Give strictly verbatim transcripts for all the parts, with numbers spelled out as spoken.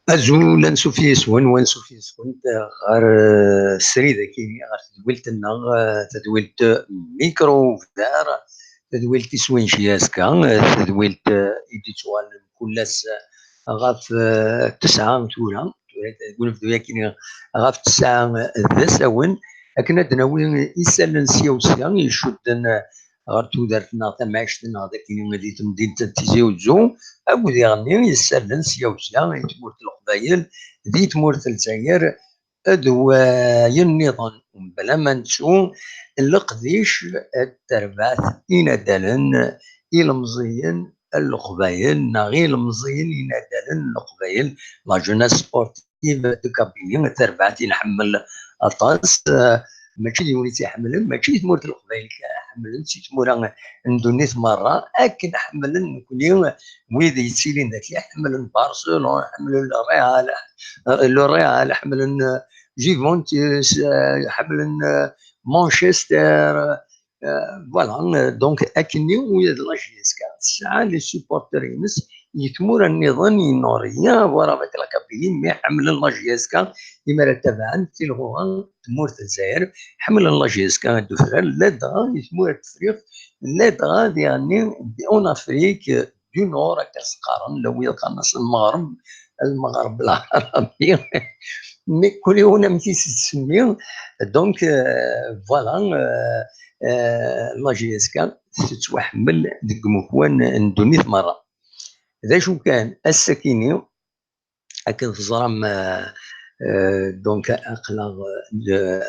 Azul, ansuf yis-wen, wansuf yis-went ɣer, eh, srid akini, ɣer tedwilt-nneɣ, eh, tedwilt Micro Ouvert, tedwilt iswin J S K, eh, tedwilt, eh, i d-ittuɣalen kul ass, eh, ɣef, eh, tesɛa tura, tura deg unebdu akini ɣef tesɛa d asawen, akken ad d-nawi isallen sya u sya icudden, eh, ɣer tudert-nneɣ, tamɛict-nneɣ dagi di temdint n Tizi Uzzu, akked iɣenni yessallen sya u sya i tmurt n Leqbayel, di tmurt n Lezzayer, d wayen nniḍen, mebla ma nettu leqdic n terbaɛt inadalen ilemẓiyen n Leqbayel, neɣ ilemẓiyen inadalen n Leqbayel, la jeunesse sportive de Kabylie, tarbaɛt i nḥemmel aṭas. Eh, mačči d yiwen i tt-iḥemmlen, mačči di tmurt n Leqbayel kan, ḥemmlen si tmura n ddunit merra, akken ḥemmlen nekni wid yettilin daki, ḥemmlen Barcelone, ḥemmlen le Real, eh, le Real, ḥemmlen, eh, Juventus, eh, ḥemmlen, eh, Manchester, eh, voilà, eh, donc akkenni ula d la J S K tesɛa les supporters-ines i tmura nniḍen, ils n'ont rien à voir avec la Kabylie, mais ḥemmlen la J S K, imi ara tabaɛen tilɣuɣa n tmurt n Lezzayer, ḥemmlen la J S K d ufrar, ladɣa i tmura n Tefriqt, ladɣa diɣenni en Afrique du Nord, akka s-qqaren, la wid qqaren-as Lmeɣreb, Lmeɣreb Lɛarabi, mais kul yiwen amek i s-yettsemmi, donc, euh, voilà, euh, euh, la J S K tettwaḥemmel deg umekwan n ddunit merra. D acu kan, ass-akini, akken teẓram, euh, euh, donc, aql-aɣ, euh,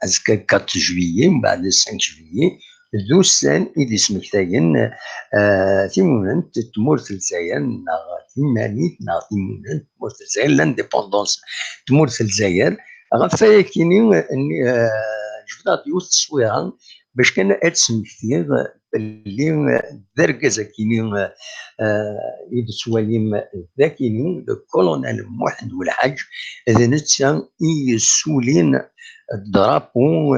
azekka quatre juillet, mbeɛd cinq juillet, d ussan i d-ismektayen, euh, timunent n tmurt n Lezzayer, neɣ timanit, neɣ timunent n tmurt n Lezzayer, l'indépendance n tmurt n Lezzayer. Ɣef wayakini, euh, jebdeɣ-d yiwet n tteswira, bac kan ad d-smektiɣ belli, eh, d argaz akini, eh, i d-tettwalim d akini, le colonel Muḥend Welḥaǧ, d netta i yessulin drapeau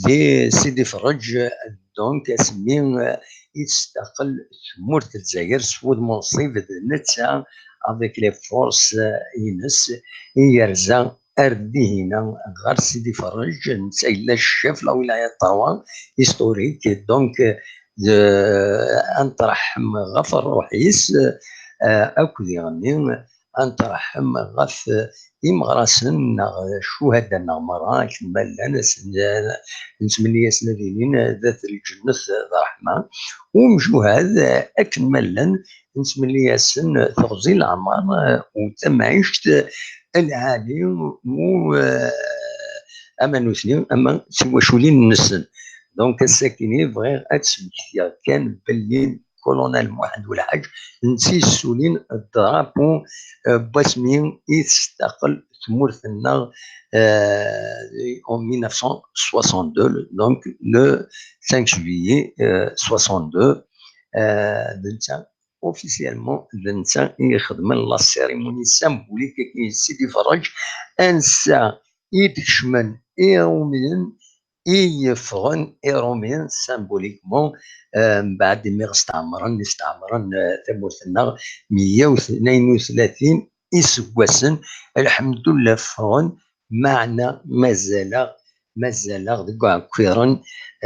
di Sidi Ferrej, donc asmi, eh, i testaqel tmurt n Lezzayer s wudem unṣib, d netta avec les forces, eh, ines i yerza ar dihina ɣer Sidi Ferrej, netta yella ccaf la wilaya trois historique, donc, eh, ad nṭerḥem ɣef ṛṛuḥ-is, eh, akked iɣenni, ad nṭerḥem ɣef imeɣrasen neɣ ccuhada-nneɣ merra, akken ma llan, ad sen-, nettmenni-yasen ad ilin dat lǧennet d ṛṛeḥma, umjuhad, akken ma llan, nettmenni-yasen teɣzi n leɛmer, eh, u tamɛict, eh, lɛali, u, eh, ama nutni, ama d tiwaculin-nsen. Donc, ass-akini bɣiɣ ad d-smektiɣ kan belli colonel Muḥend Welḥaǧ, netta yessulin drapeau, eh, n wasmi i testaqel tmurt-nneɣ, eh, en mille neuf cent soixante-deux, donc le cinq juillet, eh, soixante-deux, eh, d netta officiellement d netta i ixedmen la cérémonie symbolique i Sidi Ferrej, ansa i d-kecmen Iṛumyen, i yeffɣen Iṛumyen symboliquement, eh, mbeɛd imi ɣ-steɛmren, i steɛmren, eh, tamurt-nneɣ meyya u tnayen u tlatin iseggasen, lḥemdullah ffɣen, meɛna mazal-aɣ mazal-aɣ deg uɛekkiren.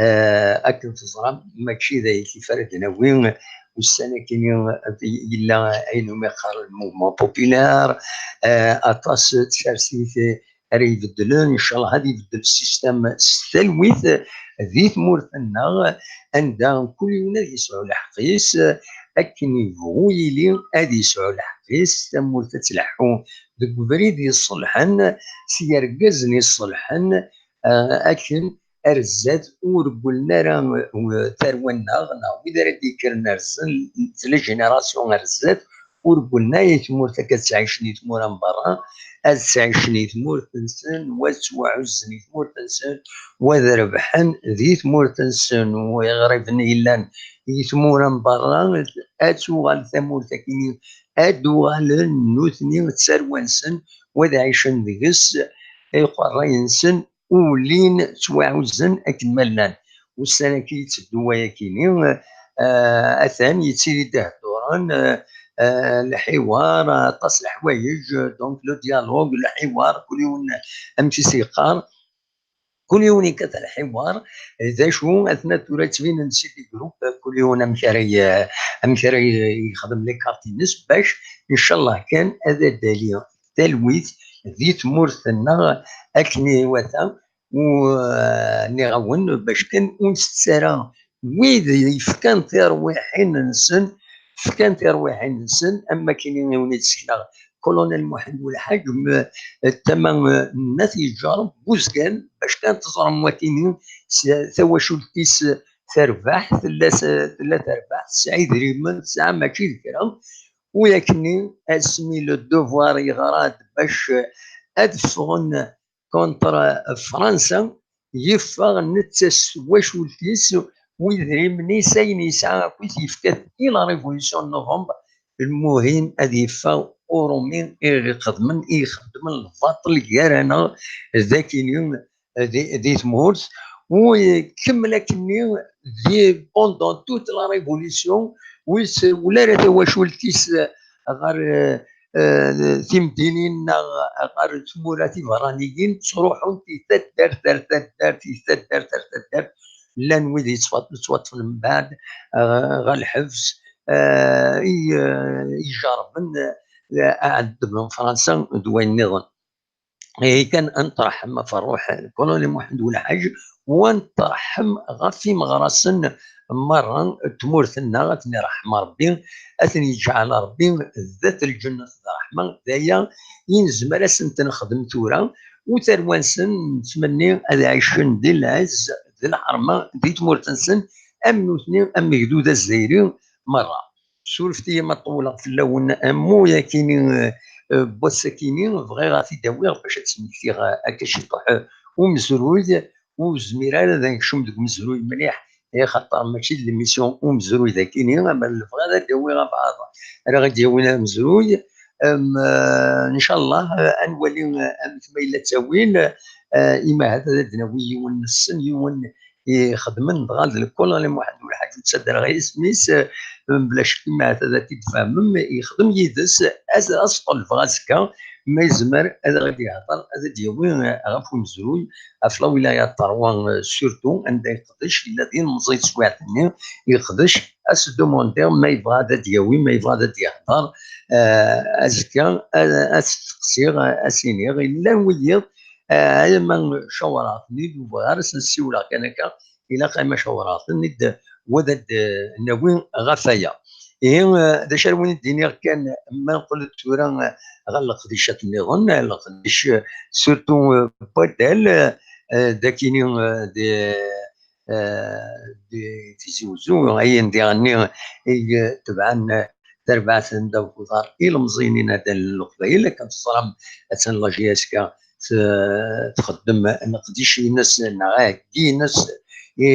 Eh, akken teẓram, mačči d ayekif ara d-nawi. Ussan-akini yella ayen umi qqaren le mouvement populaire, eh, aṭas n tsertit ara ibeddlen, ncallah ad ibeddel système s talwit di tmurt-nneɣ, anda kul yiwen ad yesɛu lḥeqq-is, akken yebɣu yili ad yesɛu lḥeqq-is, tamurt ad tleḥḥu deg ubrid iṣelḥen, s yergazen iṣelḥen, eh, akken ar zdat ur ggulen ara, eh, tarwa-nneɣ, neɣ wid ara d-yekkren ar zdat, la génération ar zdat, ur ggulen ara i tmurt akka ad ttɛicen i tmura n berra, ad ttɛicen i tmurt-nsen, wa ad ttwaɛuzzen i tmurt-nsen, wa ad rebḥen di tmurt-nsen, wa iɣriben yellan i tmura n berra, ad tuɣal tamurt akini, ad d-uɣalen nutni d tarwa-nsen, wa ad ɛicen deg-s iqerray-nsen, ulin ttwaɛuzzen akken ma llan. Ussan-agi yetteddu wayakini, eh, atan yettili-d ihedduren, eh, euh, lḥiwar, aṭas leḥwayeǧ, donc le dialogue, lḥiwar, kul yiwen amek i s-yeqqar, kul yiwen yekkat lḥiwar, d acu atna tura ttbinen si des groupes, kul yiwen amek ara y-, amek ara y-, yexdem les cartes-ines, bac, ncallah kan, ad d-tali talwit di tmurt-nneɣ akken iwata, u, eh, nniɣ-awen, bac kan ur ntett ara wid yefkan tirwiḥin-nsen, fkan tirwiḥin-nsen, am wakken i wen-id-sekneɣ Colonel Muḥend Welḥaǧ, m-, tama, eh, n At Yeǧǧar, Buzgan, bac kan teẓrem wakini s-, tawacult-is terbeḥ, tella s-, tella terbeḥ, tesɛa idrimen, tesɛa mačči d kra, u yakni asmi le devoir yeɣra-d bac ad ffɣen contre Fransa, yeffeɣ netta s twacult-is, u idrimen-is, ayen yesɛa akk i t-yefka i la révolution n novembre, lmuhim ad yeffeɣ urumi i ixedmen, i ixeddmen lbaṭel gar-aneɣ d akini di, di tmurt, u ikemmel akkenni di, pendant toute la révolution, u yessawel ara tawacult-is ɣer, eh, eh, timdinin neɣ ɣer tmura tiberraniyin, ttruḥun si taddart ar taddart, si taddart ar taddart. Llan wid yettwa-, yettwaṭṭfen mbeɛd, eh, ɣer lḥebs, eh, i, eh, ijerrben, eh, aɛeddeb n Fransa d wayen nniḍen. Ihi kan ad nṭerḥem ɣef ṛṛuḥ n Colonel Muḥend Welḥaǧ, u ad nṭerḥem ɣef imeɣrasen merra n tmurt-nneɣ, ad ten-iṛḥem Ṛebbi, ad ten-yeǧɛel Ṛebbi d at lǧennet d ṛṛeḥma. D aya i nezmer ad sen-t-nexdem tura, u tarwa-nsen nettmenni ad ɛicen di lɛezz d lḥerma di tmurt-nsen, am nutni, am wegdud azzayri merra. Surfet-iyi ma ṭewleɣ fell-awen, am yakini, eh, n wass-akini, bɣiɣ ad t-id-awiɣ bac ad d-smektiɣ, eh, akka ciṭuḥ, eh, umezruy, ur zmir ara ad nekcem deg umezruy mliḥ, eh, axaṭer mačči d l'émission umezruy d akini, ama nebɣa ad d-awiɣ abɛaḍ ara ɣ-d-yawin amezruy, em, eh, ncallah, eh, ad nwali, eh, amek ma yella ttawil, eh, imahat ad d-nawi yiwen nessen, yiwen ixedmen dɣa d lkul, Colonel Muḥend Welḥaǧ, ur ttadreɣ isem-is, eh, mebla ccek, imahat ad t-id-tfehmem, yexdem yid-s, ad, ad as-ṭelbeɣ azekka, ma yezmer ad aɣ-d-yehder, ad d-yawi, eh, ɣef umezruy, ɣef la wilaya n Ṭerwa, eh, surtout, anda yeqdec, yella d ilemẓi teswiɛt-nni, yeqdec, ad s-demandiɣ ma yebɣa ad d-yawi, ma yebɣa ad d-yehder, eh, azekka, ad, ad s-steqsiɣ, ad s-iniɣ, llan wiyiḍ, eh, ama cawreɣ-ten-id, ur bɣiɣ ara ad sen-ssiwleɣ kan akka, ilaq ama cawreɣ-ten-id, u ad d-nawi ɣef waya. Ihi, eh, d acu ara wen-d-iniɣ kan, ma nqel-d tura, eh, ɣer leqdicat nniḍen, eh, leqdic, eh, surtout, eh, n waddal, eh, d akini, eh, d, eh, di Tizi Uzzu, ayen diɣenni i tebɛen, eh, tarbaɛt n ddaw n uḍar ilemẓiyen inaddalen n Leqbayel. Akken teẓram, attan la J S K t-, txeddem leqdic-ines neɣ aheggi-ines i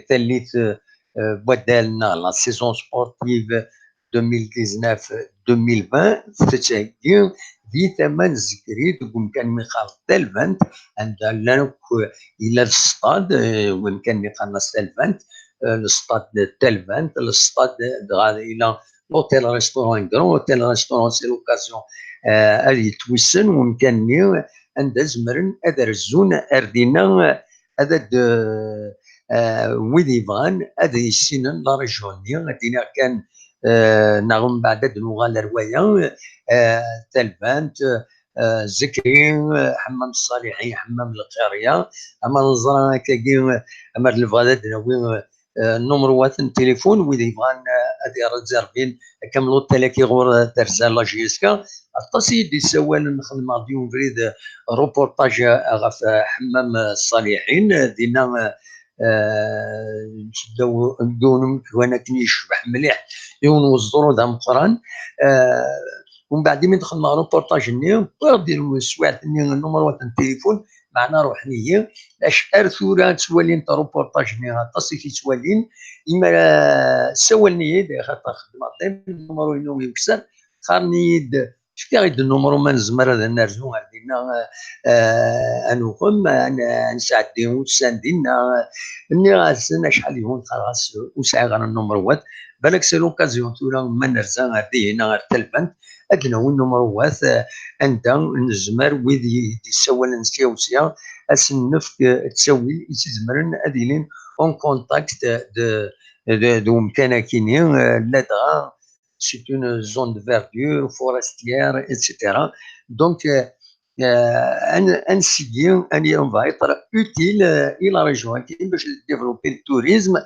tallit, eh, n waddal neɣ la saison sportive deux mille dix-neuf deux mille vingt tettheggi di tama n Zikri deg umkan mi qqaren Talbant, anda llan akk, yella le stade, eh, umkan mi qqaren Talbant, eh, le stade n Talbant, le stade, dɣa yella l'hôtel restaurant, un grand hôtel restaurant, c'est l'occasion, eh, ad yettwissen umkan-nni anda zemren ad rezzun ar dinna, ad, ad, eh, eh, wid yebɣan ad issinen la région-nni, ad d-iniɣ kan, eh, neɣ mbeɛd ad nuɣal ar waya, eh, Talbant, eh, Zikri, eh, Ḥemmam Ṣṣaliḥi, Ḥemmam Lqirya, ama neẓra akkagi, ama d lebɣa ad d-nawi, eh, numerwat n tilifun, wid yebɣan, eh, ad irezzervin, akka am l'hôtel-agi ɣur, eh, terza la J S K. Aṭas i yi-d-issawalen, xedmeɣ-d yiwen ubrid, eh, reportage, eh, ɣef, eh, Ḥemmam, eh, Ṣṣaliḥin, eh, dinna, eh, eh, ddaw yiwen umekwan akken yecbeḥ mliḥ, yiwen weẓru d ameqqran. Eh, umbeɛd imi d-xedmeɣ reportage-nni, wwiɣ-d teswiɛt-nni numerwat n tilifun, meɛna ruḥen-iyi. Ac-, ar tura ttwalint reportage-nni, aṭas i t-ittwalin. Imi ara ssawalen-iyi-d, axaṭer xeddmeɣ dayem, numru-inu yukser, qqaren-iyi-d, fkiɣ-d numru ma nezmer ad nerzu ar dinna, eh, ad nuɣem, ad n-, ad nesɛeddi ussan dinna. Nniɣ-asen acḥal yehun, qqareɣ-as ur sɛiɣ ara numru wat, Balak c'est l'occasion tura ma nerza ar dihin ar talbant, ad d-nawi numruwat, eh, anda nezmer wid i d-yessawalen sya u sya, ad sen-nefk, eh, ttawil i s-izemren ad ilin en contact d, d, d umkan akini, eh, ladɣa c'est une zone de verdure forestière, et cetera. Donc, euh, euh, ad n-, ad nseggi, ad n-, on va être utile, euh, i la région, akken bac ad développer le tourisme.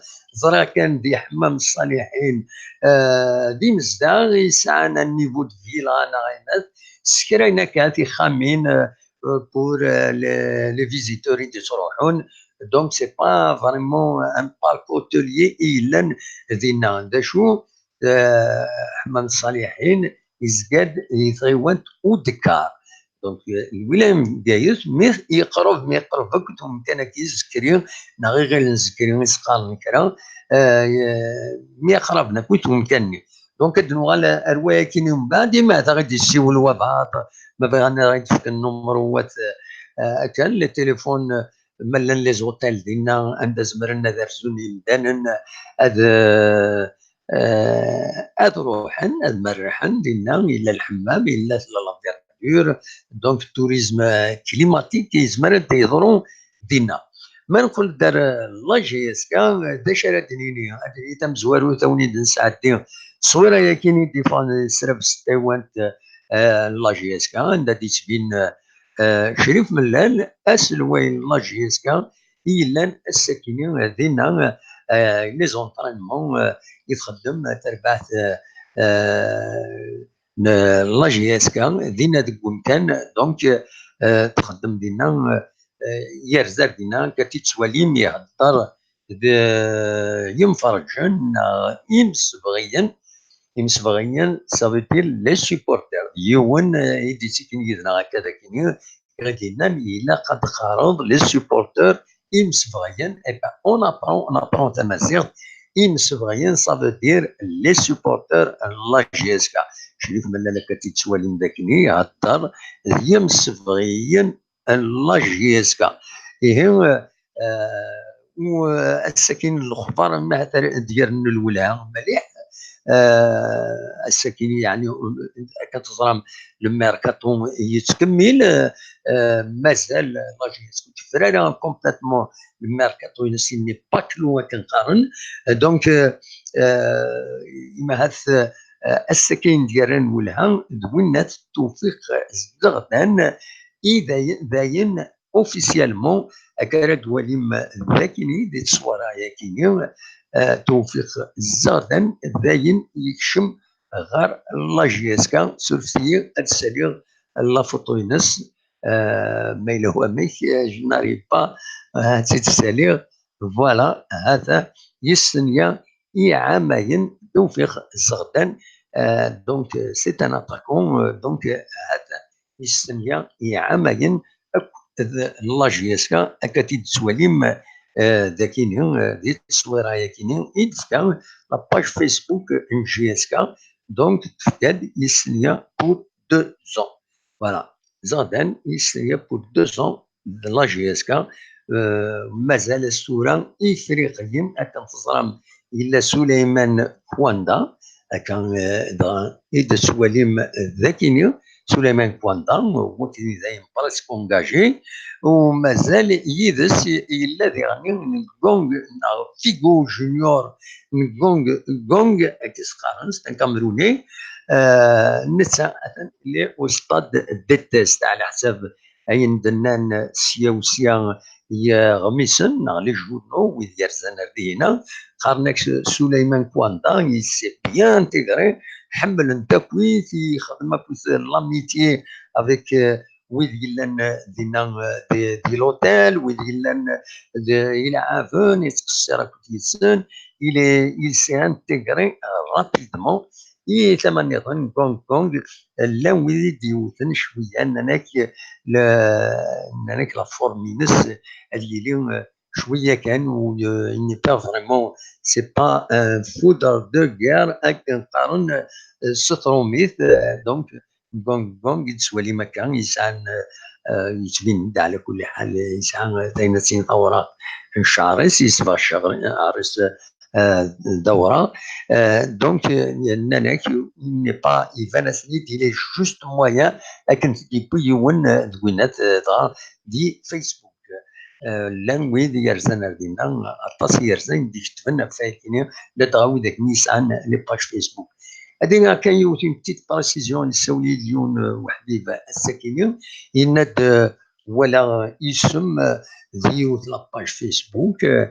Ẓriɣ kan di Ḥemmam Ṣaliḥin, euh, d imezdaɣ yesɛan un niveau de villa neɣ ayen, s kra n akka tixxamin, euh, euh, pour, euh, les, les visiteurs i d-yettruḥun. Donc, c'est pas vraiment un parc hôtelier i yellan dinna. D acu, euh, Ḥemmam Ṣaliḥin yezga-d di tɣiwant Udekkar. Donc, euh, lwilaya n Bgayet, mi yeqreb, mi yeqreb akk umkan-agi Zikri, neɣ iɣil n Zikri i s-qqaren kra, euh, mi yeqraben akk umkan-nni. Donc, ad nuɣal ar wayakini mbeɛd, imi ad aɣ-d-yessiwel wabaɛḍ, ma bɣan ad aɣ-d-fken numruwat, euh, akan, les téléphones, euh, ma llan les hôtels dinna, anda zemren ad rzun yimdanen, ad, euh, euh, ad ruḥen, ad merrḥen dinna, yella lḥemmam, yella tella la verdure, donc tourisme, euh, climatique, yezmer ad yeḍru dinna. Ma nqul-d ar, euh, la J S K, euh, d acu ara d-nini? Ad nini tamezwarut, awen-id-nesɛeddi ṣṣwira-yagi i d-yeffɣen di tesraft s taywant, euh, n la J S K, anda d-yettbin, euh, Crif Mellal, aselway n la J S K, i yellan ass-akini, euh, dinna, euh, les entraînements, euh, i txeddem terbaɛt, euh, euh, n la J S K, dinna deg umkan, donc, euh, txeddem dinna, euh, yerza dinna, akka t-id-tettwalim ihedder d yimferǧen neɣ imsebɣiyen. Imsebɣiyen, ça veut dire les supporters. Yiwen, euh, i d-ittikin yid-neɣ akka d akini, i d-yennan, ilaq ad d-teqqareḍ les supporters imsebɣiyen. Eh ben, on apprend, on apprend tamaziɣt. Imsebɣiyen, ça veut dire les supporters n la J S K. Crif Mellal akka t-id-tettwalim d akini, ihedder d yimsebɣiyen n la J S K. Ihi, euh, euh, u, euh, ass-akin lexbar, ahat ad d-yernu lwelha mliḥ. Euh, ass-akin, yeɛni, euh, akken teẓram, le mercato yettkemmil, euh, euh, mazal la J S K ur tefri ara complètement le mercato-ines, il n'est pas clos akken qqaren. Euh, donc, euh, euh, imahat, euh, ass-akin d-yerran lwelha d winnat Tewfiq Zeɣdan, i dayen, dayen officiellement, akka ara d-twalim d akini, di tteswara yakini, euh, Tewfiq Zeɣdan, dayen yekcem ɣer la J S K, surfet-iyi ad saliɣ la photo-ines, euh, ma yella wamek, euh, je n'arrive pas, euh, ad tt-id-saliɣ, voilà, hata, yis senya iɛamayen Tewfiq Zeɣdan, euh, donc, euh, c'est un attaquant, euh, donc, euh, hata, yis senya iɛamayen akk d la J S K, akka t-id-tettwalim, euh, d akini, euh, di tteswira yakini, i d-tefka la page Facebook n J S K, donc tefka-d yis senya pour deux ans. Voilà. Zeɣdan yis senya pour deux ans de la J S K. Euh, mazal ass tura Ifriqiyen, akken teẓram, yella Suleyman Kwanda, akka, euh, dɣa i d-tettwalim d akini. Suleyman Kwanda, wakken dayen presque engagé, u mazal yid-s yella diɣen Ngong neɣ Figo Junior, Ngong, Ngong, akken s-qqaren, c'est un Camerounais, euh, netta atan il est au stade de test, ɛla ḥsab ayen d-nnan sya u sya yeɣmisen neɣ les journaux, wid yerzan ar dihina, qqaren-ak Suleyman Kwanda, il s'est bien intégré, ḥemmlen-t akkit, yexdem akkit l'amitié avec, euh, wid yellan, euh, dinna, euh, di, di l'hôtel, wid yellan, euh, di ileɛɛaben, yettqeṣṣir akkit yid-sen, il est, il s'est intégré, euh, rapidement. I tama nniḍen, Ngong Ngong, llan wid i d-yewten cwiya, nnan-ak le-, nnan-ak la forme-ines ad yili, euh, cwiya kan, u, euh, il n'est pas vraiment, c'est pas un foudre de guerre, akken qqaren, euh, s trumit, euh, donc, Ngong Ngong i d-tettwalim akka, yesɛan, euh, euh, yettbin-d ɛla kulli ḥal, yesɛa, euh, tayen ad tini tawraɣ n cceɛr-is, yesbeɣ cceɛr-is, euh, euh, d awraɣ. Euh, donc, euh, nnan-ak, il n'est pas, iban-asen-id, il est juste moyen akken t-id-yewwi yiwen, euh, d winat, euh, dɣa di Facebook. Euh, llan wid yerzan ar dinna, aṭas i yerzan i d-iketben ɣef wayagi-nni, ladɣa wid akken yesɛan les pages Facebook. Ad iniɣ kan yiwet, une petite précision, yessawel-iyi-d yiwen, euh, uḥbib ass-agi-nni, yenna-d, euh, walaɣ isem, euh, di yiwet la page Facebook, euh,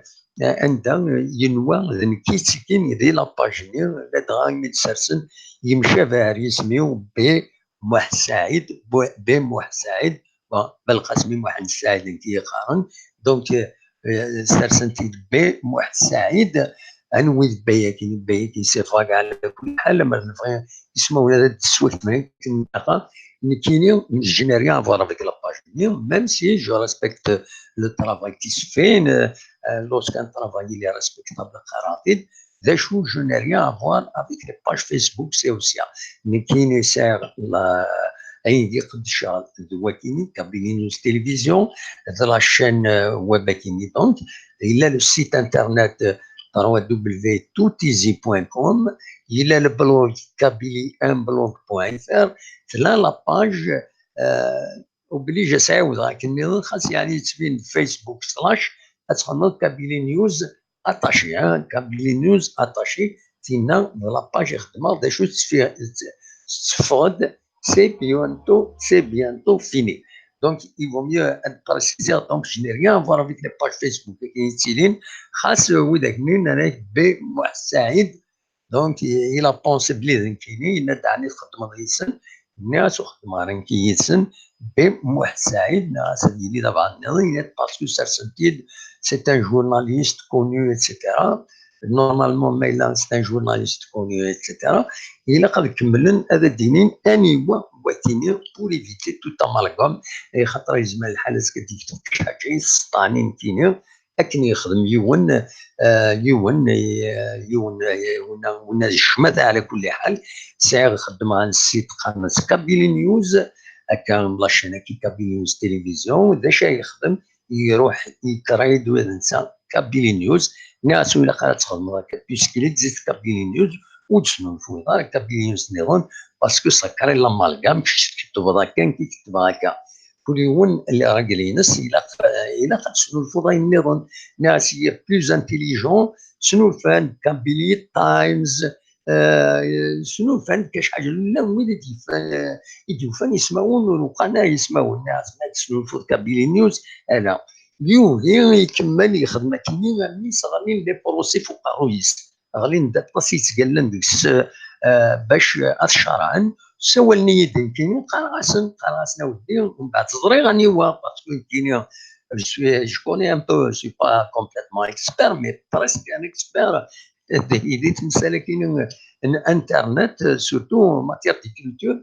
anda, euh, yenwa d nekk i yettekkin di la page-nni, ladɣa imi d-sersen yemcabaɛ ar yisem-iw, B Muḥ Saɛid, B, B Muḥ Saɛid, bon, Belqasem i Muḥend Saɛid, nekk i yeqqaren. Donc, euh, euh, sersen-t-id B Muḥ Saɛid. Anwi d B-agi? B-agi, c'est vague ɛla kulli ḥal, ma nebɣi ismawen ad d-swakmen akken ilaq. Nekkini, je n'ai rien à voir avec la page-nni, même si je respecte le travail qui se fait, euh, euh, lorsqu'un travail il est respectable, qaraɣ-t-id. D acu, je n'ai rien à voir avec les pages Facebook, c'est aussi. Nekkini sɛiɣ la, ayen i qeddceɣ d wakini, Kabylie News Télévision, d la chaîne, euh, web akini. Donc, il y a le site internet, euh, trois W tout easy point com, il y a le blog kabylie un blog point F R, tella la page, euh, oblige ad s-ɛiwdeɣ akken nniḍen, xas yeɛni yettbin Facebook slash, ad txedmeḍ Kabylie News attaché, hein, Kabylie News attaché, tinna d la page i xedmeɣ, d acu tettfi-, tetteffeɣ-d, c'est bientôt, c'est bientôt fini. Donc, il vaut mieux ad préciser, donc, je n'ai rien à voir avec les pages Facebook, akken yettilin, xas, euh, widak-nni, nnan-ak B Muḥ Saɛid, donc, il a pensé belli d nekkini, yenna-d, ɛni txeddmeḍ yid-sen? Nniɣ-as, ur xeddmeɣ ara nekk yid-sen, B Muḥ Saɛid, nniɣ-as ad yili d abɛaḍ nniḍen, yenna-d, parce que sersen-t-id, c'est un journaliste connu, et cetera. Normalement, ma yella c'est un journaliste connu, et cetera, ilaq ad kemmlen ad d-inin aniwa n wakini pour éviter tout amalgame, eh, xaṭer yezmer lḥal azekka ad d-yekteb kra ḥaǧa yesseṭṭɛen i nekkini, akken yexdem yiwen, eh, yiwen, eh, yiwen, eh, winna, winna d ccmata ɛla kulli ḥal. Sɛiɣ xeddmeɣ un site qqaren-as Kabylie News, akka la chaîne-agi Kabylie News Télévision, d acu ay yexdem? Iruḥ i-créer-d ula d netta Kabylie News, nniɣ-as ur ilaq ara ad txedmeḍ akka, puisqu'il existe Kabylie News, ur d-tesnulfuyeḍ ara Kabylie News nniḍen, parce que ça crée l'amalgame, kečč tkettbeḍ akka, nekk i kettbeɣ akka. Kul yiwen les règles-ines, ilaq, ilaq ad tesnulfuḍ ayen nniḍen. Nniɣ-as, il y a plus intelligent, snulfan Kabylie Times, euh, snulfan-d kra ḥaǧa, llan wid i d-yufan, i d-yufan ismawen ur uqan ara yismawen. Nniɣ-as, ma tesnulfuḍ Kabylie News, ala. Yugi ikemmel yexdem akkenni armi sɣelin les procès f uqerruy-is. Ɣlin-d aṭas yettgallan deg-s, eh, bac ad t-cerɛen. Ssawalen-iyi-d nekkini, qqareɣ-asen, qqareɣ-asen a weddi, mbeɛd ẓriɣ aniwa, parce que nekkini, je suis, je connais un peu, je suis pas complètement expert, mais presque un expert di, di temsal-agi n, n internet, surtout en matière de culture.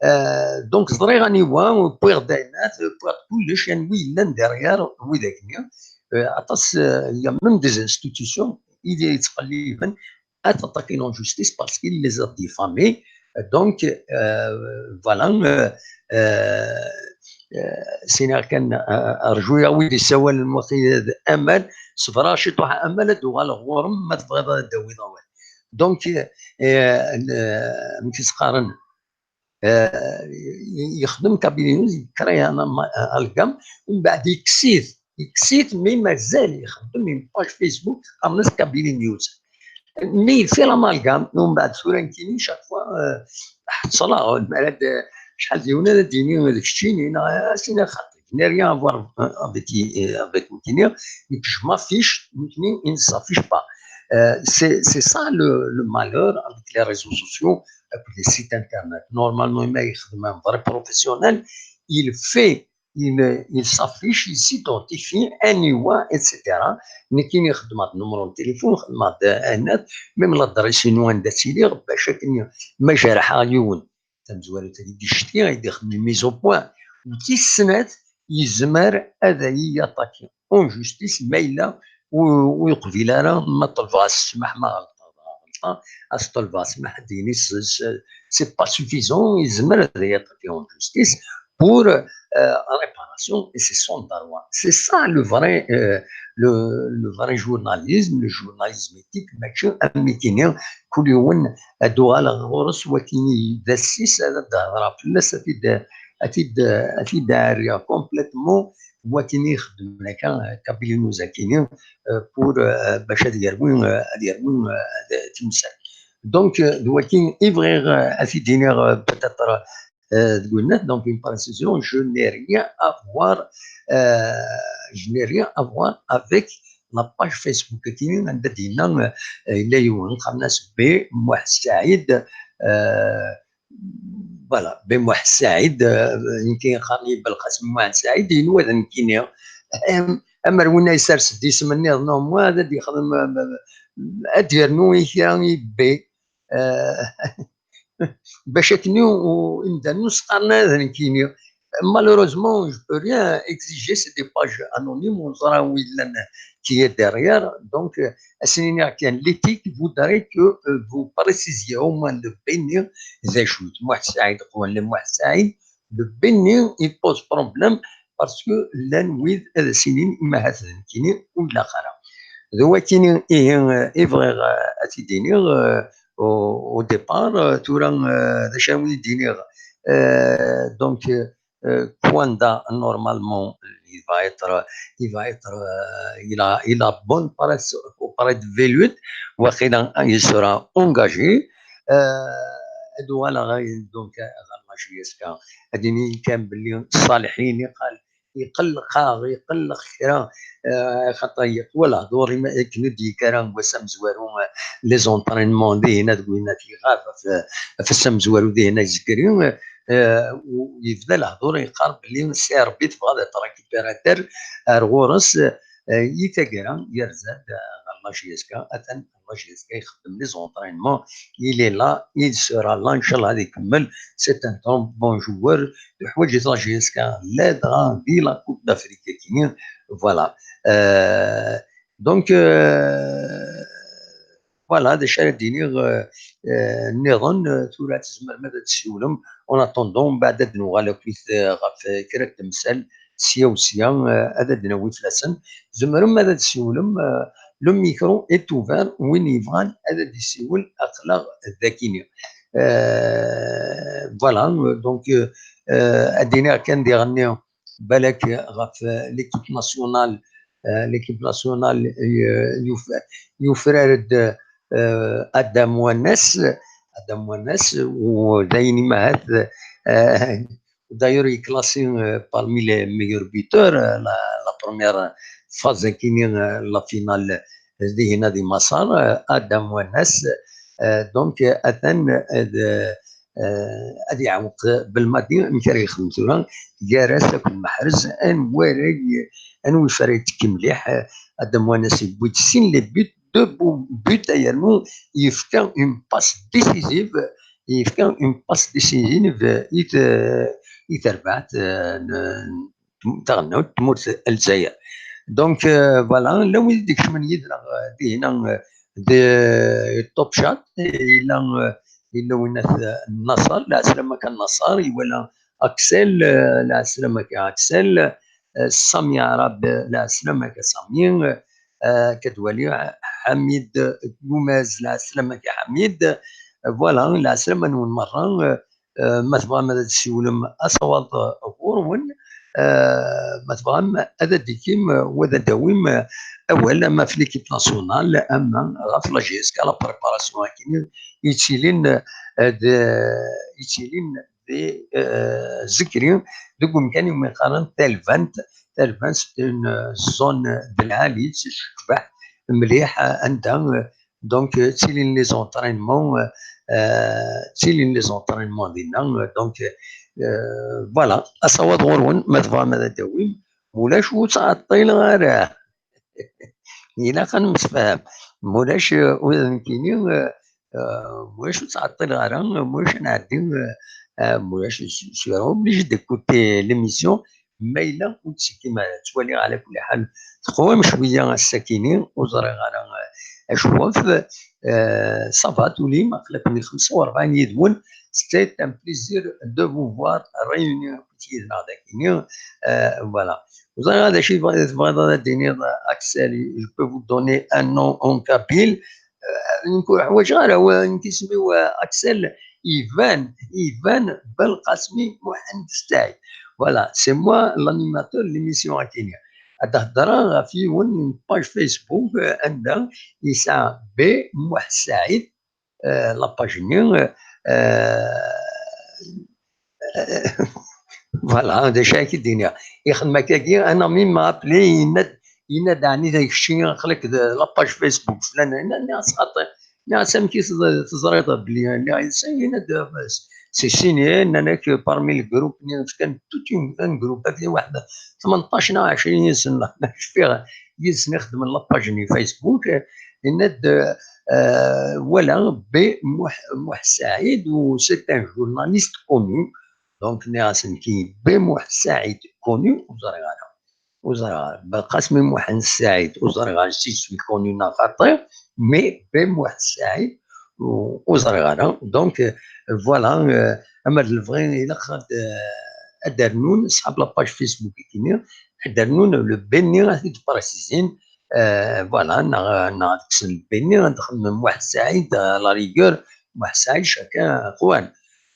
Euh, donc, ẓriɣ aniwa, wwiɣ-d ayennat, wwiɣ-d kullec, anwi yellan derrière widak-nni. Euh, aṭas, euh, il y a même des institutions i yettqelliben ad attaquer en justice parce qu'il les a diffamés. Donc, euh, voilà, euh, euh, euh, sinaɣ kan, euh, rju a wid yessawalen waqila d Amal, ṣebreɣ ciṭuḥ a Amal, ad d-uɣaleɣ ɣur-m ma tebɣiḍ ad d-tawiḍ awal. Donc, euh, euh, amek i s-qqaren, euh, yexdem Kabylie News, yekra un ama-, amalgame, umbeɛd yekkes-it, yekkes-it, mais mazal ixeddem une page Facebook, qqaren-as Kabylie News. Mais il fait l'amalgame, umbeɛd tura nekkini, chaque fois, euh, ḥeṣleɣ, mi ara d-, acḥal d yiwen ara d-yini d keččini, neɣ as-iniɣ xaṭi, je n'ai rien à voir, euh, avec, euh, avec nekkini, nekk je m'affiche, nekkini il ne s'affiche pas. Euh, c'est, c'est ça le, le malheur avec les réseaux sociaux, avec les sites internet. Normalement, ma yexdem un vrai professionnel, il fait, il, il s'affiche, il s'identifie, aniwa, et cetera. Nekkini xedmeɣ-d numéro n téléphone, xedmeɣ-d ayennat, même l'adresse-inu anda ttiliɣ, bac akken ma jerḥeɣ yiwen, tamezwarut-agi d icetki ay d-ixedmen mise au point. U tis snat, yezmer ad iyi-yaṭaki en justice ma yella ur, ur yeqbil ara, ma ṭelbeɣ-as ssmaḥ ma ɣelṭeɣ, ɣelṭeɣ, ad s-ṭelbeɣ ssmaḥ ad d-yini s-, s-, c'est pas suffisant, yezmer ad iyi-yaṭaki en justice. pour euh, réparation et c'est son droit. C'est ça le vrai, euh, le, le vrai journalisme, le journalisme éthique, mačči am nekkini kul yiwen ad uɣaleɣ ɣur-s wakken d assis ad d-hedreɣ fell-as, ad t-id-ɛerriɣ complètement, wakken ixeddmen akka Kabili News akini pour bac ad yerwi, ad yerwi timsal. Donc d wakken i bɣiɣ ad t-id-iniɣ peut-être euh, donc une précision, je n'ai rien à voir, euh, je n'ai rien à voir avec la page Facebook. Akini anda d-yenna, euh, yella yiwen qqaren-as B Muḥ Saɛid, euh, voilà, B Muḥ Saɛid, euh, nekki qqaren-iyi Belqasem Muḥ Saɛid, yenwa d nekkini. Am- amer win ay sers-d isem nniḍen, au moins ad d-yexdem, euh, ad d-yernu i kra i B. Euh, bac akken imdanen ur s-qqaren ara d nekkini. Malheureusement, je peux rien exiger, c'est des pages anonymes, ur neẓra wi yellan qui est derrière. Donc, euh, ad sen-iniɣ kan, l'éthique voudrait que euh, vous précisiez au moins le B-nni d acu-t. Muḥ Saɛid, qwan le Muḥ Saɛid, le B-nni, il pose problème parce que llan wid ad as-inin imahat d nekkini ur ilaq ara. D wakini ihi, euh, i bɣiɣ euh, ad t-id-iniɣ euh, au, au départ. Euh, tura, euh, d acu ara wen-id-iniɣ? Euh, donc, euh, Kwanda, normalement, il va être, il va être, euh, il a, il a bonne presse auprès de Velud, waqila il sera engagé. Euh, ad uɣaleɣ donc ɣer la J S K, ad iniɣ kan belli Ṣaliḥin iqal iqelleq-aɣ, iqelleq kra, eh, xaṭer yeṭwa lehdur, akken ur d-yekki ara wass amezwaru, eh, les entraînements dihin, ad gwin ad iɣab ɣef, ɣef ass amezwaru dihin, ay zegri, eh, u yebda lehdur yeqqar belli si Rebbi tebɣa ad t-récupérateur ar ɣur-s, eh, i taggara yerza-d, eh, ɣer la J S K, atan la J S K ixeddem les entraînements, il est là, il sera là, inchallah ad ikemmel, c'est un très bon joueur, teḥwaǧ la J S K ladɣa di la Coupe d'Afrique-agi. Voilà. Euh, donc, euh, voilà, d acu ara d-iniɣ, euh, euh, nniḍen, euh, tura tzemrem ad d-tessiwlem. En attendant, mbeɛd ad nuɣal akkit, euh, ɣef, euh, kra n temsal, sya u sya, euh, ad d-nawi fell-asen. Tzemrem ad d-tessiwlem, euh, le micro est ouvert, win yebɣan ad d-yessiwel, aql-aɣ dagini. Euh, voilà, euh, donc, euh, euh, ad d-iniɣ kan diɣenni, balak ɣef, euh, l'équipe nationale, euh, l'équipe nationale, euh, yuf-, yufrar-d, euh, Adam Wanas, Adam Wanas, u d ayen imahat, euh, d'ailleurs il est classé, euh, parmi les meilleurs buteurs, euh, la, la première phase akini, euh, la finale, euh, dihin di Maṣer, euh, Adam Wanas, euh, donc, euh, atan, euh, d- euh, ad iɛewweq Belmadi amek ara yexdem tura gar-as akked Maḥrez, anwa ara y- anwa i ara yettekki mliḥ, euh, Adam Wanas yewwi-d sin les buts, deux bu- buts, yernu yefka une passe décisive, yefka une passe décisive i t- i terbaɛt, euh, n- n- taɣelnawt n tmurt n Lezzayer. Donc, euh, voilà, llan wid i d-ikecmen yid-neɣ, euh, dihin, euh, de Top Shot, yella, euh, yella winna, euh, Naṣer, lɛeslama-k a Naṣer, iwala Axel, euh, lɛeslama-k a Axel, euh, Sami Arab, euh, lɛeslama-k a Sami, euh, euh, Kadwali, Ḥamid Gumaz, lɛeslama-k a Ḥamid, euh, voilà, lɛeslama-nwen merra, euh, euh, ma tebɣam ad d-tessiwlem asawaḍ, euh, ɣur-wen, euh, ma tebɣam ad d-tikim, euh, u ad d-tawim, euh, awal ama ɣef l'équipe nationale, ama ɣef la J S K, la préparation akini yettilin, euh, d- yettilin di, euh, Zikri, deg umkan iwumi qqaren Talbant. Talbant, c'est une, euh, zone de lɛali, tecbeḥ mliḥ, euh, anda, euh, donc, euh, ttilin les entraînements, euh, euh, ttilin les entraînements dinna, euh, donc, euh, voilà, asawaḍ ɣur-wen, ma tebɣam ad d-tawim, mulac ur ttɛeṭṭileɣ ara. Ilaq ad nemsefham. Mulac, euh, ula d nekkini, euh, euh, mulac ur ttɛeṭṭileɣ ara, mulac ad nɛeddi, euh, euh, mulac, je, je suis obligé d'écouter l'émission, ma yella ur ttsekkim ara. Ttwaliɣ ɛla kulli ḥal teqwam cwiya ass-akini, ur ẓriɣ ara, euh, Acwaf, euh, ça va, tuli, aql-aken xemsa u rebɛin yid-wen, c'est un plaisir de vous voir réunis yid-neɣ dagi. Euh, voilà. Ur ẓriɣ d acu i tebɣiḍ ad d-tiniḍ, Axel. Je peux vous donner un nom en kabyle. Euh, nekk ur ḥwaǧeɣ ara, wa, nekk isem-iw, euh, Axel Ivan, Ivan Belqasmi Mohamed Saïd. Voilà, c'est moi l'animateur de l'émission akini. Ad d-heddreɣ ɣef yiwen n page Facebook, euh, anda yesɛa B Muḥ Saïd, euh, la page-nni, euh, euh, voilà, d acu ara k-id-iniɣ. Ixdem akkagi, un ami m'a appelé, yenna-d, yenna-d, ɛni d kečči, aql-ak d la page Facebook flan, nniɣ-as xaṭi, nniɣ-as amek i teẓ-, teẓriḍ belli, nniɣ-as, yenna-d, c'est signé, nnan-ak parmi le groupe-nni, fkan tout un, un groupe, aql-i waḥed tmenṭac neɣ ɛecrin yid-sen, cfiɣ, yid-sen ixedmen la page-nni Facebook, yenna-d, euh, voilà, B Muḥ-, Muḥ Saïd, ou c'est un journaliste connu. Donc, nniɣ-as nekki, B Muḥ Saïd connu, ur ẓriɣ ara. Ur ẓriɣ ara. Belqasmi Muḥend Saïd, ur ẓriɣ ara si je suis connu neɣ xaṭi, mais B Muḥ Saïd, ur, ur ẓriɣ ara. Donc, euh, voilà, euh, ama d lebɣi, ilaq ad, euh, ad d-rnun, ṣṣḥab la page Facebook-nni, ad d-rnun le B-nni, ad t-id-précisin, euh, voilà, neɣ, neɣ ad kksen le B-nni, ad d-xemmen Muḥ Saïd, à la rigueur, Muḥ Saïd, chacun, quoi.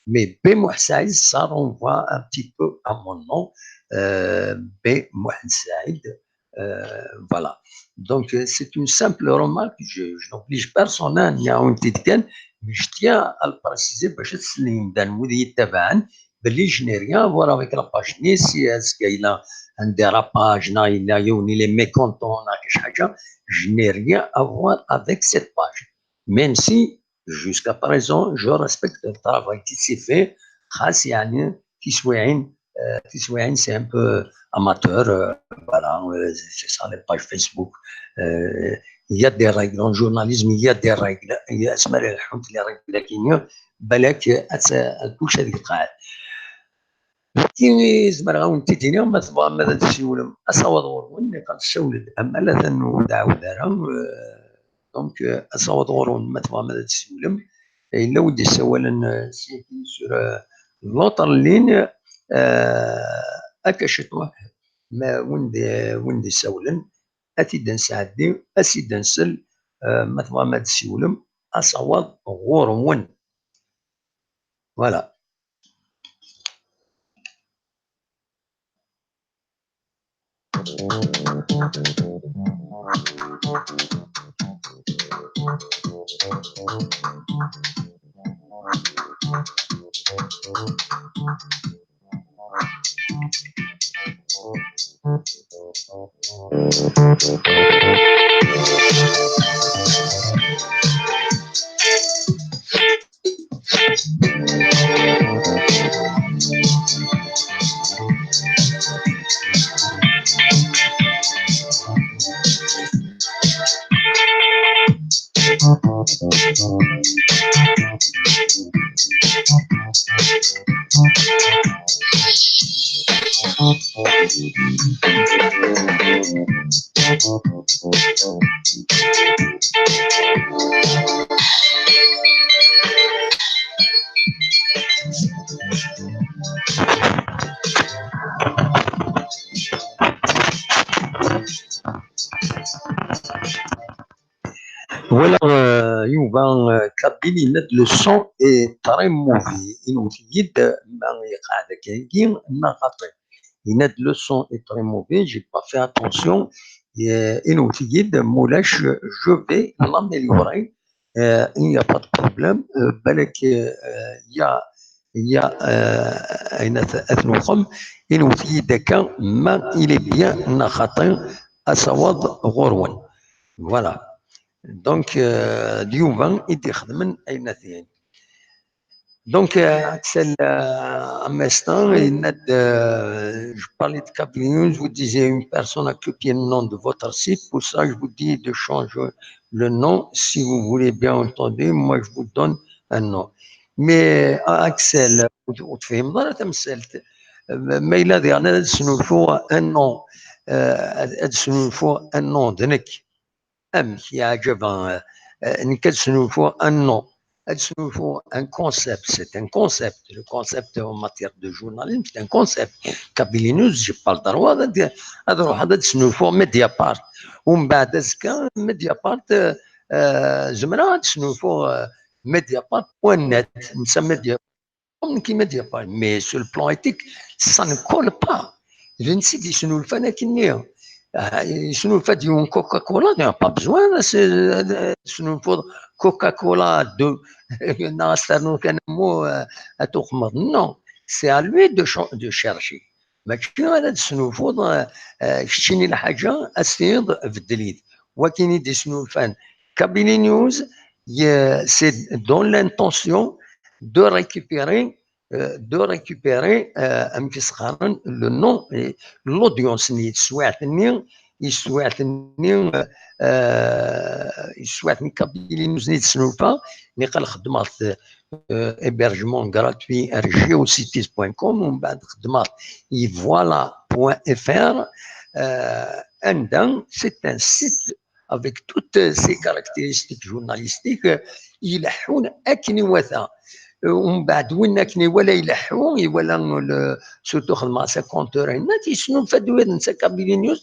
Mais B Muḥ Saïd, ça renvoie un petit peu à mon nom, euh, B Muḥend Saïd, euh, voilà. Donc, euh, c'est une simple remarque, je, je n'oblige personne, hein, ni à un titre, mais je tiens à le préciser, parce que c'est une, belli je n'ai rien à voir avec la page, ni si est-ce qu'il a un dérapage, neɣ yella yiwen il est mécontent, neɣ xaṭi, je n'ai rien à voir avec cette page. Même si, jusqu'à présent, je respecte le travail qui s'est fait, xas, yeɛni, tiswiɛin, euh, tiswiɛin, c'est un peu amateur, euh, voilà, euh, c'est ça, les pages Facebook. Euh, il y a des règles en journalisme, il y a des règles, il y a, asma lḥunt les règles-agi, balak, ad, ad, kullec ad yetqeɛɛed. Wagi i zemreɣ ad wen-t-id-iniɣ, ma tebɣam ad d-tessiwlem, asawaḍ ɣur-wen, nniɣ-d sawlet, ama la tennum ur d-ɛawed ara, euh, donc, euh, asawaḍ ɣur-wen, ma tebɣam ad d-tessiwlem. Yella wi d-yessawalen, euh, syin sur, euh, l'autre ligne, euh, akka ciṭuḥ, ma win d-, win d-yessawlen, ad t-id-nesɛeddi, ad s-id-nsel, euh, ma tebɣam ad d-tessiwlem, asawaḍ ɣur-wen. Voilà. Voilà, euh, Yuba, euh, Kabyle, il a dit le son est très mauvais. Il nous dit, euh, ma il y a quelqu'un qui n'a pas fait. Il a dit le son est très mauvais, j'ai pas fait attention. Et, euh, il nous dit, Moulash, je vais l'améliorer. Euh, il n'y a pas de problème. Euh, balak, euh, il y a, il y a, euh, ayen at-, at-nuxem, il nous dit, ma il est bien, neɣ xaṭi, asawaḍ ɣur-wen. Voilà. Donc, euh, d Yuba i d-ixedmen ayen at-, Donc, euh, Axel, euh, Amestin, il a dit, euh, je parlais de Kabyle, je vous disais, une personne a copié le nom de votre site, pour ça, je vous dis de changer le nom, si vous voulez, bien entendu, moi, je vous donne un nom. Mais, euh, Axel, ur, ur tefhimeḍ ara tamsalt. Euh, ma yella diɣen ad snulfuɣ un nom, euh, ad, ad snulfuɣ un nom d nekk. amek yeɛǧeb, euh, euh, nekk ad snulfuɣ un nom, ad snulfuɣ un concept, c'est un concept. Le concept en matière de journalisme, c'est un concept. Kabyle News, j'ai pas le droit ad, ad ruḥeɣ ad snulfuɣ Mediapart. Umbeɛd azekka, Mediapart, euh, euh, zemreɣ ad snulfuɣ, euh, Mediapart point net, netta Media nekk i Mediapart, mais sur le plan éthique, ça ne colle pas. D netta i d-yesnulfan akkenni. Ah, yesnulfa-d yiwen Coca-Cola, il n'y a pas besoin de se, de snulfuḍ Coca-Cola deux, neɣ ad s-ternuḍ kan ammu, euh, ad tuqmeḍ. Non, c'est à lui de, cho- de chercher. Mačči ara d-tesnulfuḍ, euh, euh, keččini lḥaǧa, ad s-tiniḍ beddel-it. Wakken i d-isnulfan Kabyle News, y- c'est dans l'intention de récupérer, euh, de récupérer, euh, amek i s-qqaren, le nom, et l'audience-nni, teswiɛt-nni, yeswiɛt-nni, euh, yeswiɛt-nni Kabyle News-nni d-tesnulfa, niqal xeddmeɣ-t, euh, hébergement gratuit ar geocities point com, umbeɛd xeddmeɣ-t i voilà point F R, euh, anda c'est un site avec toutes ses caractéristiques journalistiques, euh, ileḥḥun akken iwata. Euh, umbeɛd win akken iwala ileḥḥu, iwala le, surtout xedmeɣ sa compteur, yenna-t yesnulfa-d wiyaḍ netta Kabyle News,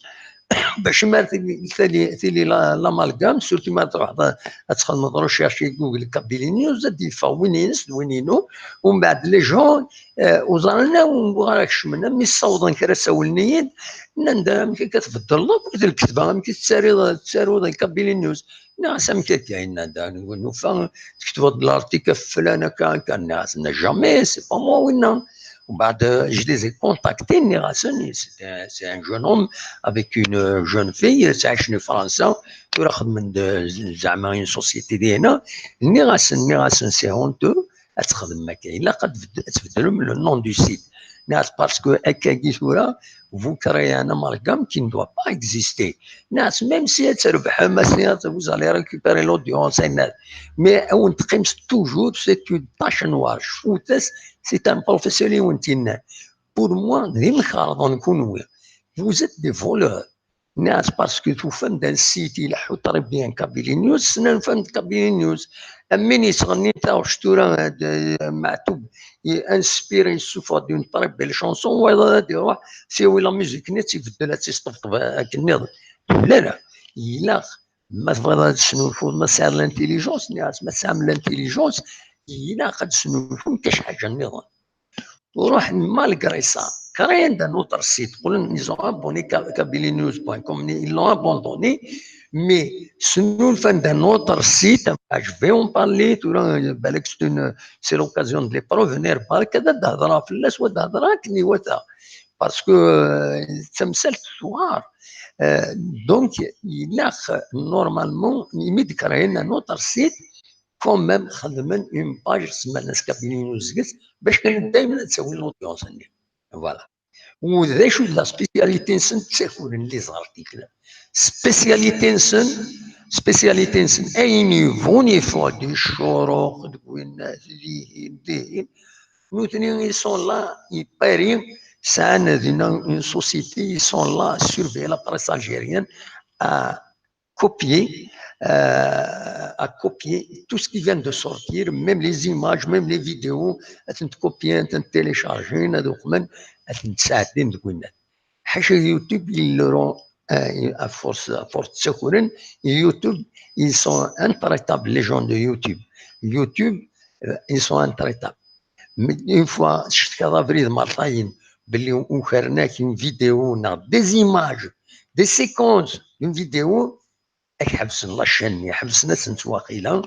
bac ma tili, tili, tili la, l'amalgame, surtout ma truḥeḍ ad, ad txedmeḍ recherche i Google Kabyle News, ad d-yeffeɣ win-ines d win-inu, umbeɛd les gens, euh, ur ẓran ara ur ara kecmen, mi ssawḍen kra ssawlen-iyi-d, nnan-d amek akka tbeddleḍ akk di lketba, amek i tettaruḍ, tettaruḍ i Kabyle News. Nniɣ-as amek akka, yenna-d, nufa tektbeḍ-d l'article ɣef flan akka, akka, nniɣ-as jamais, c'est pas moi winna. Umbeɛd, euh, je les ai contactés, nniɣ-asen, c'est un, c'est un jeune homme avec une jeune fille, ttɛicen di Fransa, tura xedmen-d, euh, zeɛma une société dina. Nniɣ-asen, nniɣ-asen, c'est honteux, ad txedmem akka, ilaq ad tbed-, ad tbeddlem le nom du site. Nniɣ-as, parce que akkagi tura, vous créez un amalgame qui ne doit pas exister. Nniɣ-as, même si ad trebḥem, si ad, vous allez récupérer l'audience, mais ad wen-teqqim toujours, c'est une tache noire. Cfut-as, c'est un professionnel i wen-t-yennan. Pour moi, d imkerḍen kunwi. Vous êtes des voleurs. Nniɣ-as, parce que tufam-d un site ileḥḥu très bien, Kabyle News, ssnen ufan-d Kabyle News. Am win yettɣennin taɣect tura, euh, de, euh, Maɛtub, i-, inspiré, yessufeɣ-d une très belle chanson, wayeḍ ad iruḥ, siwi la musique-nni ad tt-ibeddel, ad tt-isṭebṭeb akken nniḍen. Ula la, ilaq, ma tebɣiḍ ad tesnulfuḍ, ma tesɛiḍ l'intelligence, nniɣ-as, ma tesɛam l'intelligence, ilaq ad tesnulfum kac ḥaǧa nniḍen. Ruḥen malgré ça, créent un autre site, qqlen, ils ont abonné ka-, kabyle news point com, ils l'ont abandonné, mais snulfan-d un autre site, je vais en parler, tura, balak c'est une, c'est l'occasion de les prévenir, barek ad d-hedreɣ fell-as, wa d-hedreɣ akken iwata, parce que, euh, d tamsalt tuɣar. Euh, donc, ilaq, normalement, imi d-créent un autre site, quand même, xedmen une page, semman-as kabyle news deg-s, bac kan daymen ad tawin l'audience-nni. Voilà. U d acu d la spécialité-nsen? Ttakuren les articles. Spécialité-nsen, spécialité-nsen, ayen yebɣun yeffeɣ-d, iccuruq, deg winna, dihin, dihin. Nutni, ils sont là, i Paris, sɛan dinna une société, ils sont là à surveiller la presse algérienne, à copier, euh, à copier tout ce qui vient de sortir, même les images, même les vidéos, ad tent-copier, ad tent-télécharger, ad uqmen, ad tent-sɛeddin deg winna. Ḥaca YouTube, ils leur ont, euh, à force, à force de ttakuren, YouTube, ils sont intraitables, les gens de YouTube. YouTube, euh, ils sont intraitables. Mais une fois, cetkaḍ abrid mertayen, belli ukren-ak une vidéo, neɣ des images, des séquences d'une vidéo, ad k-ḥebsen la chaîne-nni, ḥebsen-asent waqila,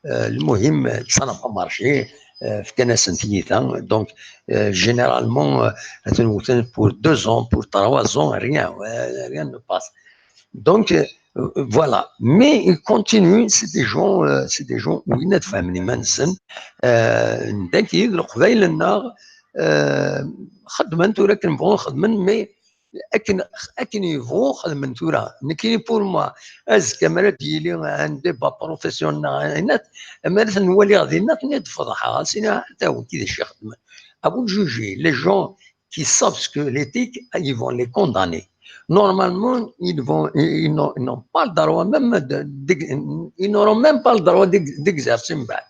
euh, lmuhim, ça n'a pas marché, euh, fkan-asen tiyita, donc, euh, généralement, euh, ad ten-wten pour deux ans, pour trois ans, rien, euh, rien ne passe. Donc, euh, voilà. Mais ils continuent, c'est des gens, euh, c'est des gens, win ad fahmen iman-nsen, euh, dagi d Leqbayel-nneɣ, euh, xeddmen tura akken bɣun xedmen, mais akken, akken yebɣu xedmen tura. Nekkini, pour moi, azekka mi ara d-yili un débat professionnel neɣ ayen, mi ara ten-waliɣ dinna, ad ten-id-feḍḥeɣ, ad s-iniɣ, ata wigi d acu i xeddmen. À vous de juger, les gens qui savent ce que l'éthique, ils vont les condamner. Normalement, ils vont, ils n'ont pas le droit même de, ils n'auront même pas le droit d'exercer une balle.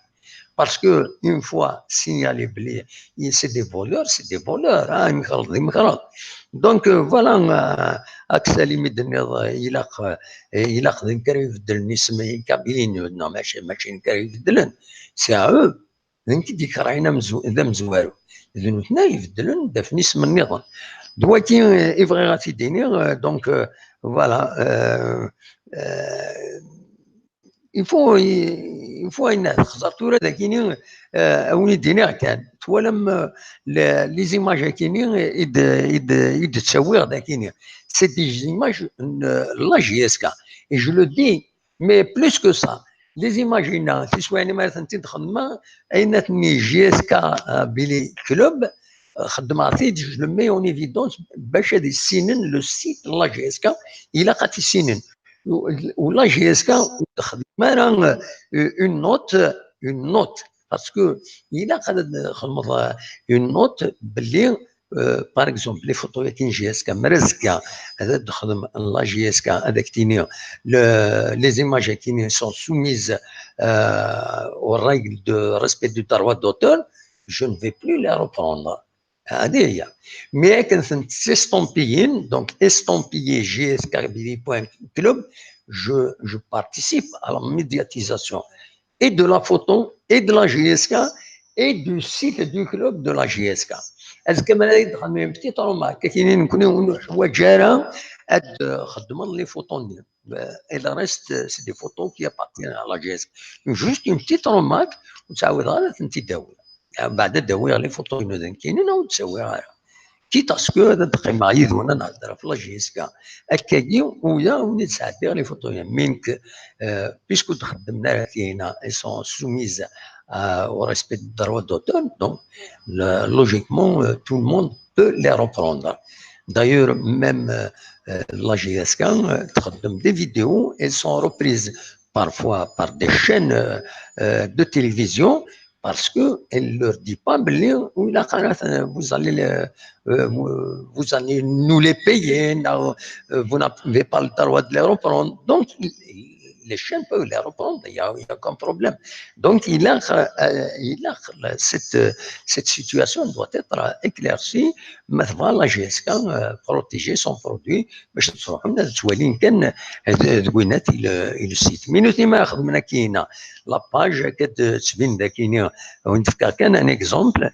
Parce que une fois signalé بلي c'est des voleurs, c'est des voleurs, hein, donc euh, voilà, euh, Axel, il me dit, il a, il a, il a, c'est à eux. D nekk i d-yekraynen d amezwaru. D nutni ibeddlen, d afnis nniḍen. D wagi i bɣiɣ ad t-id-iniɣ, donc voilà. Il faut, il faut ayen xẓer tura dagini, a wen-id-iniɣ kan, twalam les images akini i d-ttawiɣ dagini, c'est des images n la J S K. Et je le dis, mais plus que ça, les images-inna, tiswiɛin mi ara tent-id-xedmeɣ, ayen atni J S K Billy Club, xeddmeɣ-t-id, je le mets en évidence, bac ad issinen le site n la J S K, ilaq ad t-issinen. U la J S K ur texdim ara une note, une note, parce que ilaq ad txedmeḍ une note belli, par exemple, les photos-agi n J S K, mer azekka ad d-texdem la J S K, ad ak-tini les images-agi sont soumises aux règles de respect du droit d'auteur, je ne vais plus les reprendre. Mais akken tent-estampillen, donc estampiller J S K Billy point club, je, je participe à la médiatisation et de la photo et de la J S K et du site du club de la J S K. Azekka mi ara d-xedmen une petite remarque, akini nekkni ur nuḥwaǧ ara ad xeddmen les photos-nni. Et le reste, c'est des photos qui appartiennent à la J S K. Juste une petite remarque, ur ttɛawideɣ ara ad tent-id-awiɣ. Mbeɛd ad d-awiɣ les photos-inu d nekkini, neɣ ur tt-awiɣ ara. Quitte à ce que ad d-qqimeɣ yid-wen ad nehder ɣef la J S K. Akkagi, uya ur d-sɛeddiɣ les photos-inu. Mais nekk, puisque ur d-xeddmen ara tinna, elles sont soumises au respect du droit d'auteur, donc logiquement, tout le monde peut les reprendre. D'ailleurs, même la J S K txeddem des vidéos, elles sont reprises parfois par des chaînes de télévision, parce que elle leur dit pas belli, vous allez, vous allez nous les payer, vous n'avez pas le droit de les reprendre. Donc, les chaînes peuvent les reprendre, il n'y a, a aucun problème. Donc, il a, euh, il a cette, cette situation doit être éclaircie. Mais voilà, J S K euh, protéger son produit. Mais je trouve que tu vois, il le site. Mais nous, il m'a la page, que tu viens de on fait un exemple,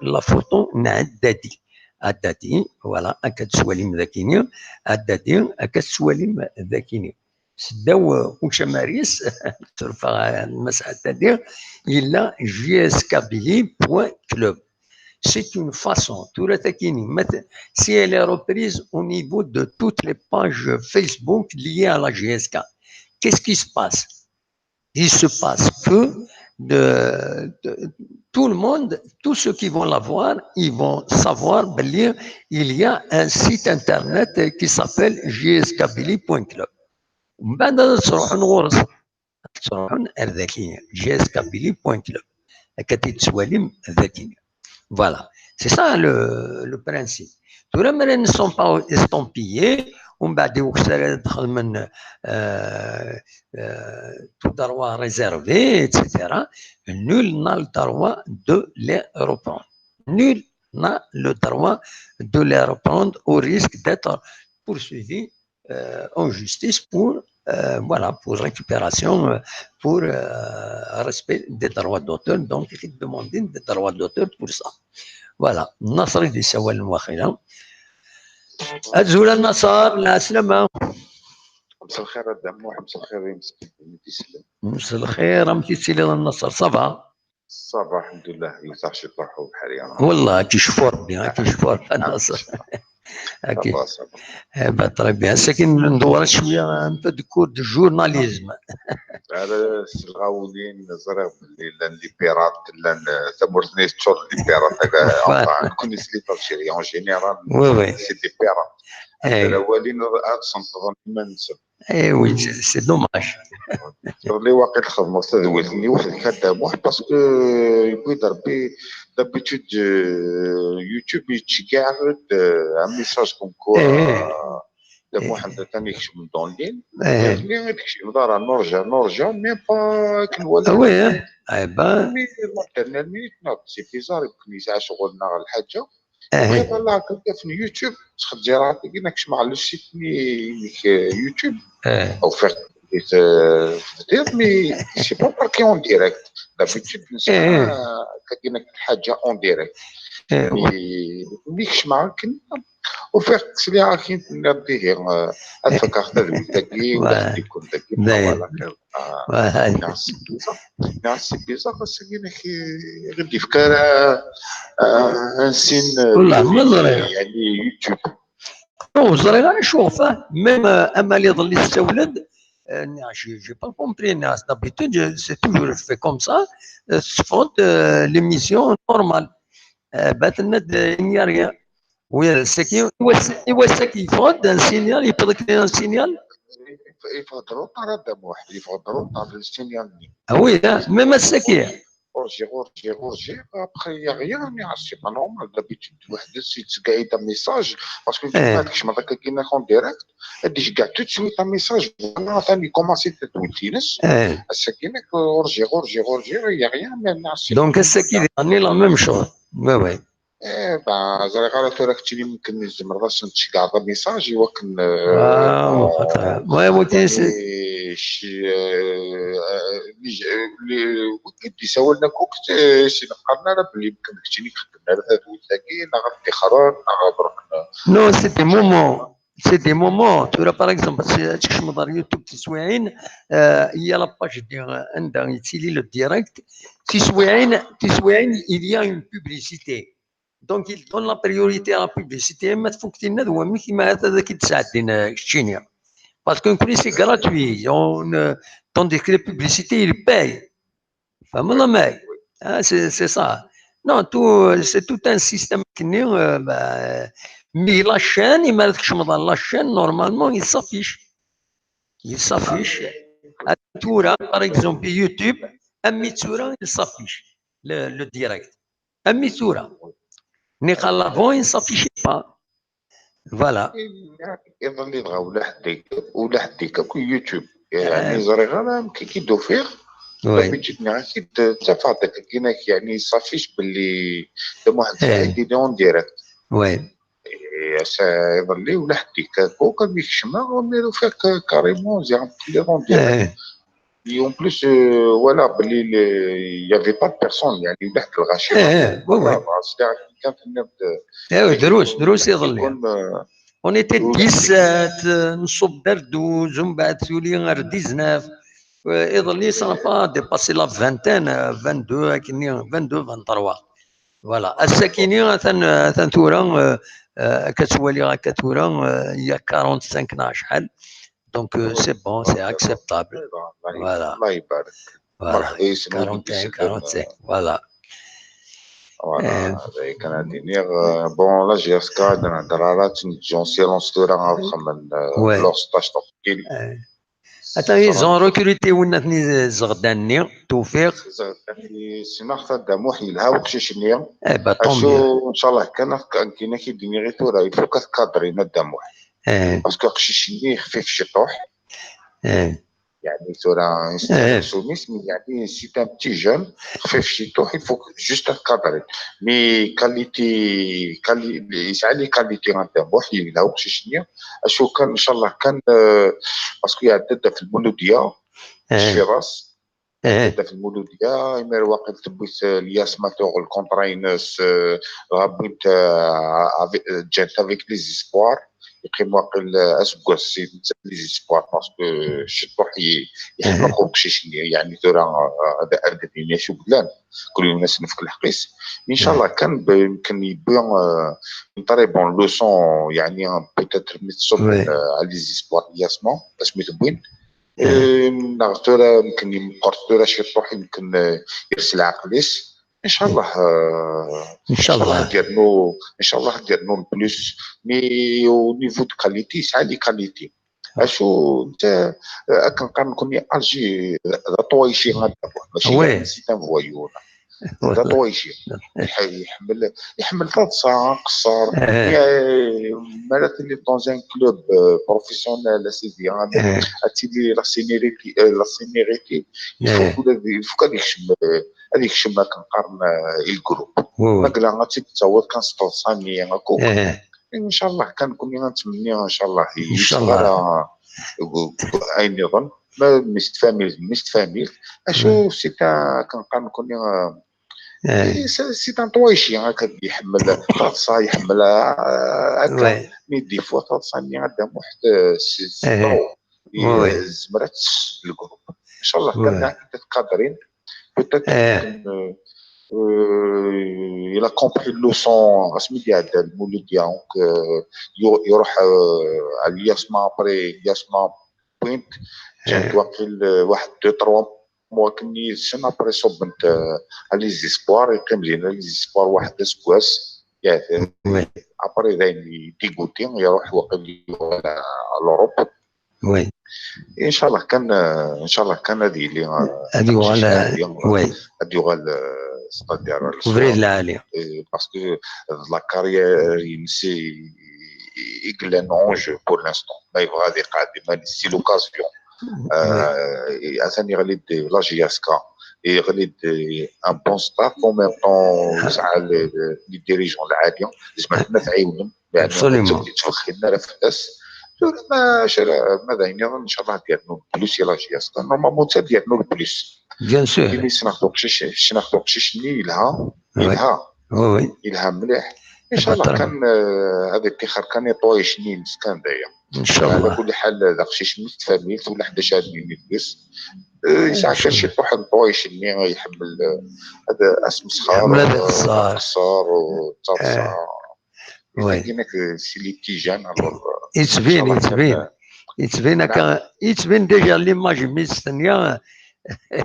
la photo n'a Haddadi. Haddadi, voilà, هكا تسواليم ذاكيني. Haddadi, هكا تسواليم ذاكيني. Seddaw ucamar-is, surfeɣ lmasɛa-agi, yella J S K Billy point club. C'est une façon, tura takini, si elle est reprise au niveau de toutes les pages Facebook liées à la J S K. Qu'est-ce qui se passe? Il se passe que de, de, tout le monde, tous ceux qui vont la voir, ils vont savoir, il y a un site internet qui s'appelle J S K Billy point club. ومن بعد هذا تروحون غورس، تروحون أرداكية، J S K Billy point club. هكا تتسوالم ذاكية. Voilà, c'est ça le, le principe. Tura, mais ne sont pas estampillés, on va dire que ça, tout droit réservé, et cetera. Nul n'a le droit de les reprendre. Nul n'a le droit de les reprendre au risque d'être poursuivi euh, en justice pour, euh, voilà, pour récupération, euh, pour euh, respect des droits d'auteur. Donc, il demande des droits d'auteur pour ça. Voilà. Nasser di sawal n waxila. Azul a Nasser, la slama. مساء الخير a Dda Muḥ, مساء الخير يا مساء الخير. مساء الخير، amek i tettiliḍ a Nasser, ça va? Ça va, الحمد لله. يفتح شي طرحو بحري. والله كيشفو ربي، كيشفو ربي. Très bien. ساكن ندور شويه un peu de cours de journalisme. على الغاولين زريغ باللي لان les pirates، لان ثمورتني تشور les pirates هكا. نكون سليت الجيري en général. Oui, oui. C'est des pirates. ad walin ad sentḍen iman-nsen. Eh oui, c'est dommage. Iḍelli waqil xedmeɣ tadwilt-nni weḥd-k a Dda Muḥ, parce que yewwi-d Rebbi d'habitude, euh, YouTube yettceggiɛ-d, euh, un message comme quoi, euh, Dda Muḥ atan yekcem dans le line. Iḍelli i d-kecmeḍ ara nurja, nurja, même pas akken wala. Ah oui, hein. Eh ben. Mais la dernière minute, non, c'est bizarre, yemken yesɛa ccɣel neɣ lḥaǧa. Voilà, comme كان في يوتيوب تخدي راسك انك شمع على السيت نيك يوتيوب او فيك تدير، mais c'est pas marqué en direct. D'habitude نسمع كاينه حاجه en direct. Mais ميك شمع كنا وفيك سلي راكي نديه افكار تدوي تاكي ولا يكون تاكي. Voilà. ناس بيزا، ناس بيزا خاصك انك غير يفكر، آه، انسين، والله ما ظريغ. يعني يوتيوب. Non, ظريغ انا شوف، même اما اللي يظل يستولد، آه، j'ai pas compris. D'habitude c'est toujours fait comme ça. تفرض l'émission normale. بات لنا il n'y a rien. Oui, c'est qui, ايوا ساكي يفرض un signal, يفرض un signal. يفرض روطار هذا واحد، يفرض روطار في السينيال. Ah oui, même ساكي. غورجي، غورجي، غورجي، après il y a rien, mais c'est pas normal. D'habitude واحد يتقايد message parce que ما عندكش ما كاينك en direct. هادي كاع tout de suite un message. Voilà, ثاني كومونسي تدوي تينس. الساكي غورجي، غورجي، غورجي، il y a rien, mais c'est donc الساكي راني la même chose. Oui, oui. ايه با زريغ على ثورة كتير يمكن نزم راسن تشكع هذا ميساج يوكن. اه، خطا. المهم وتنسى. وكيف يسولنا كوك، شي نقرنا راه بلي يمكن كتير يخدمنا على هذا وتاكي نغطي خرار نغبرك. Non, c'est des moments. C'est des moments. Tu vois, par exemple, si tu regardes YouTube, tu vois, il y a la page de, عندها يتسيلي le direct. Tu vois, tu vois, il y a une publicité. Donc, il donne la priorité à la publicité. ما تفوتينا ذو ميك ما هذا ذاك يتساعدين كتشينيا. Parce que c'est gratuit. On, euh, tandis que les publicités, ils payent. فهمنا معايا؟ Ah, c'est, c'est ça. Non, tout, c'est tout un système كني، euh, bah, mais la chaîne, il m'a dit que la chaîne, normalement, il s'affiche. Il s'affiche. Tura, par exemple, YouTube, أمي tura, il s'affiche. Le, le direct. أمي tura. نيقال avant, il s'affiche pas. Voilà. يظل يبغى ولا حد يكتب، ولا حد يكتب كل يوتيوب. يعني زريغ انا كي كي دوفير. Oui. بيجيتني اكيد تفاضل كيناك يعني صافيش باللي تم واحد سعيد يدي en direct. Oui. يظل لي ولا حد يكتب وكان يكشمها وميرو فيك كاريمون زي عم تقول en direct. Et en plus, euh, voilà, il n'y avait pas de personne, يعني واحد الغاشي. ايه، وي، وي. كانت النبض. ايه، دروس، دروس يظل. On était dix-sept، نصب دار دوز، ومن بعد تولي غير dix-neuf. يظل لي ça n'a pas dépassé la vingtaine، vingt-deux، هكا، vingt-deux، vingt-trois. Voilà. الساكيني ثان ثان ثورة، آه، آه، كتولي هكا ثورة، آه، هي quarante-cinq نهار شحال. Donc, euh, c'est bon, c'est acceptable. Voilà. الله يبارك. Voilà. مرحبا يسلمك. Quarante et un, quarante-cinq, voilà. Voilà. كان هادي نيغ، آه، bon، la J S K، عندنا درارات، نجون سيلونس ثورة، غنخمم، آه، ouais. Leur stage تقيل. Attends, ils ont recruté وين ثني زغداني، توفيق. زغداني، سي مارثا داموح، يلها وقشيشني. Eh ben, tant mieux. ان شاء الله كان كاين كي ديني غير ثورة، il faut كتكادري داموح. Parce que قشيشني خفيف شي طوح. يعني ثورة سوميس، mais يعني c'est un petit jeune، خفيف شي طوح، il faut juste تكادري. Mais qualité، quali-، يسعى لي qualité غنتا بوحدي، لا وقت شنيا. اشو كان ان شاء الله كان، آه، parce que يعدد في المولودية، الشراس. يعدد في المولودية، يمير واقف تبويت الياس ماتور الكونترا ينس، آه، غابويت، آه، avec، جات avec les espoirs. يقيم واقيل اسكواس سي les espoirs parce que شطوح يحمق وقشيشني، يعني ثورة، آه، هذا أرد الدنيا شو بلان. كل يوم ناس نفك الحقيس. ان شاء الله كان ب-، يمكن يبيع، آه، une très bonne leçon، يعني peut-être متصب، آه، على les espoirs ياسمون باش متبوين. آه، ناغ ثورة يمكن يمقر ثورة شطوح يمكن، آه، يرسل عقليس. Inchallah, euh, Inchallah. Inchallah, ad yernu, Inchallah, ad yernu le plus. Mais au niveau de qualité, c'est les qualités. Acu, netta, euh, akken qqaren nekkni, Alger, d aṭwayci, mačči, c'est un voyou. D aṭwayci. Iḥemmel, iḥemmel taḍsa, aqeṣṣer. Mi ara tili dans un club, euh, professionnel, à sidi, ad tili la seniorité, euh, la seniorité. Il faut que, il faut qu'ad yekcem, euh, ad yekcem akken qqaren, euh, i le groupe. Ma yella ad tt-id-tawiḍ kan s teḍsa-nni akk. Inchallah, kan nekkni ad nettmenni, inchallah, yesber ayen iḍen. Ma mistfamilt, mistfamilt. Acu, c'est un, kan qqaren nekkni, euh, c'est un ṭwayci, akka, iḥemmel taḍsa, iḥemmel, euh, akka. Mais des fois, taḍsa-nni, a Dda Muḥ, euh, c'est trop. Tezmer ad tess le groupe. Inchallah, kan ad t-qadrin. Peut-être, euh, euh, il a compris la leçon, asmi d-iɛedda Lmuludya, donc, euh, يروح, euh, à l'IASMA, après l'IASMA, point, ǧǧan-t waqil, euh, واحد deux trois mois akken yid-sen, après ṣubben-t, euh, à les espoirs, yeqqim dinna les espoirs واحد aseggas, après dayen dégoûté, iruḥ waqil à l'Europe. Inchallah kan, euh, inchallah kan ad yili, euh, ad yuɣal, euh, ad yuɣal, euh, c'est-à-dire, ubrid lɛali. Parce que la carrière-ines i yellan en jeu pour l'instant. Ma yebɣa ad iqeɛɛed iman-is, c'est l'occasion. Euh, atan yeɣli-d la JSK, yeɣli-d un bon staff, en même temps yesɛa les dirigeants lɛali, zemren ad t-ɛiwnen. Absolument. Ur ttwexxilen ara fell-as. Tura ma, ma d ayen nniḍen, inchallah ad yernu le plus i la JSK. Normalement netta ad yernu le plus. Bien sûr. Imi ssneɣ-t uqcic, ssneɣ-t uqcic-nni yelha, yelha. Yelha mliḥ. Inchallah kan, euh, ad iṭixer kan i ṭwayec-nni-ines kan d aya. Inchallah. Ala kulli ḥal d aqcic n tfamilt, ulaḥedd acu ad nini deg-s. Euh, yesɛa kan ciṭuḥ n ṭwayec-nni iḥemmel, euh, ad asmesxer, iḥemmel ad iqeṣṣer, aqeṣṣer, d taḍsa. Yettbin, yettbin, yettbin akka, yettbin déjà l'image mi s-tenna,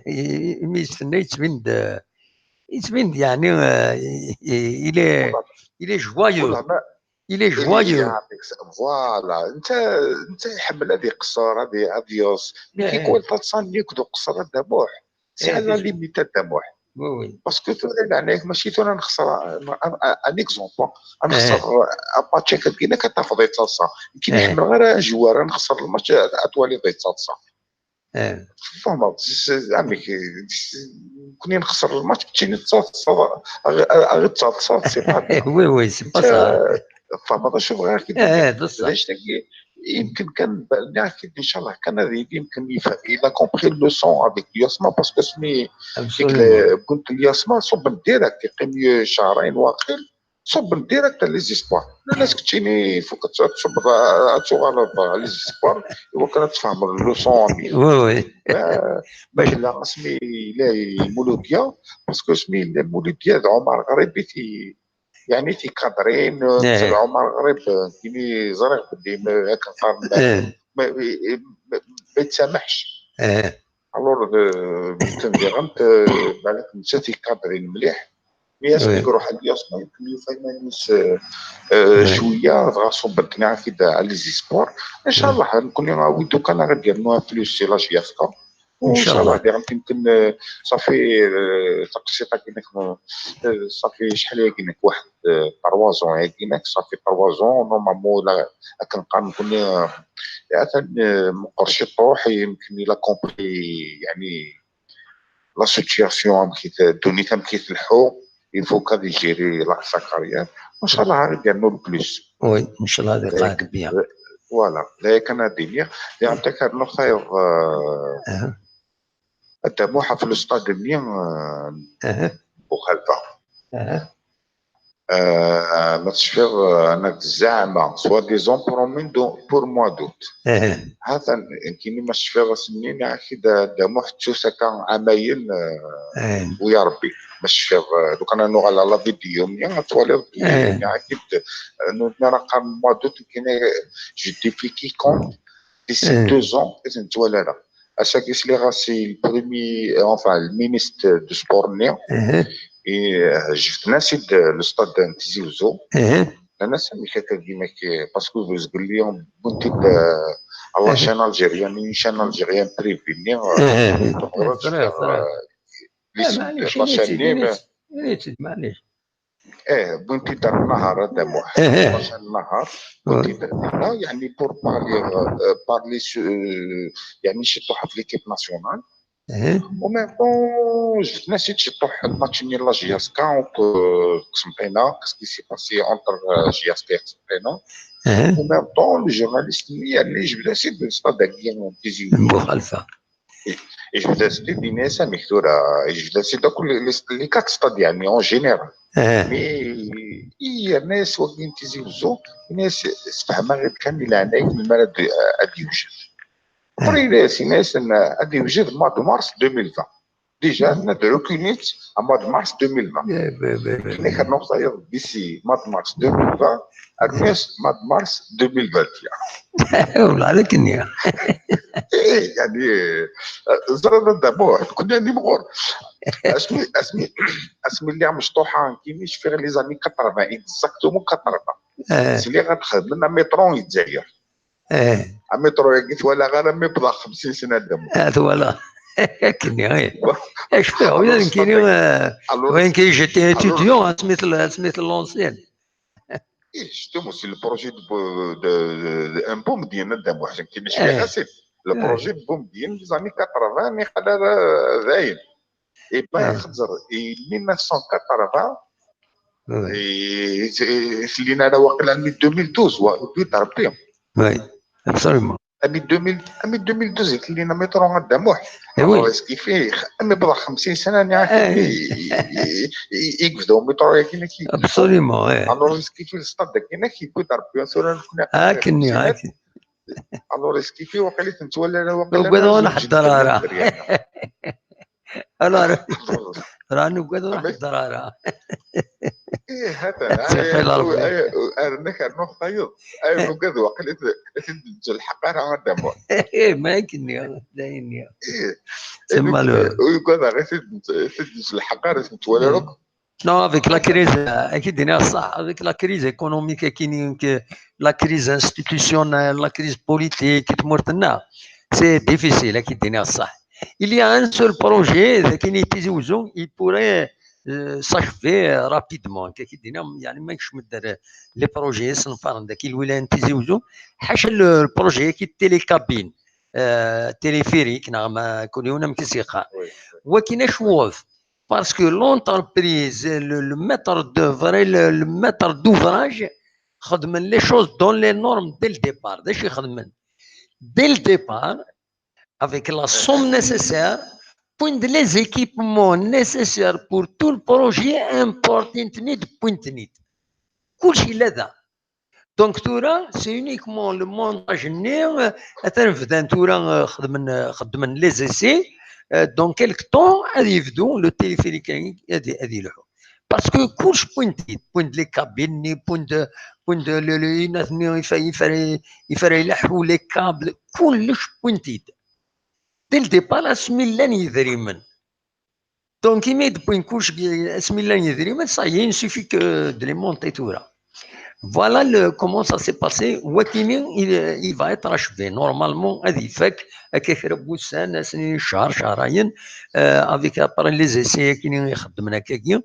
mi s-tenna yettbin-d, yettbin-d, yeɛni, euh, il est, il est joyeux. Il est joyeux. Voilà, netta, netta iḥemmel ad iqeṣṣer, ad, ad yeḍs. Mi tikwal taḍsa-nni akked uqeṣṣer a Dda Muḥ. C'est à la limite a Dda Muḥ. Parce que tura, leɛnaya-k, mačči tura nexṣer, un exemple, ad nexṣer un match akka-agi, ad tafeḍ yettaḍsa. Nekk ur ḥemmleɣ ara ajewwar, ad nexṣer le match, ad twaliḍ yettaḍsa. Tfehmeḍ? Amek, nekkni nexṣer le match, keččini tettaḍsaḍ, ad ɣ-, ad ɣ-tettaḍsaḍ, c'est pas bien. Oui, oui, c'est pas ça. Tfehmeḍ acu bɣiɣ ad k-id-iniɣ? D acu-agi, yemken kan, nniɣ-ak-id, inchallah kan ad yili yemken il a compris la leçon avec l'IASMA, parce que asmi wwin-t l'IASMA, ṣubben-t direct, yeqqim cehrayen waqil, ṣubben-t direct à les espoirs. Nnan-as keččini ifuk ad tṣubbeḍ, ad tuɣaleḍ à les espoirs, iwakken ad tfehmeḍ la leçon. Oui, oui. Ma yella asmi yella Lmuludya, parce que asmi yella Lmuludya d Ɛumar Ɣrib i t- yeɛni tikadrin, eh, Ɛumar Ɣrib, eh, nekkini ẓriɣ belli ma, akken qqaren, eh, ma, ma, ma yettamaḥx. Eh. Alors, eh, netta diɣen, eh, balak netta tikadrin mliḥ. Mi asmi iruḥ l'IASMA, yemken yufa iman-is, eh, eh, cwiya, dɣa ṣubben-t-id à les espoirs. Inchallah, nekkni, ah, wid kan ad yernu plus si la JSK. Inchallah. Inchallah, diɣen yemken, eh, ṣafi, eh, taqsiṭ-agi-inek, eh, ṣafi acḥal-agi-inek, waḥed, eh, trois ans-agi-inek, ṣafi trois ans, normalement, la, akken qqaren nekkni, eh, atan, eh, meqqer ciṭuḥ, yemken il a compris, yeɛni, la situation, amek i t-, ddunit amek i tleḥḥu, il faut qu'ad igéri la, sa carrière. Inchallah, ad yernu le plus. Oui, inchallah, ad iqeɛɛed bien. Voilà, d aya kan ad d-iniɣ. Diɣen takernuɣt tayeḍ, eh, a Dda Muḥ, ɣef l'ustad-nni, eh, Buxalfa. Eh, ma tecfiḍ, eh, nekk zeɛma, soi-disant, promis pour mois d'août. Ha-t-an, nekkini ma tecfiḍ ass-nni, nniɣ-ak-id a Dda Muḥ, ttu-t akka ɛamayen, eh, u ya Rebbi. Ma tecfiḍ, eh, lukan ad nuɣal ɣer la vidéo-nni, ad twaliḍ belli nniɣ-ak-id, eh, nutni ara qqaren mois d'août, nekkini, je défie quiconque, d'ici deux ans, ad t-nettwali ara. Ass-agi sliɣ-as i le premier, euh, enfin, le ministre du sport-nni, Et, euh, جبت ناس يد le stade de Tizi Ouzou. Nnan-as amek akka dima كي parce que vous قال لي بنتي à la chaîne algérienne, une chaîne algérienne privée. معليش، معليش. ايه، بنتي دار النهار هذا موح. النهار بنتي دار لنا يعني pour parler, euh, parler يعني شي طوحه في l'équipe nationale. وميم طون جبت ناس يتشطح الماتش ني لا جي اس كا اونت قسمطينا qu'est-ce qui s'est passé entre جي اس كا قسمطينا. وميم طون لو جورناليست يعني جبت ناس يدوز ستاد كيان تيزي مخالفه. جبت ناس دي ناس مكثوره. جبت ناس كل لي كات ستاد يعني اون جينيرال. مي اي ناس واقفين تيزي وزو ناس استفهمها غير كامل عليك من المرض ادي وجد. Après, c'est un ad de mars deux mille vingt. Déjà, on a de reconnaître à mois de mars deux mille vingt. Mais quand on s'aille d'ici mois de mars deux mille vingt, à mois de mars deux mille vingt et un. والله على كنيا. ايه يعني زرنا دابور كنا نمغور اسمي اسمي اسمي اللي مشطوحه كيفاش في les années quatre-vingts exactement quatre-vingts. C'est اللي غنخدم لنا ميترو الجزائر. ايه الميترو يا قلت ولا غير مي بضا خمسين سنه دم. هذا ولا كني ايه اش فيه وين كيني وين كي j'étais étudiant سميت سميت l'ancien. ايه justement c'est le projet de de de un bon مدينه دم واحد كاين شي حسيت le projet de bon مدينه les années quatre-vingts mais خلال زاين. Et ben خزر et mille neuf cent quatre-vingts خلينا انا واقيلا من deux mille douze وبيت ربي. Oui, absolument. امي deux mille امي deux mille douze خلينا مترو غدا موح. ايوا. كيفي امي بضا خمسين سنه انا يقفدوا مترو كاين كي. Absolument. الوغ كيفي الستاد كاين كي بيت ربي سولا. هاكني هاكني. الوغ كيفي واقيلا تنتولى انا واقيلا. وقعدوا نحضر راه. انا راني نقعد واحد الضراره. ايه هذا سيقي لا ربي. ارنك ارنوخ طيب. اي نقعد وقلت تدج الحقاره غدا مو. ايه ما يمكنني دايني. ايه تما لو. ويقعد غير تدج الحقاره تتولى لك. Non, avec la crise, اكيد دينا صح, avec la crise économique كاينين la crise institutionnelle, la crise politique تمورتنا, c'est difficile اكيد دينا صح. Il y a un seul projet, ذاك اللي تيزي وزو, il pourrait s'achever rapidement. كي دينا يعني ما يكش مدار les projets صنفار داك الولاية تيزي وزو, حاشا le projet كي télécabine, téléphérique نعم كل يوم كي سيقار. وكاين شوف parce que l'entreprise, le, le maître d'œuvre, le, le maître d'ouvrage خدمن les choses dans les normes dès le départ. داش يخدمن dès le départ avec la somme nécessaire, point les équipements nécessaires pour tout le projet important نيت point نيت. كلشي لا ذا. Donc ثورا c'est uniquement le montage ني اتنبدان ثورا خدمن خدمن les essais. Dans quelque temps غادي يبدو le téléphérique غادي يلحو. Parce que كلش point نيت, point les cabines ني, point point يفري يفري يلحو les câbles, كلش point نيت. Dès le départ اسمي لان يدريمن. Donc imi d-wwin kullec asmi llan yedrimen, ça y est, il suffit que de les monter tura. Voilà le, comment ça s'est passé. Wakini, il, il va être achevé. Normalement, ad ifak akka kra n wussan, ass-nni, ccher, cehrayen, avec après les essais akini i xeddmen akkagi,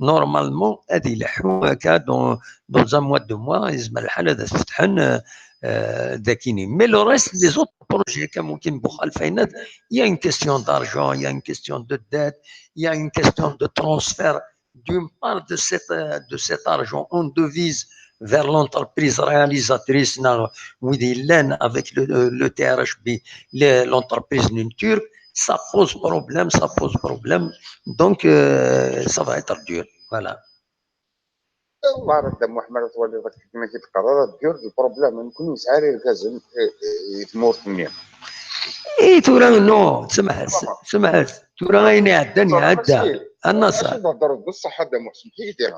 normalement ad ileḥḥu akka dans, dans un mois, deux mois, yezmer lḥal ad as-fetḥen. Dakini. Mais le reste, les autres projets, comme Kim Boukhal Fainad, il y a une question d'argent, il y a une question de dette, il y a une question de transfert d'une part de, cette, de cet argent en devise vers l'entreprise réalisatrice, avec le, le T R H B, l'entreprise turque, ça pose problème, ça pose problème. Donc, euh, ça va être dur. Voilà. والله راه دا محمد توالي داك كيما كيتقرا راه ديور دي بروبليم يمكن يسعى ليه الكازن يتمورت مني. اي تورا نو سمحت سمحت تورا غيني عداني عدا. النصر نهضر بالصح هذا محسن كي يدير.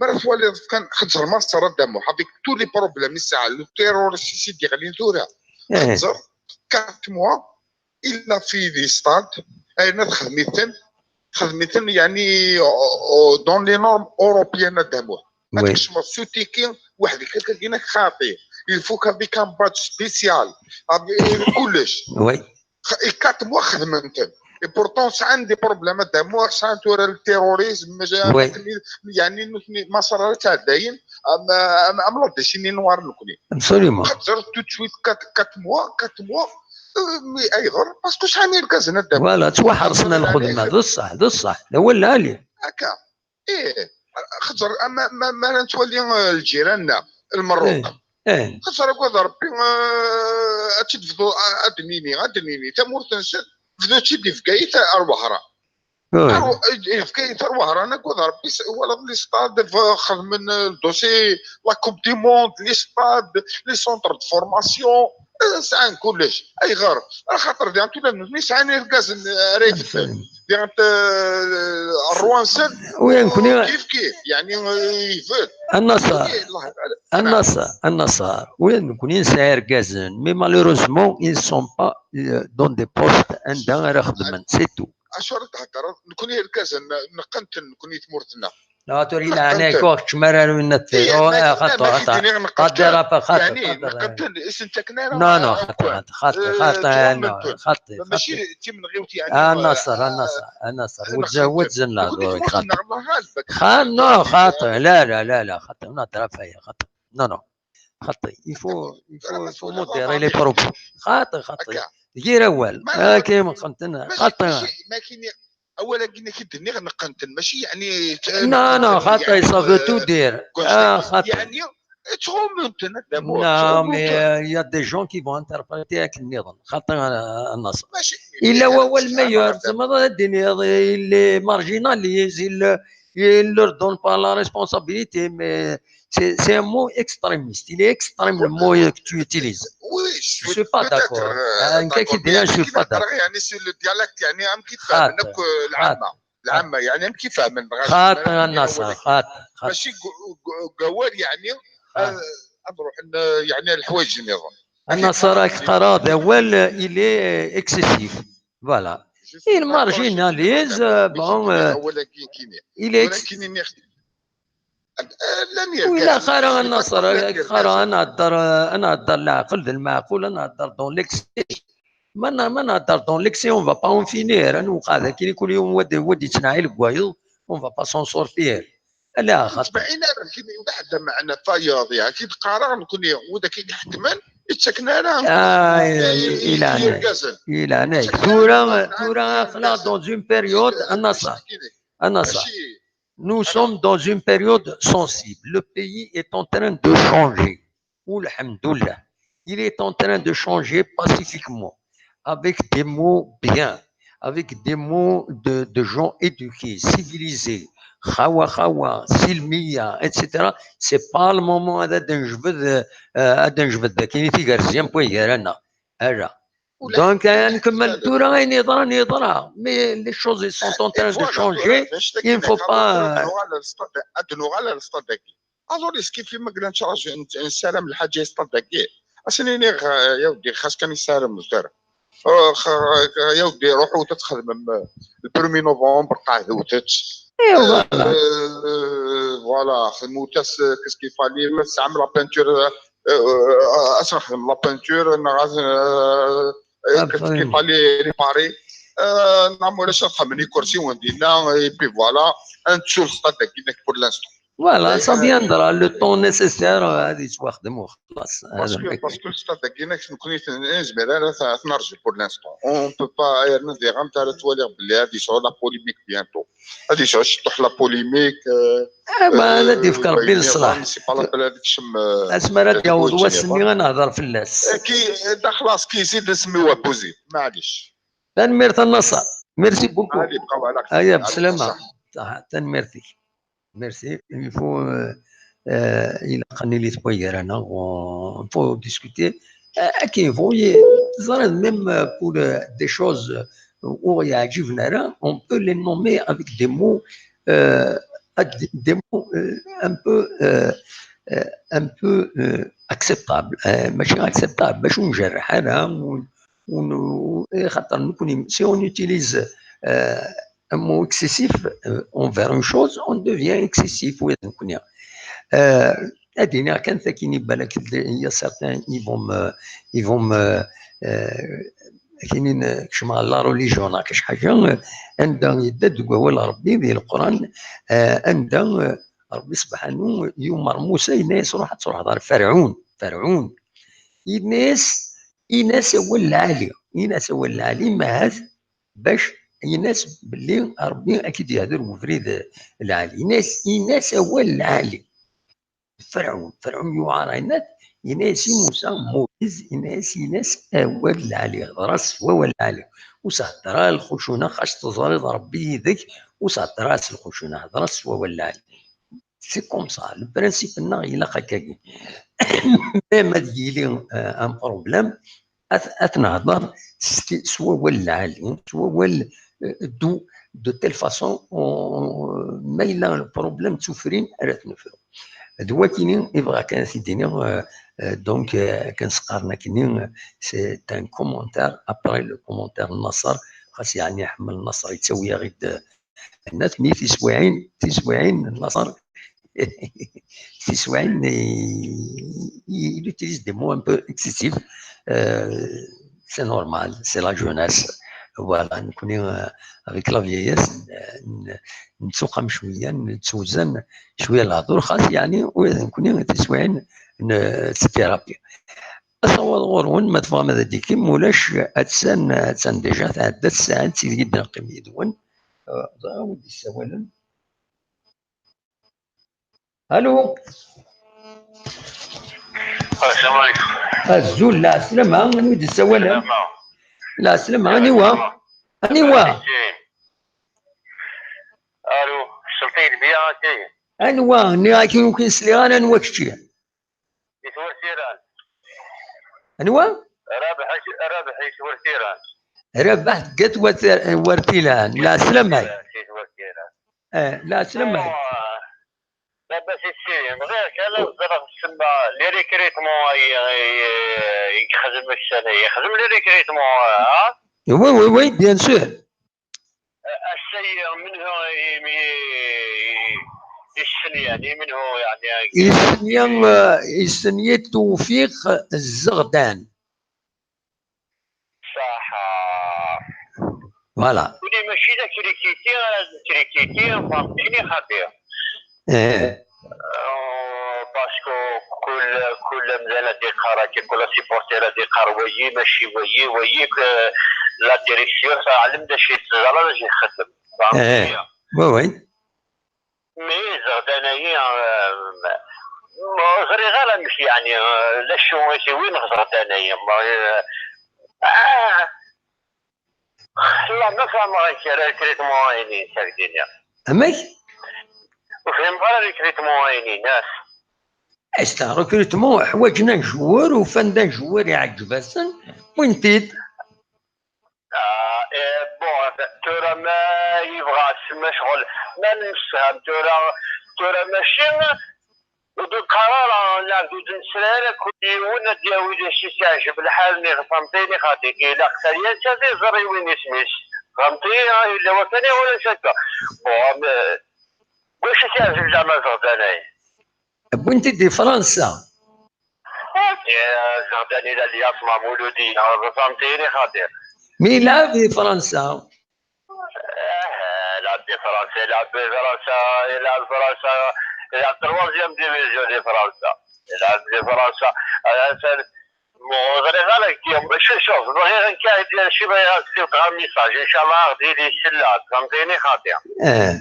مرات توالي كان خرج الماستر هذا مو هذيك تو لي بروبليم يسعى لو تيروريست سيدي غالي نزورها. خرج كارت موا الا في لي ستاد انا خدمت Xedmen-ten, yeɛni, dans les normes européennes, a Dda Muḥ. Ma tkecmeḍ s utiki weḥd-k, akka-agi xaṭi. Il faut qu'avec un badge spécial, avec kullec. Oui. Quatre mois xedmen-ten. Et pourtant sɛan des problèmes, a Dda Muḥ, sɛan tura le terrorisme, yeɛni nutni ma ṣara ara ttɛeddayen am la décennie noire nekni. Absolument. Xaṭer tout de suite quatre mois, quatre mois. Mais ayɣer? Parce que sɛan irgazen, a Dda Muḥ. Voilà, ttwaḥersen lxedma, d ṣṣeḥ, d ṣṣeḥ, d awal lɛali. Akka. Ih, xaṭer ma ara nettwali lǧiran-nneɣ, Lmerruq. Xaṭer agad Rebbi, ad tt-id-bdu, ad d-nini, ad d-nini, tamurt-nsen, bdu-tt-id i Bgayet ar Wehran. Bgayet ar Wehran, agad Rebbi, twalaḍ les stades, xedmen le dossier, la coupe du monde, les stades, les centres de formation, sɛan kullec. Ayɣer? Axaṭer diɣen ula d nutni sɛan irgazen ara ifetten. Diɣen ṛṛwa-nsen kif kif, yeɛni, ibedd. A Naṣer, a Naṣer, a Naṣer, ula d nekni nesɛa irgazen, mais malheureusement ils sont pas dans des postes anda ara xedmen, c'est tout. Acu ara d-theddreḍ? Nekni irgazen neqqen-ten nekni i tmurt-nneɣ. Tura leɛnaya-k, ur keččem ara ar winna deffir. Xaṭi, xaṭi, xaṭi, xaṭi. Non, non, xaṭi, xaṭi, xaṭi, xaṭi. Mačči d timenɣiwt, yeɛni. A Naṣer, a Naṣer, a Naṣer, ur tzawwed zenna. Xaṭi, non, xaṭi, la, la, la, la, xaṭi, ur nehder ɣef waya, xaṭi. Non, non. Xaṭi, il faut, il faut, il faut modérer les propos. Xaṭi, xaṭi. Deg yir awal. Akken xaṭi. Awal-agi-nni i d-nniɣ neqqen-ten, mačči yeɛni. Non, non, xaṭi, ça veut tout dire. Xaṭi. Yeɛni, ttɣummun-ten, a Dda Muḥ. Non, mais il y a des gens qui vont interpréter akken nniḍen. Xaṭi, a Naṣer. Yella wawal meilleur, tzemreḍ ad d-tiniḍ, il les marginalise, il, il leur donne pas la responsabilité, mais c'est un mot extrémiste. Il est extrême le mot que tu utilises. Oui, je suis pas d'accord. Nekk ad k-id-iniɣ, je suis pas d'accord. Sur le dialecte, yeɛni, am kif fehmen akk lɛamma. Lɛamma, yeɛni, am kif fehmen. Xaṭi, a Naṣer, xaṭi, xaṭi. Mačči deg wawal, yeɛni, ad ruḥen, yeɛni, ar leḥwayeǧ nniḍen. A Naṣer, ad k-qqareɣ d awal, il est excessif. Voilà. Il marginalise, bon, il est ex- Ur ilaq ara, a Naṣer, ad k-qqareɣ ad nehder, ad nehder leɛqel d lmeɛqul, ad nehder dans l'excès. Ma nehder dans l'excès, on va pas en finir. Ad newqeɛ dagi kul yum wa d-yettneɛɛil deg wayeḍ, on va pas s'en sortir. Ala, xaṭi. Ur ttbeɛɛin ara, d aḥedda meɛna tayeḍ, yeɛni, i d-qqareɣ nekni, widak i iḥekmen, ur ttaken ara irgazen. I leɛnaya-k. Tura, tura aql-aɣ dans une période, a Naṣer, a Naṣer. Nous sommes dans une période sensible. Le pays est en train de changer. Ulḥemdullah. Il est en train de changer pacifiquement, avec des mots bien, avec des mots de, de gens éduqués, civilisés. Xawa xawa, silmiya, et cetera. C'est pas le moment ad d-nejbed, euh, ad d-nejbed d akken i tigerzi am way gar-aneɣ. Ala. Donc, ad nkemmel tura, ayen yeḍran yeḍra. Mais les choses sont en train de changer. Il ne faut pas. Ad nuɣal ar stade-agi. Alors, est-ce que fi ma yella nettṛaju, nessaram lḥaǧa i stade-agi? Ad sen-iniɣ, ya weddi, xas kan yessaram tura. Ya weddi, ruḥut ad txedmem le premier novembre, qeɛdet. Voilà, xedmet-as, qu'est-ce qu'il fallait, ma tesɛam la peinture, ad s-nexdem la peinture, neɣ ad, qu'est-ce qu'il fallait réparer, neɣ ma ulac ad xedmen ikursiwen dinna, et puis voilà, ad nettu le stade-agi pour l'instant. Voilà, ça viendra, le temps nécessaire, ad yettwaxdem u xlaṣ. Parce que, parce que le stade-agi nekni nezmer ara ad t-nerju pour l'instant. On peut pas, yerna diɣen ara twaliḍ belli ad yesɛu la polémique bientôt. Ad yesɛu ciṭuḥ la polémique. Ad d-yefk Rebbi leṣlaḥ. Asmi ara d-yaweḍ wass-nni ad nehder fell-as. Daxel-as ki yezzi-d, nsemmi-w Abu Zid, maɛlic. Tanemmirt a Naṣer. Merci beaucoup. Aya, bselama. Tanemmirt-ik. Merci. Il faut, euh, euh, ilaq ad nili deg waygar-a, il faut discuter. Euh, akken, il faut, teẓriḍ, même, euh, pour, euh, des choses, euh, ur ɣ-yeɛǧiben ara, on peut les nommer avec des mots, euh, des mots, euh, un peu, euh, euh, un peu, euh, acceptables. Euh, mačči acceptables, bac ur njerreḥ ara, ur, ur, eh, xaṭer nekni, si on utilise, euh, un mot excessif, euh, envers une chose, on devient excessif, oui, donc, euh, ad iniɣ kan takin, i balak, il y a certains, ils vont me, ils vont me, euh, akin, kecmeɣ ɣer la religion neɣ kečč ḥaǧa, euh, anda yedda deg wawal n Ṛebbi di Leqran, euh, anda, euh, Ṛebbi subḥanu yumeṛ Musa, yenna-yas: "Ruḥ ad truḥeḍ ɣer Ferɛun, Ferɛun." Yenna-yas, ini-as awal lɛali, ini-as awal lɛali, ma ahat bac, ini-as belli Ṛebbi ad k-id-yehder deg ubrid lɛali. Ini-as, ini-as awal lɛali. Ferɛun, Ferɛun yuɛer, yenna-t, yenna-yas i Musa, Moïse, yenna-yas, ini-as awal lɛali, hder-as s wawal lɛali. Ur s-hder ara lxucuna, xas teẓriḍ Ṛebbi yid-k, ur s-hder ara s lxucuna, hder-as s wawal lɛali. C'est comme ça, le principe-nneɣ ilaq akkagi. Même ad yili, euh, un problème, ad, ad nehder s ti-, s wawal lɛali, s wawal, euh, doux, de telle façon, on, ma yella le problème d tufrin ara t-nefru. D wakini i bɣa kan ad t-id-iniɣ, euh, euh, donc, euh, kan s-qqaren akkenni, euh, c'est un commentaire après le commentaire n Nasser, xas yeɛni iḥemmel Nasser, yettawi-aɣ-id, euh, Nutni tiswiɛin, tiswiɛin n laṣer, tiswiɛin, il, il utilise des mots un peu excessifs. Euh, c'est normal, c'est la jeunesse. Voilà, nekkni, euh, avec la vieillesse, n-, n-, nettuqam cwiya, nettuzan cwiya lehdur, xas, yeɛni, ula d nekkni tiswiɛin n-, nettfiraqi. Asawaḍ ɣur-wen, ma tebɣam ad d-ikim, ulac, attan, attan déjà tɛedda tsaɛet ideg i d-neqqim yid-wen. Euh, ẓriɣ wi d-yessawalen. Allô? Assalamu alaikum. Azul, lɛeslama, anwa i d-yessawalen? Lɛeslama, aniwa? Aniwa? Allô, sselṭi-d biya, ati. Anwa? Nniɣ-ak-in ur k-in-sliɣ ara, anwa kečči? Di twertiran. Anwa? Rabeḥ, Rabeḥ di twertiran. Rabeḥ deg at Wat-, Wertilan. Lɛeslama-k. Di twertiran. Eh, lɛeslama-k. Bon, euh, labas i tessirim. Bɣiɣ kan ad ẓreɣ ssema, les recrutements ay, ay, ay yexdem ussan-a. Yexdem les recrutements, ha? Oui, oui, oui, bien sûr. Ass-a, menhu i, i, i, i yessen, yeɛni, menhu, yeɛni, yessen, eh, yessen i Tewfiq Zeɣdan. Ṣaḥa. Voilà. Uli mačči d akrikiti ara d akrikiti, fehmtini xaṭi. Eh. Euh, parce que kul, kul amdan ad iqqar akka, kul asupporter ad iqqar wayi, mačči wayi, wayi, que la direction teɛlem d acu i teẓra, d acu i txeddem. Eh. Oui, oui. Mais Zeɣdan-ayi, euh, ur ẓriɣ ara amek, yeɛni, euh, d acu i t-iwin ɣer Zeɣdan-ayi. Ma, euh, ah, Là, ma fehmeɣ amek ara recrutement-ayi-ines, ad k-d-iniɣ. Amek? Ur fhimeɣ ara recrutement-ayi-ines. Esta, recrutement, ḥwaǧen un joueur, ufan-d un joueur iɛǧeb-asen, wwin-t-id. Ah, eh, bon, tura ma yebɣa ssma ccɣel, ma nemsefham tura, tura mačči, ur d-neqqar ara, neɣ ur d-nesra ara kul yiwen ad d-yawi d acu i s-yeɛjeb lḥal, neɣ fehmeḍ-iyi xaṭi. Ilaq taryalt ad iẓer i win isem-is. Fehmeḍ-iyi, yella wakani ulac akka. Bon, am, eh, wacu i s-yeɛjeb zeɛma Zeɣdan-ayi? Wwin-t-id di Fransa. Eh, Zeɣdan ila lyaṣma, Muludi, fehmeḍ-iyi xaṭi. Mi yelɛeb di Fransa. Eh, ilɛeb di Fransa, ilɛeb di Fransa, ilɛeb Fransa, ilɛeb troisième division di Fransa. Ilɛeb di Fransa. Eh, atan, ur ẓriɣ ara deg-i, acu, acu, bɣiɣ nekk ad d-, acu bɣiɣ ad d-siwḍeɣ un message, incallah ad ɣ-d-yili yessella, fehmeḍ-iyi xaṭi. Eh.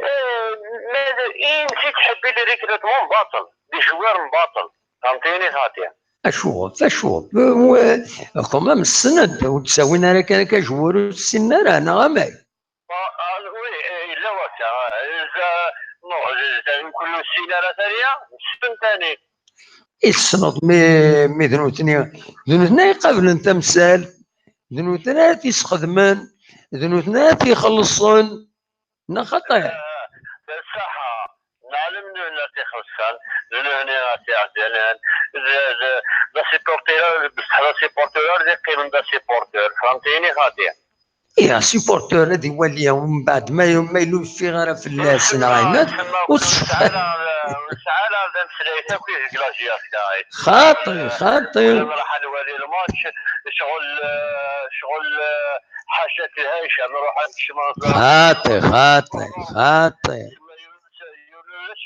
Eh, mais il ttḥibbi les recrutements n baṭel, des joueurs n baṭel, fehmeḍ-iyi xaṭi. Acuɣef, acuɣef? Euh, quand même, ssnen-t, ur d-ttawin ara kan akka joueur ur t-ssinen ara, neɣ amek? Ah, ah, oui, eh, yella wakka. Eh, za-, non, eh, za-, mkul ur nessin ara tani, ssnen tani. I tessneḍ mi, mi d nutni, d nutni ay iqablen tamsalt, d nutni ara t-isxedmen, d nutni ara t-ixellṣen, neɣ xaṭi? Eh, d ṣṣeḥḥa. Neɛlem d nutni ara t-ixellṣen, d nutni ara t-iɛeddlen, d, d, d asupporter, bṣeḥ d asupporter ara d-iqqimen d asupporter, fehmeḍ-iyi xaṭi. Ih, supporter ad iwali, mbeɛd ma, ma yella ur yeffiɣ ara fell-as neɣ ayen, ur tecfiḍ. Ur nesɛa ara d ameslay akk i deg la J S K. Xaṭi, xaṭi. Nruḥ ad nwali lmatch, ccɣel, eh, ccɣel, eh, ḥaca lhayca, nruḥ ad nekcem. Xaṭi, xaṭi, xaṭi. Ulac,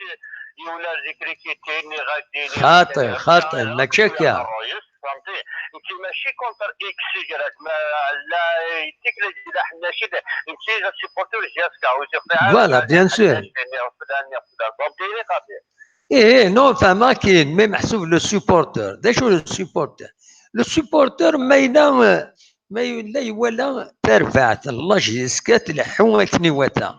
ulac di krikiti, nniɣ-ak-d. Xaṭi, xaṭi, mačči akka. Fhemti? Nekki mačči contre X Y, ma la yettkel la ḥnaci, nekki la supporter J S K, ur tufiḍ ara. Voilà, bien sûr. Nniɣ flan, nniɣ flan. Fhemtini xaṭi? Eh, eh, non, fehmeɣ-k-in, mais meḥsub le supporter. D acu le supporter? Le supporter, ma yella, eh, ma yella iwala tarbaɛt n la J S K tleḥḥu akken iwata,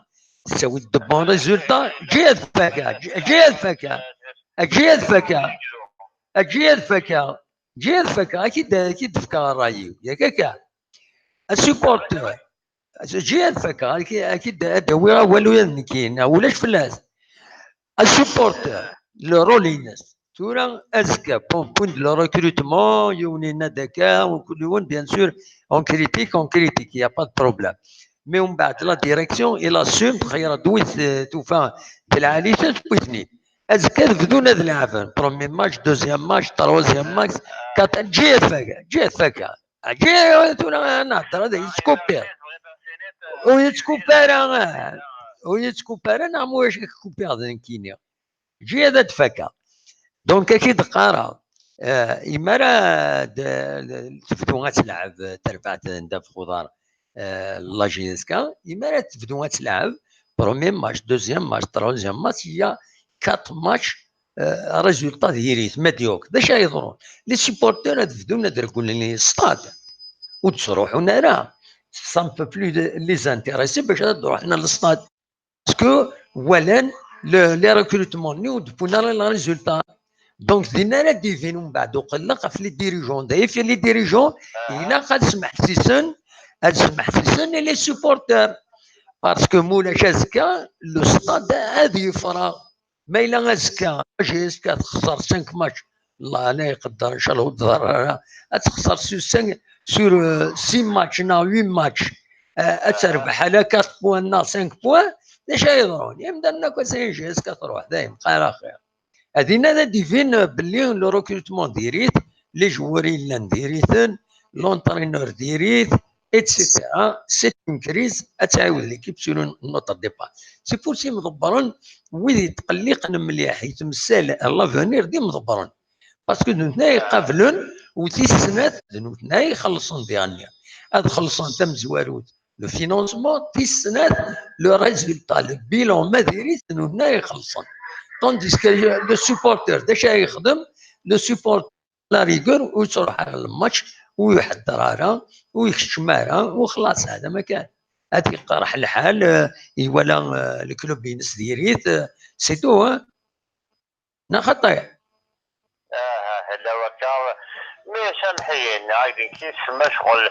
tettawi-d de bons résultats, eǧǧ-iyi ad fakkeɣ, eǧǧ-iyi ad fakkeɣ, eǧǧ-iyi ad fakkeɣ, eǧǧ-iyi ad fakkeɣ, eǧǧ-iyi ad fakkeɣ, ad k-id-, ad k-id-fkeɣ ṛṛay-iw, yak akka? Asupporter, eǧǧ-iyi ad fakkeɣ, ad k-, ad k-id-, ad d-awiɣ awal ula d nekkini, neɣ ulac fell-as. Asupporter, le rôle-ines. Tura, azekka, point, point de le recrutement, yiwen yenna-d akka, u kul yiwen, bien sûr, on critique, on critique, il y a pas de problème. Mais umbeɛd, la direction, il assume, txeyreḍ wid, eh, tufa d lɛali-ten, tewwi-ten-id. Azekka ad bdun ad leɛben. Premier match, deuxième match, troisième match, quatre, eǧǧ-iyi ad fakkeɣ, eǧǧ-iyi ad fakkeɣ. Eǧǧ-iyi tura ad nehder, ad iyi-tkupiḍ. Ur yi-tkupi ara, ah, ur yi-tkupi ara, neɣ ma ulac ad k-kupiɣ d nekkini. Eǧǧ-iyi ad d-fakkeɣ. Donc, ad k-id-qqareɣ, eh, imi ara d-, d-, tebdu ad telɛeb, eh, terbaɛt n ddabex uḍar, eh, la J S K, imi ara tebdu ad telɛeb, premier match, deuxième match, troisième match, il y a quatre matchs, eh, résultat diri-t, médiocre. D acu ay yeḍrun? Les supporters ad bdun ad regglen i stade. Ur d-ttruḥun ara. Ça ne peut plus les intéresser bac ad d-ruḥen ɣer le stade. Parce que walan le, les recrutements-nni ur d-wwin ara le résultat. Donc, din ara d-ibin umbeɛd uqelleq ɣef les dirigeants. D'ailleurs, les dirigeants, ilaq ad smeḥsisen, ad smeḥsisen i les supporters. Parce que ma ulac azekka, le stade ad yefreɣ. Ma yella azekka, J S K texṣer cinq matchs, Allah la iqedder, inchallah ur d-ḍerrer ara, ad texṣer sur cinq, sur, euh, six matchs neɣ huit matchs, euh, ad terbeḥ ala quatre points neɣ cinq points, d acu ay yeḍrun? Imdanen akk atan J S K truḥ, dayen, xir axir. Ad dinna ad d-ibin belli le recrutement diri-t, les joueurs yellan diri-ten, l'entraîneur diri-t, et cetera. C'est une crise, ad tɛiwed l'équipe sur une, un autre départ. C'est pour ça imḍebbren, wid yetqelliqen mliḥ, yetmessal l'avenir d imḍebbren. Parce que d nutni ay iqablen, u tis snat, d nutni ay ixellṣen diɣenni. Ad xellṣen tamezwarut, le financement, tis snat, le résultat, le bilan, ma diri-t, d nutni ay ixellṣen. Tandis que le supporter, d acu ay yexdem? Le supporter, la rigueur, ur yettruḥ ara le match, ur iḥedder ara, ur ikeččem ara, u xlaṣ, hada ma kan. Ad iqerreḥ lḥal, eh, iwala, eh, le club-ines diri-t, eh, c'est tout, hein. Neɣ xaṭi? Ah, la wakka. Mais samḥ-iyi, nniɣ-ak-d nekk yis-m ma ccɣel,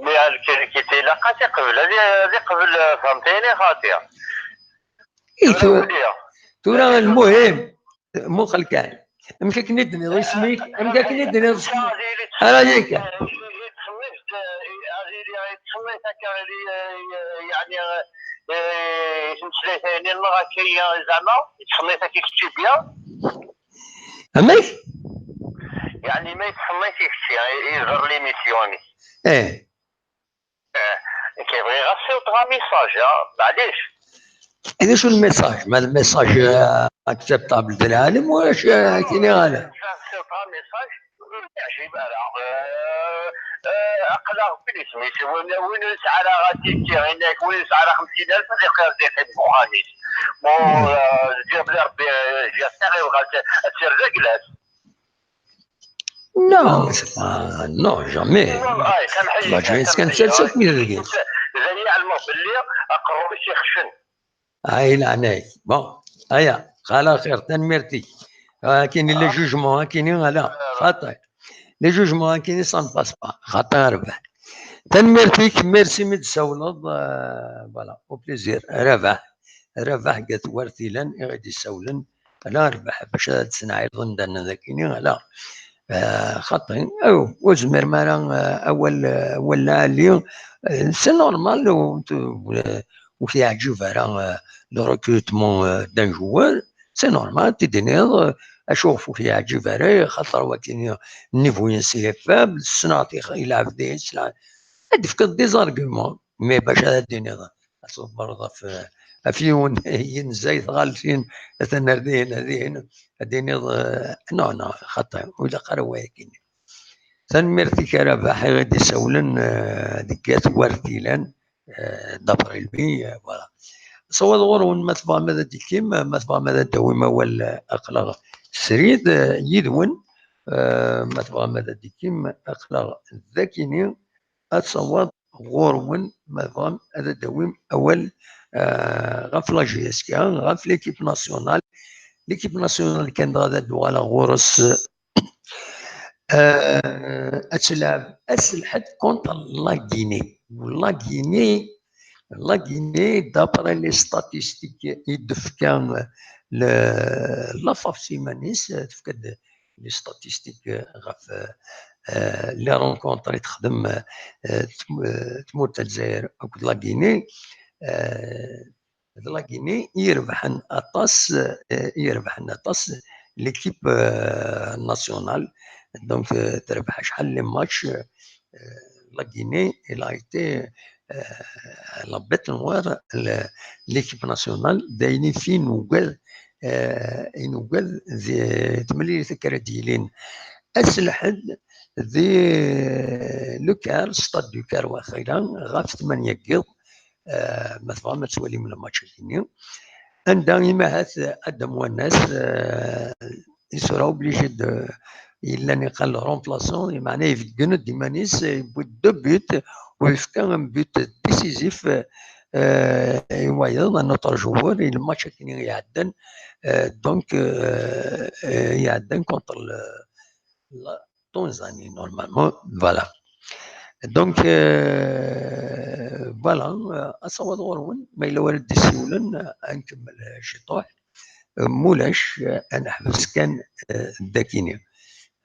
mi ar lkirikit ilaq ad iqbel, ad i-, ad iqbel, eh, fhemtini xaṭi? I tura, tura lmuhim, muqel kan. Amek akken i d-tenniḍ isem-ik? Amek akken i d-tenniḍ isem-ik? Ara yekka. Yettṣennif-d, yettṣennif akka, yeɛni, eh, yettmeslay tayni-nneɣ akka, zeɛma yettṣennif akka kečči bien. Amek? Yeɛni ma yettṣennif i kečči, i, i ẓer l'émission-ik. Eh. Eh, nekk bɣiɣ ad ssiwḍeɣ message, ah, maɛlic. D acu le message? Ma le message, eh, acceptable d lɛalim, ulac, eh, kini ɣala. Ad ssiwḍeɣ message, ur yeɛjib ara. Eh, eh, aql-aɣ win isem-is, win, win ur yesɛi ara tirti, yenna-k win ur yesɛi ara xemsin alef, ad iqqim, ad iqqim deg uxxam-is. Mo, eh, ǧǧiɣ li Rebbi, eh, ǧǧiɣ-t, yebɣa ad, ad tt-yerr d agla-s. Non, c'est pas, non, jamais. Ay, samḥ-iyi, la jeunesse kan ters akk wid deg-s. D ayen iɛelmeɣ belli aqerru-is ixeccen. Ay, leɛnaya-k. Bon, aya, xala xir, tanemmirt-ik. Akini le jugement, akini, ala, xaṭi. Le jugement, akini, ça ne passe pas. Xaṭi, rbeḥ. Tanemmirt-ik, merci mi d-tsawleḍ, euh, voilà, au plaisir. Rabaḥ, Rabaḥ, gat war tilan, i ɣ-d-isawlen. Ala, rbeḥ, bac ad tesneɛiḍ imdanen dagini, ala. Ah, xaṭi, aw, ur zmiren ara, ah, awal, ah, awal lɛali, ah, c'est normal, ur, ur, ur k-yeɛǧib ara, ah, le recrutement, ah, d'un joueur, c'est normal, ad t-id-tiniḍ, ah, acu ɣef ur k-yeɛǧib ara, xaṭer wagi niveau-ines est faible, ssneɣ-t ix-, yelɛeb dihin, ssneɣ-, ad d-tefkeḍ des arguments, mais bac ara d-tiniḍ, ad tḍebbreḍ ɣef, ɣef yiwen yenza i tɣaltin, atan ar dihin, ar dihin, ad d-tiniḍ, eh, non, non, xaṭi, ur ilaq ara wayagi. Tanemmirt-ik a Rabaḥ i ɣ-d-isawlen, eh, deg At Wartilan, eh, d'après lui, eh, voilà. Ṣṣwab ɣur-wen, ma tebɣam ad d-ikkim, ma tebɣam ad d-tawim awal, eh, aql-aɣ srid, eh, yid-wen, eh, ma tebɣam ad d-ikkim, aql-aɣ dagini, ad ṣṣwab ɣur-wen, ma tebɣam ad d-tawim awal, eh, ɣef la J S K, ɣef l'équipe nationale. L'équipe nationale kan dɣa ad d-uɣaleɣ ɣur-s, euh, ad tleɛb ass n lḥedd contre la Guinée. La Guinée, la Guinée, d'après les statistiques i d-tefka le, la FAF s iman-is, tefka-d les statistiques ɣef, euh, les rencontres i texdem, euh, tm-, euh, tmurt n Lezzayer akked la Guinée. Euh, d la Guinée i irebḥen aṭas, eh, i irebḥen aṭas l'équipe, eh, nationale. Donc, eh, terbeḥ acḥal les matchs, eh, la Guinée, elle a été, eh, la bête noire, le, l'équipe nationale, d ayen i fi nugad, eh, i nugad di temlilit akka ara d-yilin ass n lḥedd di le Caire, stade du Caire waxila, ɣef tmanya n yiḍ, eh, ma tebɣam ad twalim lmatch-agi-nni. Anda imi ahat Adam Wanas, eh, il sera obligé de, yellan iqqar le remplaçant, meɛna ibeggen-d iman-is, yewwi-d deux buts, u yefka un but décisif, eh, i wayeḍ, un autre joueur, i lmatch-agi-nni iɛeddan, eh, donc, eh, eh, iɛeddan contre le, la Tanzanie, normalement, voilà. Donc, euh, voilà, euh, asawaḍ ɣur-wen, ma yella wara d-isiwlen, euh, ad nkemmel, euh, ciṭuḥ. Euh, mulac, euh, ad neḥbes kan, euh, dagini.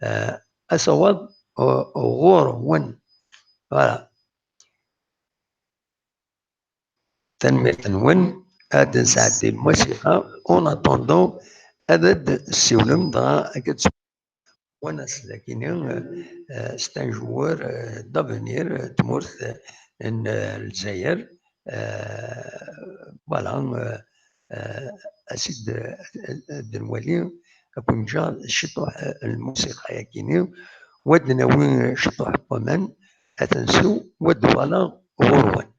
Euh, asawaḍ, euh, ɣur-wen. Voilà. Tanemmirt-nwen, ad d-nesɛeddi lmusiqa. En attendant, ad d-tessiwlem, dɣa akka d-, Wanas dagini, euh, c'est un joueur, euh, d'avenir, euh, tmurt, euh, n, euh, Lezzayer. Euh, voilà, euh, euh, asid, euh, ad nwali, ad ken-ǧǧeɣ ciṭuḥ, euh, lmusiqa-yagini, u ad d-nawi ciṭuḥ n waman, ad t-nsew, u ad d-uɣaleɣ ɣur-wen.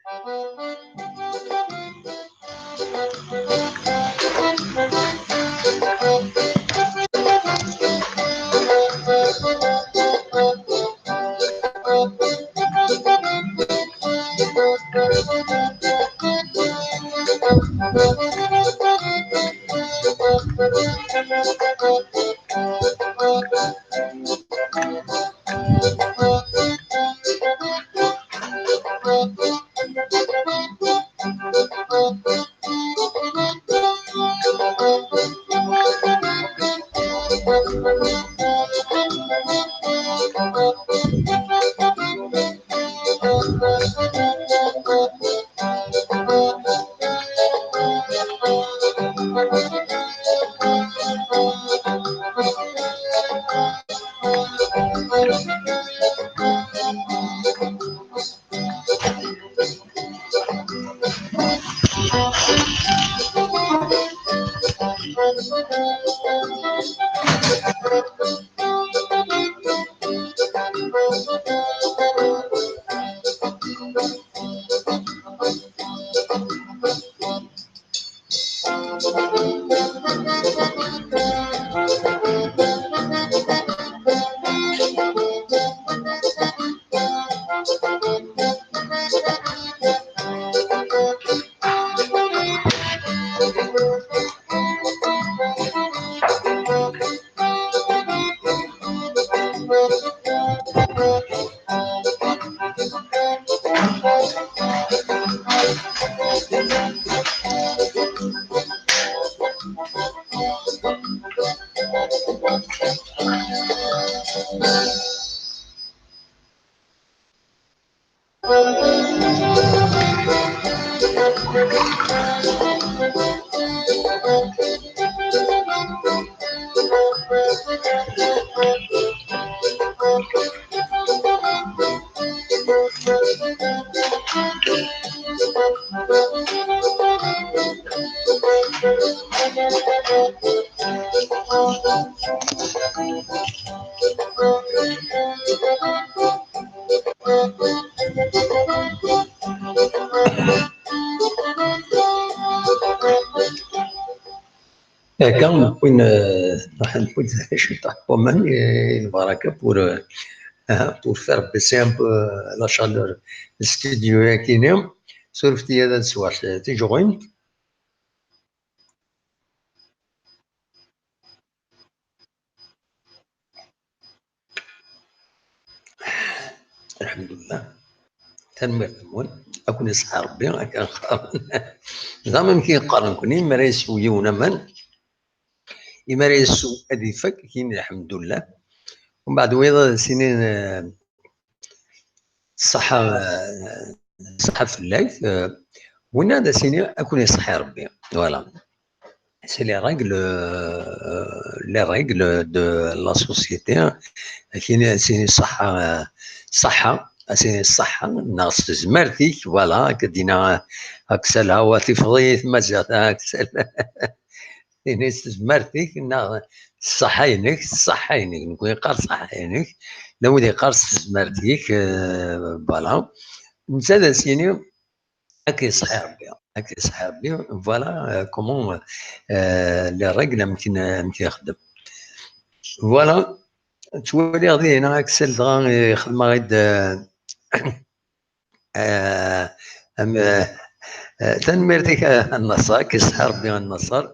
Akka, newwi-d, eh, newwi-d ciṭṭaḥ n waman i lbaraka pour, eh, pour faire baisser un peu, eh, la chaleur n studio-yagi-ni. Surfet-iyi ad sweɣ, eh, tijeɣwint. Lḥemdullah. Tanemmirt-nwen. Ad ken-iṣeḥḥi Rebbi, akken qqaren. D amek i qqaren nekni, mi ara yessew yiwen aman, imi ara yessew ad ifak, kini lḥemdullah. Umbeɛd wiyaḍ ad as-inin, eh, ṣṣeḥḥa, eh, ṣṣeḥḥa fell-ak, eh, winna ad as-inin ad ken-iṣeḥḥi Rebbi. Voilà. C'est les règles, euh, les règles de la société. Kini ad as-inin ṣṣeḥḥa, eh, ṣṣeḥḥa, ad as-inin ṣṣeḥḥa, neɣ s tezmert-ik, voilà, akka d-yenna Aksel, hawa tifeḍ-iyi tmaziɣt, Aksel. Ini s tezmert-ik, neɣ s ṣṣeḥḥa-inek, s ṣṣeḥḥa-inek, nekni yeqqar ṣṣeḥḥa-inek, la wid yeqqar s tezmert-ik, euh, voilà. Netta ad as-yini, ad k-iṣeḥḥi Rebbi, ad k-iṣeḥḥi Rebbi, voilà, euh, comment, euh, les règles, amek n-, amek ixeddem. Voilà, ttwaliɣ dihin Aksel dɣa, eh, xedmeɣ-id, euh, euh, am-, euh, euh, tanemmirt-ik, euh, a Nnaṣer, ad k-iṣeḥḥi Rebbi a Nnaṣer.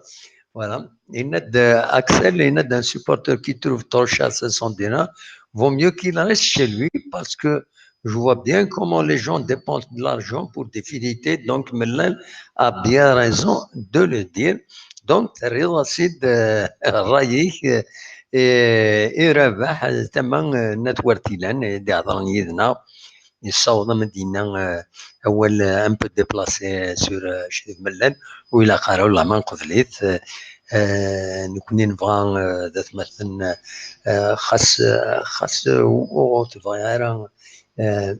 Voilà. Yenna-d, euh, Axel, yenna-d, un supporter qui trouve trop cher cinq cents dinars, vaut mieux qu'il reste chez lui parce que je vois bien comment les gens dépensent de l'argent pour des futilités. Donc, Mellal a bien raison de le dire. Donc, terriḍ-as-id, euh, ṛṛay-ik, euh, i, i Rabaḥ, euh, tama, euh, n At Wertilan, i d-iheḍren yid-neɣ. Yessaweḍ am d-yenna, euh, awal, euh, un peu déplacé sur, euh, Crif Mellal, ur ilaq ara, ulama nqebl-it. Euh, euh, nekni nebɣa, euh, d atmaten, euh, xas, euh, xas, euh, ur, ur tebɣi ara, euh,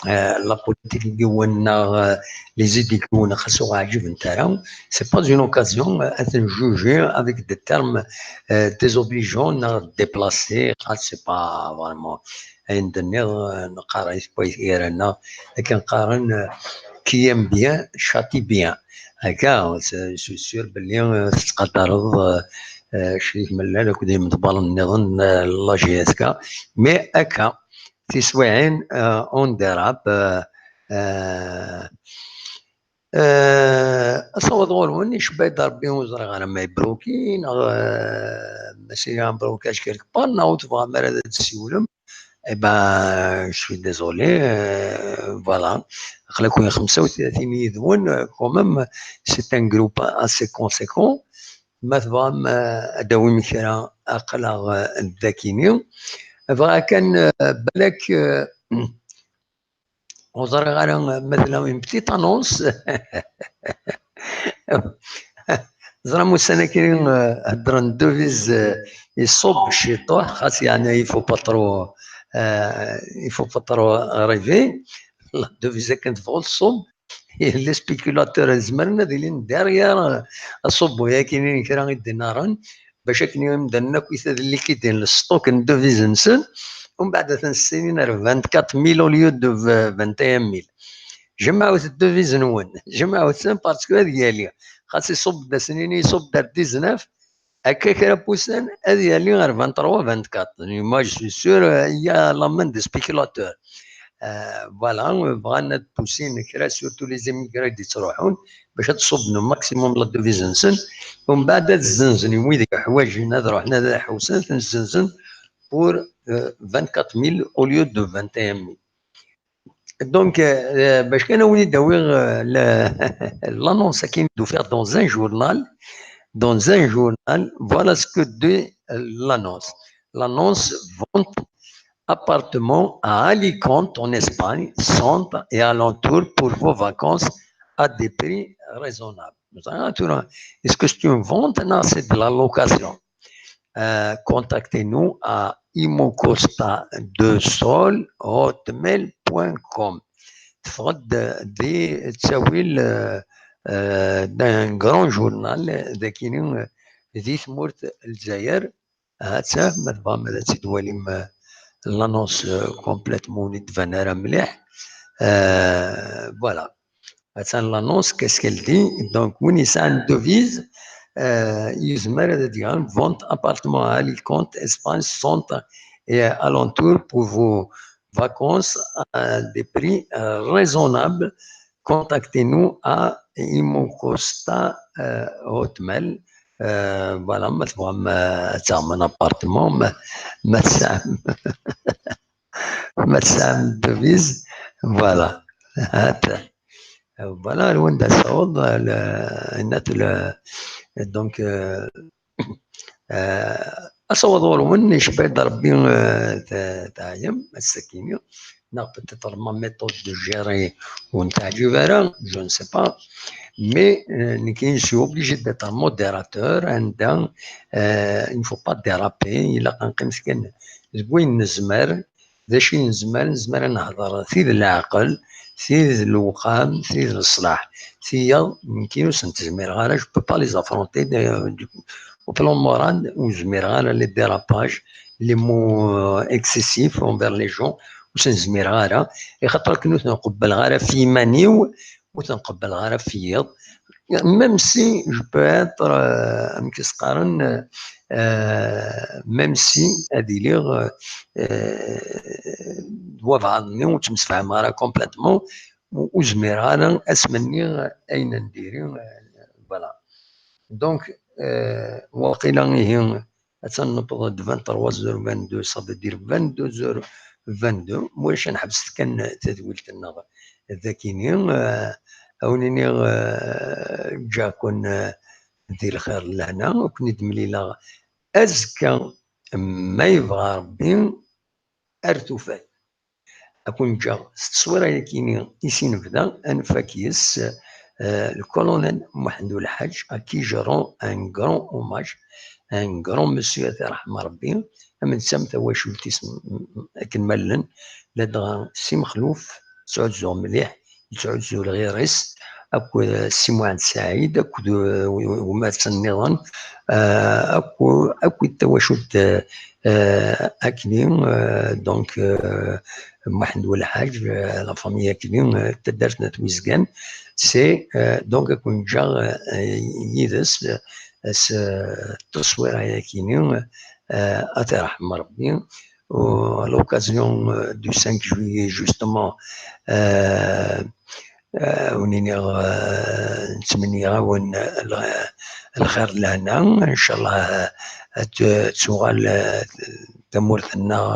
euh, la politique n yiwen neɣ, euh, les idées n yiwen xas ur ɣ-ɛǧibent ara, c'est pas une occasion, euh, ad ten-juger avec des termes, euh, désobligeants neɣ déplacés, xas c'est pas vraiment ayen d-nniɣ, eh, neqqar-it wayt gar-aneɣ, akken qqaren, eh, qui aime bien, châtie bien. Akka, c'est, je suis sûr belli, eh, tettqadareḍ, eh, eh, Crif Mellal akked yimḍebbren nniḍen, eh, n la J S K. Mais akka, tiswiɛin, eh, on dérape, eh, eh, Eh, asawaḍ ɣur-wen, icebba-d Rebbi, ur ẓriɣ ara ma yebruki, neɣ, eh, ma c'est un blocage quelque part, neɣ ur tebɣam ara ad d-tessiwlem. Eh ben, je suis désolé, eh, voilà. Aql-aken xemsa u tlatin yid-wen, eh, quand même, c'est un groupe assez conséquent. Ma tebɣam, eh, ad d-tawim kra, aql-aɣ, eh, dagi-ni. Bɣiɣ kan, eh, balak, eh, Ur ẓriɣ ara ma tella une petite annonce. Ẓram ussan-agi, eh, heddren devise, eh, iṣubb ciṭuḥ, xas yeɛni il faut pas trop, eh, il faut pas trop rêver. La devise akken tebɣu tṣubb. Les spéculateurs zemren ad ilin derrière, eh, aṣubbu-yagi n kra idinaren, bac akken imdanen akk ad likidin le stock n devises-nsen, umbeɛd ad ten-ssinin ar vingt-quatre mille au lieu de vingt et un mille. Jemɛet devises-nwen, jemɛet-ten parce que ad yali. Xas iṣubb-d, ad sen-nini iṣubb-d ar dix-neuf, akka kra n wussan ad yali ar vingt-trois, vingt-quatre. Moi, je suis sûr, euh, il y a la main des spéculateurs. Euh, voilà, bɣan ad pussin kra, surtout les émigrés i d-ittruḥun, bac ad ṣubben maximum la devise-nsen. Umbeɛd ad zzenzen i wid yeḥwaǧen ad ruḥen ad ḥewsen, ad ten-zzenzen pour, euh, vingt-quatre mille au lieu de vingt et un mille. Donc, euh, bac kan ad wen-id-awiɣ, euh, la, l'annonce-agi i d-ufiɣ dans un journal, dans un journal, voilà ce que dit, euh, l'annonce. L'annonce: vente appartement à Alicante en Espagne, centre et alentour pour vos vacances à des prix raisonnables. Est-ce que c'est une vente? Non, c'est de la location. euh, contactez-nous à imocosta deux sol hotmail point com. Teffeɣ-d di ttawil, euh, euh, d'un grand journal dagi, euh, di tmurt n Lezzayer. Hatta, ma tebɣam ad tt-id-twalim, euh, l'annonce, euh, complètement ur d-tban ara mliḥ. Euh, voilà. Attan l'annonce, qu'est-ce qu'elle dit? Donc, win yesɛan devise, euh, yezmer ad d-yaɣ vente appartement à Alicante, Espagne, centre et alentour pour vos vacances à des prix, euh, raisonnables. Contactez-nous à imocosta, euh, hotmail. Euh, voilà, ma tebɣam, euh, ad taɣem un appartement, ma, ma tesɛam, ma tesɛam devise, voilà. Voilà, ar wanda tsaweḍ, le, le, donc, euh, euh, asaweḍ ɣur-wen, icba-d Rebbi, euh, t-, teɛyam, ass-akini, neɣ peut-être ma méthode de gérer ur n-teɛǧib ara, je ne sais pas. Mais, euh, nekk, je suis obligé d'être un modérateur, anda, euh, il ne faut pas déraper, ilaq ad neqqim kan deg wayen nezmer, d acu i nezmer, nezmer ad nehder tid n leɛqel, tid n lewqam, tid n leṣlaḥ. Tiyaḍ, nekki ur sent-zmireɣ ara, je peux pas les affronter, de, du, au plan moral, ur zmireɣ ara, les dérapages, les mots, euh, excessifs envers les gens, ur sen-zmireɣ ara, i xaṭer akken ur ten-qebbleɣ ara f yiman-iw, ur ten-qebbleɣ ara f yiḍ. Même si je peux être, euh, amek i s-qqaren, euh, même si ad iliɣ, euh, d wabɛaḍ-nni ur ttemsefhameɣ ara complètement, ur, ur zmireɣ ara ad s-menniɣ ayen n diri, euh, voilà. Donc, euh, waqila ihi Attan newweḍ-d vingt-trois heures vingt-deux, ça veut dire vingt-deux heures vingt-deux. Ma ulac, ad neḥbes kan tadwilt-nneɣ dagini. Euh, ad wen-iniɣ, euh, ǧǧiɣ-ken, euh, di lxir d lehna, ad ken-id-mlileɣ azekka, ma yebɣa Rebbi, ar tufat. Ad ken-ǧǧeɣ s tteswira-yakini i s-nebda, ad nfak yes, euh, le colonel Mohamed Oulhadj, à qui je rends un grand hommage, un grand monsieur, ad t-yerḥem Rebbi, am netta am tawacult-is, m-, m-, akken ma llan, ladɣa Si Mexluf, ttɛuzzuɣ mliḥ, yettɛuzzu lɣir-is, akked Si Muɛend Saɛid, akked, euh, gma-tsen nniḍen, euh, akked, akked tawacult, euh, euh, akni, euh, donc, euh, Mohamed Oulhadj, euh, la famille akni, euh, taddart n At Wizgan, c'est, euh, donc, ad ken-ǧǧeɣ, euh, yid-s, euh, s, euh, tteswira-yakini, euh, ad t-yerḥem Rebbi. À l'occasion, euh, du cinq juillet, justement, euh, euh, ur n-iniɣ, euh, nettmenni-awen l-, lxir d lehna. Ncallah, euh, ad t-, tuɣal, euh, tamurt-nneɣ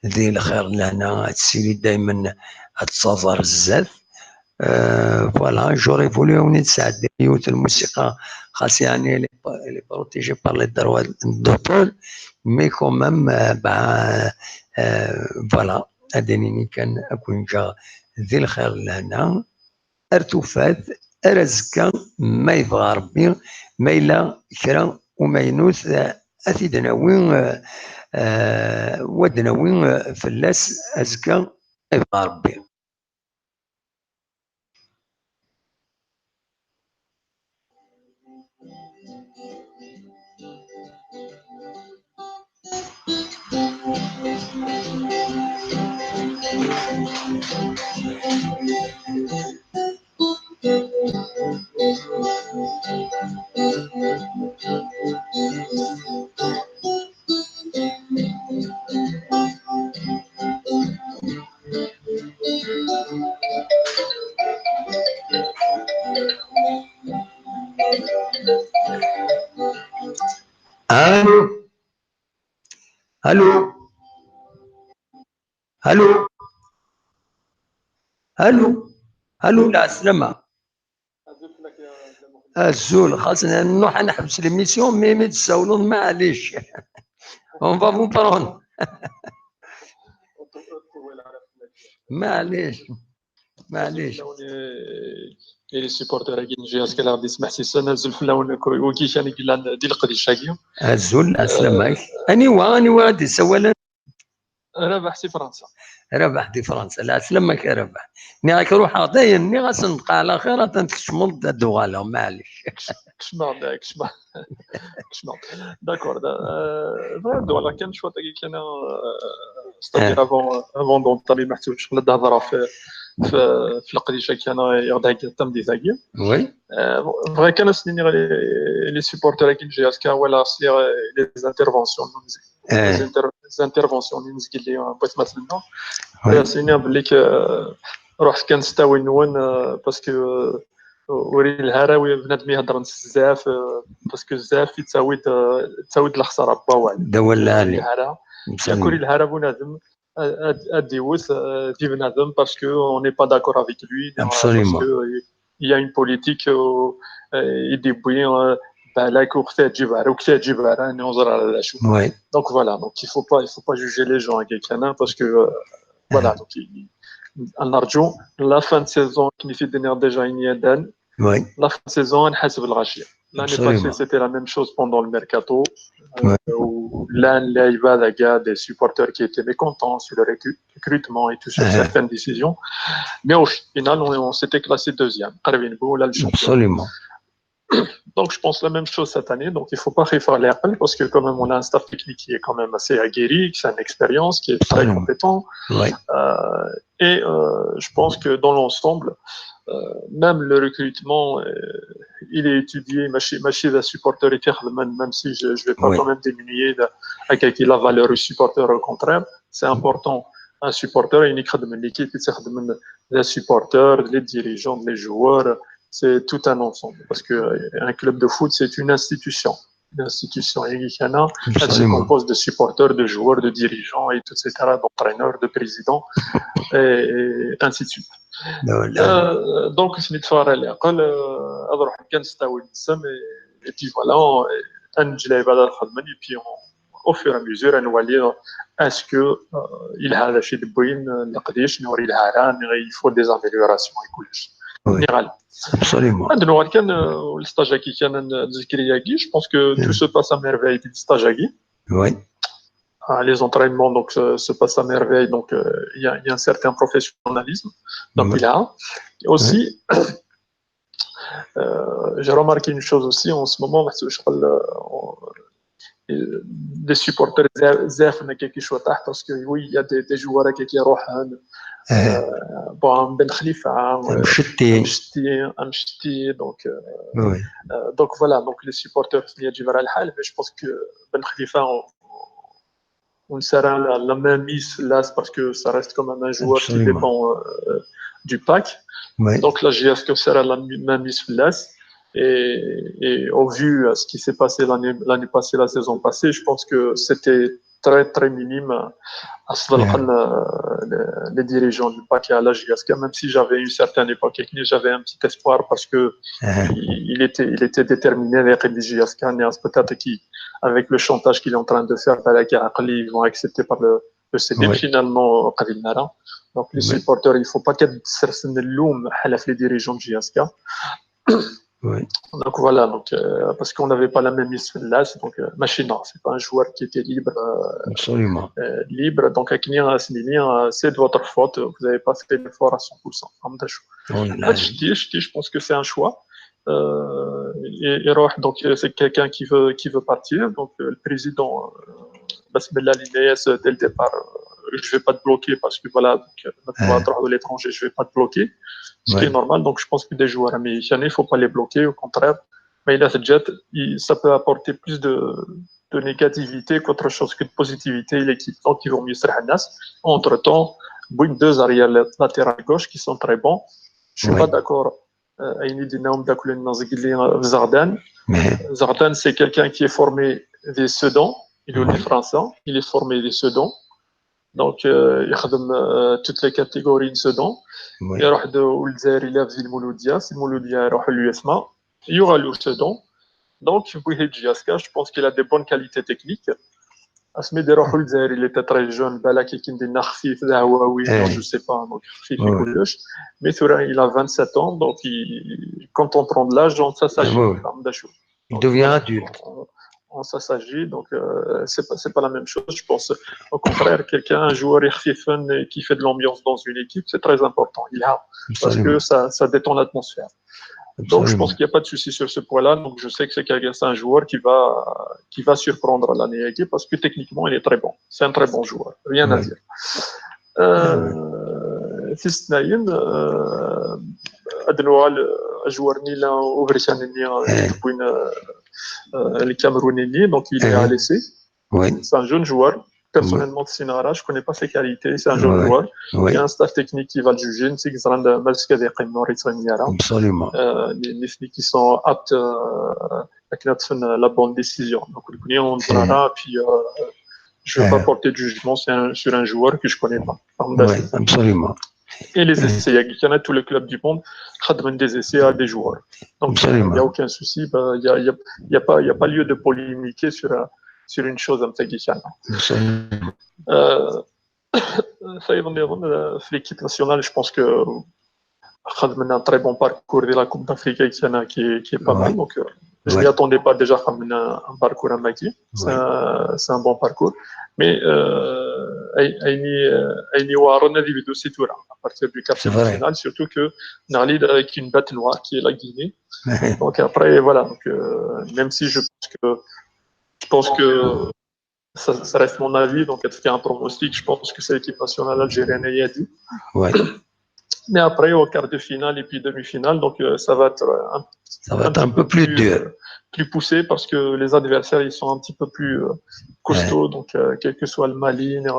di lxir d lehna, ad tessili daymen ad tettaẓ ar zdat. Euh, voilà, j'aurais voulu ad wen-id-sɛeddiɣ yiwet n lmusiqa, xas yeɛni elle est pa-, elle est protégée par les droits d'auteur, mais quand même, euh, bah, euh, voilà, ad d-nini kan ad ken-ǧǧeɣ di lxir d lehna, ar tufat, ar azekka, ma yebɣa Rebbi, ma yella kra umaynut, euh, ad t-id-nawi, euh, euh, u ad d-nawi, euh, fell-as azekka, ma yebɣa Rebbi. Allô? Allô? Allô? Allô? Allô, la Slama. Azul, xas nruḥ ad neḥbes l'émission, mais mi d-tessawleḍ, maɛlic. On va vous prendre. Maɛlic. Maɛlic. Et les supporters-agi n J S K la ɣ-d-ismeḥsisen, azul fell-awen akk wigi kan i yellan di leqdic-agi. Azul, ɛeslama-k. Aniwa, aniwa ara d-isawalen? Rabaḥ si Fransa. Rabaḥ di Fransa. Ɛeslama-k a Rabaḥ. Nniɣ-ak ruḥeɣ dayen, nniɣ-asen bqa ɛla xir, atan tkecmeḍ-d ad d-uɣaleɣ, maɛlic. Kecmeɣ-d, kecmeɣ. Kecmeɣ. D'accord. Bɣiɣ ad d-uɣaleɣ kan cwiṭ-agi kan, c'est-à-dire avant, avant d'entamer, ma ḥsibx la d-hedreɣ fi, fi, fi leqdic-agi kan i ɣ-d-theggiḍ tameddit-agi. Oui. Bɣiɣ kan ad s-iniɣ les, les supporters-agi n J S K, wala sliɣ les interventions, les interventions n yimezgilli n watmaten-nneɣ. Bɣiɣ ad s-iniɣ belli ruḥet kan s ttawil-nwen, parce que ur yelha ara bnadem iheddren s zɛaf, parce que zɛaf yettawi-d, yettawi-d lexsara n wawal. D awal lɛali. Yak ur yelha ara bunadem ad, ad iwet di bnadem parce que on n'est pas d'accord avec lui, parce que il y a une politique i d-yewwi, balak ur k-teɛǧib ara, ur k-teɛǧib ara, neɣ ur ẓriɣ ara d acu. Donc voilà, donc il faut pas, il faut pas juger les gens, hein, parce que voilà, donc ad nerǧu la fin de saison, akken i t-id-nniɣ déjà yenna-d. La fin de saison ad nḥaseb lɣaci. L'année passée, c'était la même chose pendant le mercato. Où là, il y avait des supporters qui étaient mécontents sur le recrutement et tout, sur certaines décisions. Mais au final, on, on s'était classé deuxième. Qrib nbdu le championnat. Absolument. Donc, je pense la même chose cette année. Donc, il ne faut pas réfléchir parce que quand même, on a un staff technique qui est quand même assez aguerri, qui a une expérience, qui est très compétent. Oui. Euh, et euh, je pense que dans l'ensemble, euh, même le recrutement, euh, il est étudié. Machi, machi d supporter, même si je ne vais pas quand même diminuer la, la valeur du supporter, au contraire, c'est important. Un supporter, il est une équipe, il est des supporters, les dirigeants, les joueurs, c'est tout un ensemble. Parce qu'un club de foot, c'est une institution. Une institution, elle se compose de supporters, de joueurs, de dirigeants, et cetera, d'entraîneurs, de présidents, et, et ainsi de suite. Euh, donc, je me dis, et puis voilà, et puis on, au fur et à mesure, on voit est-ce que il faut des améliorations et Absolument. Le stage-agi, je pense que tout se passe à merveille, le stage-agi. Oui. Les entraînements donc se passent à merveille, donc il y a, y a un certain professionnalisme. Donc il y a aussi, j'ai remarqué une chose aussi en ce moment, des supporters, parce que oui, il y a des, des joueurs qui, qui روحوا, euh, bon, Ben Khalifa, Amchti, donc, euh, donc voilà, donc les supporters, mais je pense que Ben Khalifa, on, on sera la, la même mise là parce que ça reste quand même un joueur qui dépend euh, du pack. Donc la J S K sera la même mise là. Et, et au vu de ce qui s'est passé l'année passée, la saison passée, je pense que c'était très, très minime à ce moment-là, les dirigeants du pack à la J S K, même si j'avais une certaine époque, j'avais un petit espoir parce que il était, il était déterminé avec la J S K, peut-être qu'avec le chantage qu'il est en train de faire, ils vont accepter par le, le C D. Finalement, donc les supporters, il ne faut pas qu'ils se les loumes à les dirigeants de J S K. Donc voilà, donc, euh, parce qu'on n'avait pas la même mise là, donc euh, Machina, c'est pas un joueur qui était libre. Absolument. Euh, libre, donc c'est de votre faute, vous n'avez pas fait l'effort à cent pour cent. Je pense que c'est un choix. Euh, et, et donc c'est quelqu'un qui veut, qui veut partir, donc euh, le président, euh, dès le départ, je ne vais pas te bloquer parce que voilà, donc, euh, à l'étranger, je ne vais pas te bloquer. Ce qui est normal, donc je pense que des joueurs américains, il ne faut pas les bloquer, au contraire. Mais là, ça peut apporter plus de, de négativité qu'autre chose que de positivité. L'équipe, donc, il vaut mieux se. Entre-temps, deux arrières latéraux gauche qui sont très bons. Je ne suis pas d'accord. Zardan. Zardan, c'est quelqu'un qui est formé des Sedan. Il est français, il est formé des Sedan. Donc, euh, il a euh, toutes les catégories de Sedan. Il a le Mouloudia, c'est Mouloudia, il a l'U S M A. Il y aura le Sedan. Donc, J S K, je pense qu'il a des bonnes qualités techniques. Asmi d-iruḥ ur Lezzayer, il était très jeune, balak akken dinna xfif, d ahwawi, je sais pas, donc xfif i kullec. Mais tura, il a vingt-sept ans, donc il, quand on prend de l'âge, on s'assagit. Il devient adulte. On, on s'assagit, donc euh, c'est pas, c'est pas la même chose. Je pense, au contraire, quelqu'un, un joueur ixfifen et qui fait de l'ambiance dans une équipe, c'est très important. Il a, parce que ça, ça détend l'atmosphère. Donc, je pense qu'il n'y a pas de souci sur ce point-là. Donc, je sais que c'est un joueur qui va, qui va surprendre l'année parce que techniquement, il est très bon. C'est un très bon joueur. Rien à dire. Euh, tisnayin, euh, ad nuɣal, euh, joueur-nni la uberkan-nni, euh, le Cameroun-nni, donc il est à l'essai. C'est un jeune joueur. Personnellement, Sinara, je ne connais pas ses qualités. C'est un jeune joueur. Il y a un staff technique qui va le juger. C'est Xrand Malskadekh, Maurice Raniara. Absolument. Euh, les, les filles qui sont aptes euh, à faire la bonne décision. Donc, on puis euh, je ne vais pas porter de jugement sur un, sur un joueur que je ne connais pas. Oui, absolument. Et les essais, il y a tous les clubs du monde, خدموا des essais à des joueurs. Donc, il n'y a aucun souci. Il n'y a, y a, y a, pas, y a pas lieu de polémiquer sur, sur une chose comme ça. Absolument. Euh, ça, euh, في l'équipe nationale, je pense que خدمنا un très bon parcours de la Coupe d'Afrique qui, qui est pas mal. Donc, euh, je ne m'y attendais pas déjà, خدمنا un parcours à Maki. C'est un, un, bon parcours. Mais euh, أين يوارنا دي بدو سيتورا à partir du quart de finale, surtout que نغلي avec une bête noire qui est la Guinée. Donc après, voilà. Donc, euh, même si je pense que, je pense que ça, ça reste mon avis, donc être un pronostic, je pense que c'est l'équipe nationale algérienne qui a dit. Ouais. Mais après, au quart de finale et puis demi-finale, donc euh, ça va être un, ça va être un, un peu plus, plus dur. Euh, plus poussé parce que les adversaires, ils sont un petit peu plus euh, costauds. Ouais. Donc, euh, quel que soit le Mali, euh,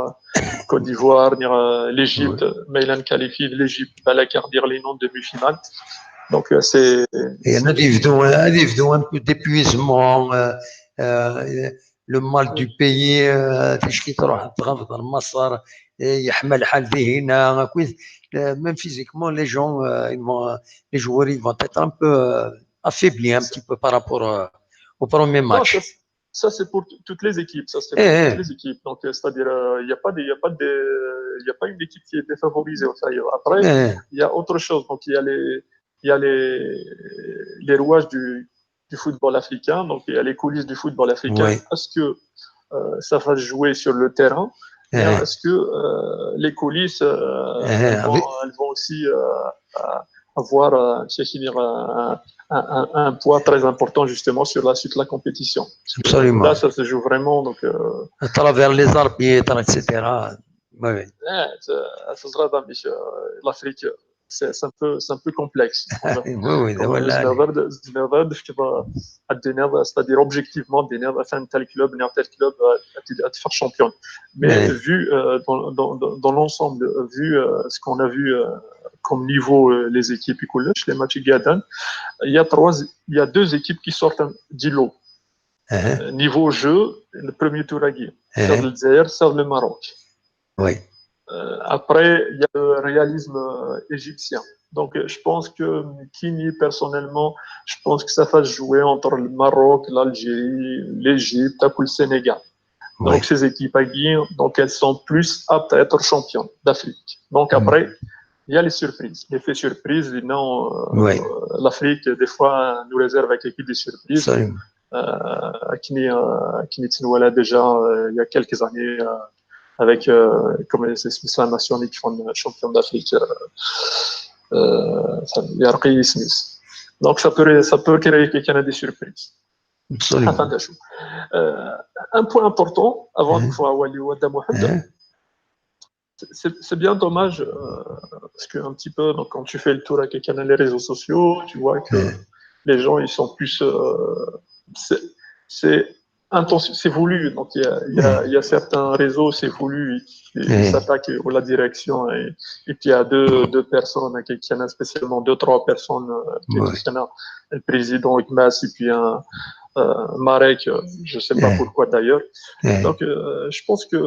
Côte d'Ivoire, euh, l'Égypte, ouais. Milan qualifié, l'Égypte, va la dire les noms de demi-finale. Donc, euh, c'est. Et on a des vidéos, on a des vidéos un peu d'épuisement. Euh, euh, le mal du pays, تشكي تروح تغرب المصر يحمل حال ذهنا. Même physiquement, les gens, euh, ils vont, les joueurs, ils vont être un peu euh, affaiblis un petit peu par rapport euh, au premier match. Ça, c'est pour toutes les équipes. Ça, c'est pour toutes les équipes. Donc, c'est-à-dire, il n'y a pas, il y a pas de, il y a pas une équipe qui est défavorisée. Après, il y a autre chose. Donc, il y a les, il y a les, les rouages du, du football africain, donc il y a les coulisses du football africain. Oui. Est-ce que euh, ça va se jouer sur le terrain? Est-ce que euh, les coulisses, euh, elles, vont, elles, vont, aussi euh, avoir un, un, un, poids très important justement sur la suite de la compétition? Absolument. Là, ça se joue vraiment. Donc, euh, à travers les arbitres, et cetera. Oui, oui. Ça, ça sera dans l'Afrique. C'est un peu, c'est un peu complexe. Oui, oui, voilà. C'est-à-dire objectivement, un tel club, un tel club, être champion. Mais vu euh, dans, dans, dans l'ensemble, vu euh, ce qu'on a vu euh, comme niveau euh, les équipes, les matchs, il y a trois, il y a deux équipes qui sortent du lot. Niveau jeu, le premier tour à Guy, c'est le Maroc. Oui. Euh, après, il y a le réalisme euh, égyptien. Donc, euh, je pense que Kini, personnellement, je pense que ça va se jouer entre le Maroc, l'Algérie, l'Égypte, le Sénégal. Donc, oui. Ces équipes à Guy, donc elles sont plus aptes à être championnes d'Afrique. Donc, après, il y a les surprises, l'effet surprise. Non, euh, oui. euh, l'Afrique, des fois, nous réserve avec des surprises. Absolument. Euh, Kini, euh, Kini Tsinouala, déjà, euh, il y a quelques années, euh, avec, euh, comme c'est Islam National qui font champion d'Afrique. Euh, euh, donc ça peut, ça peut créer quelqu'un des surprises. Absolument. Euh, un point important, avant de pouvoir aller au Mohamed, c'est bien dommage, euh, parce qu'un petit peu, donc, quand tu fais le tour avec quelqu'un dans les réseaux sociaux, tu vois que les gens, ils sont plus... Euh, c'est c'est voulu. Donc, il y, a, il, y a, il y a certains réseaux, c'est voulu, ils s'attaquent à la direction. Et, et puis, il y a deux, deux personnes, qui, qui en a spécialement deux, trois personnes, euh, qui sont le président Igmas et puis un euh, Marek, euh, je ne sais pas pourquoi d'ailleurs. Donc, euh, je pense que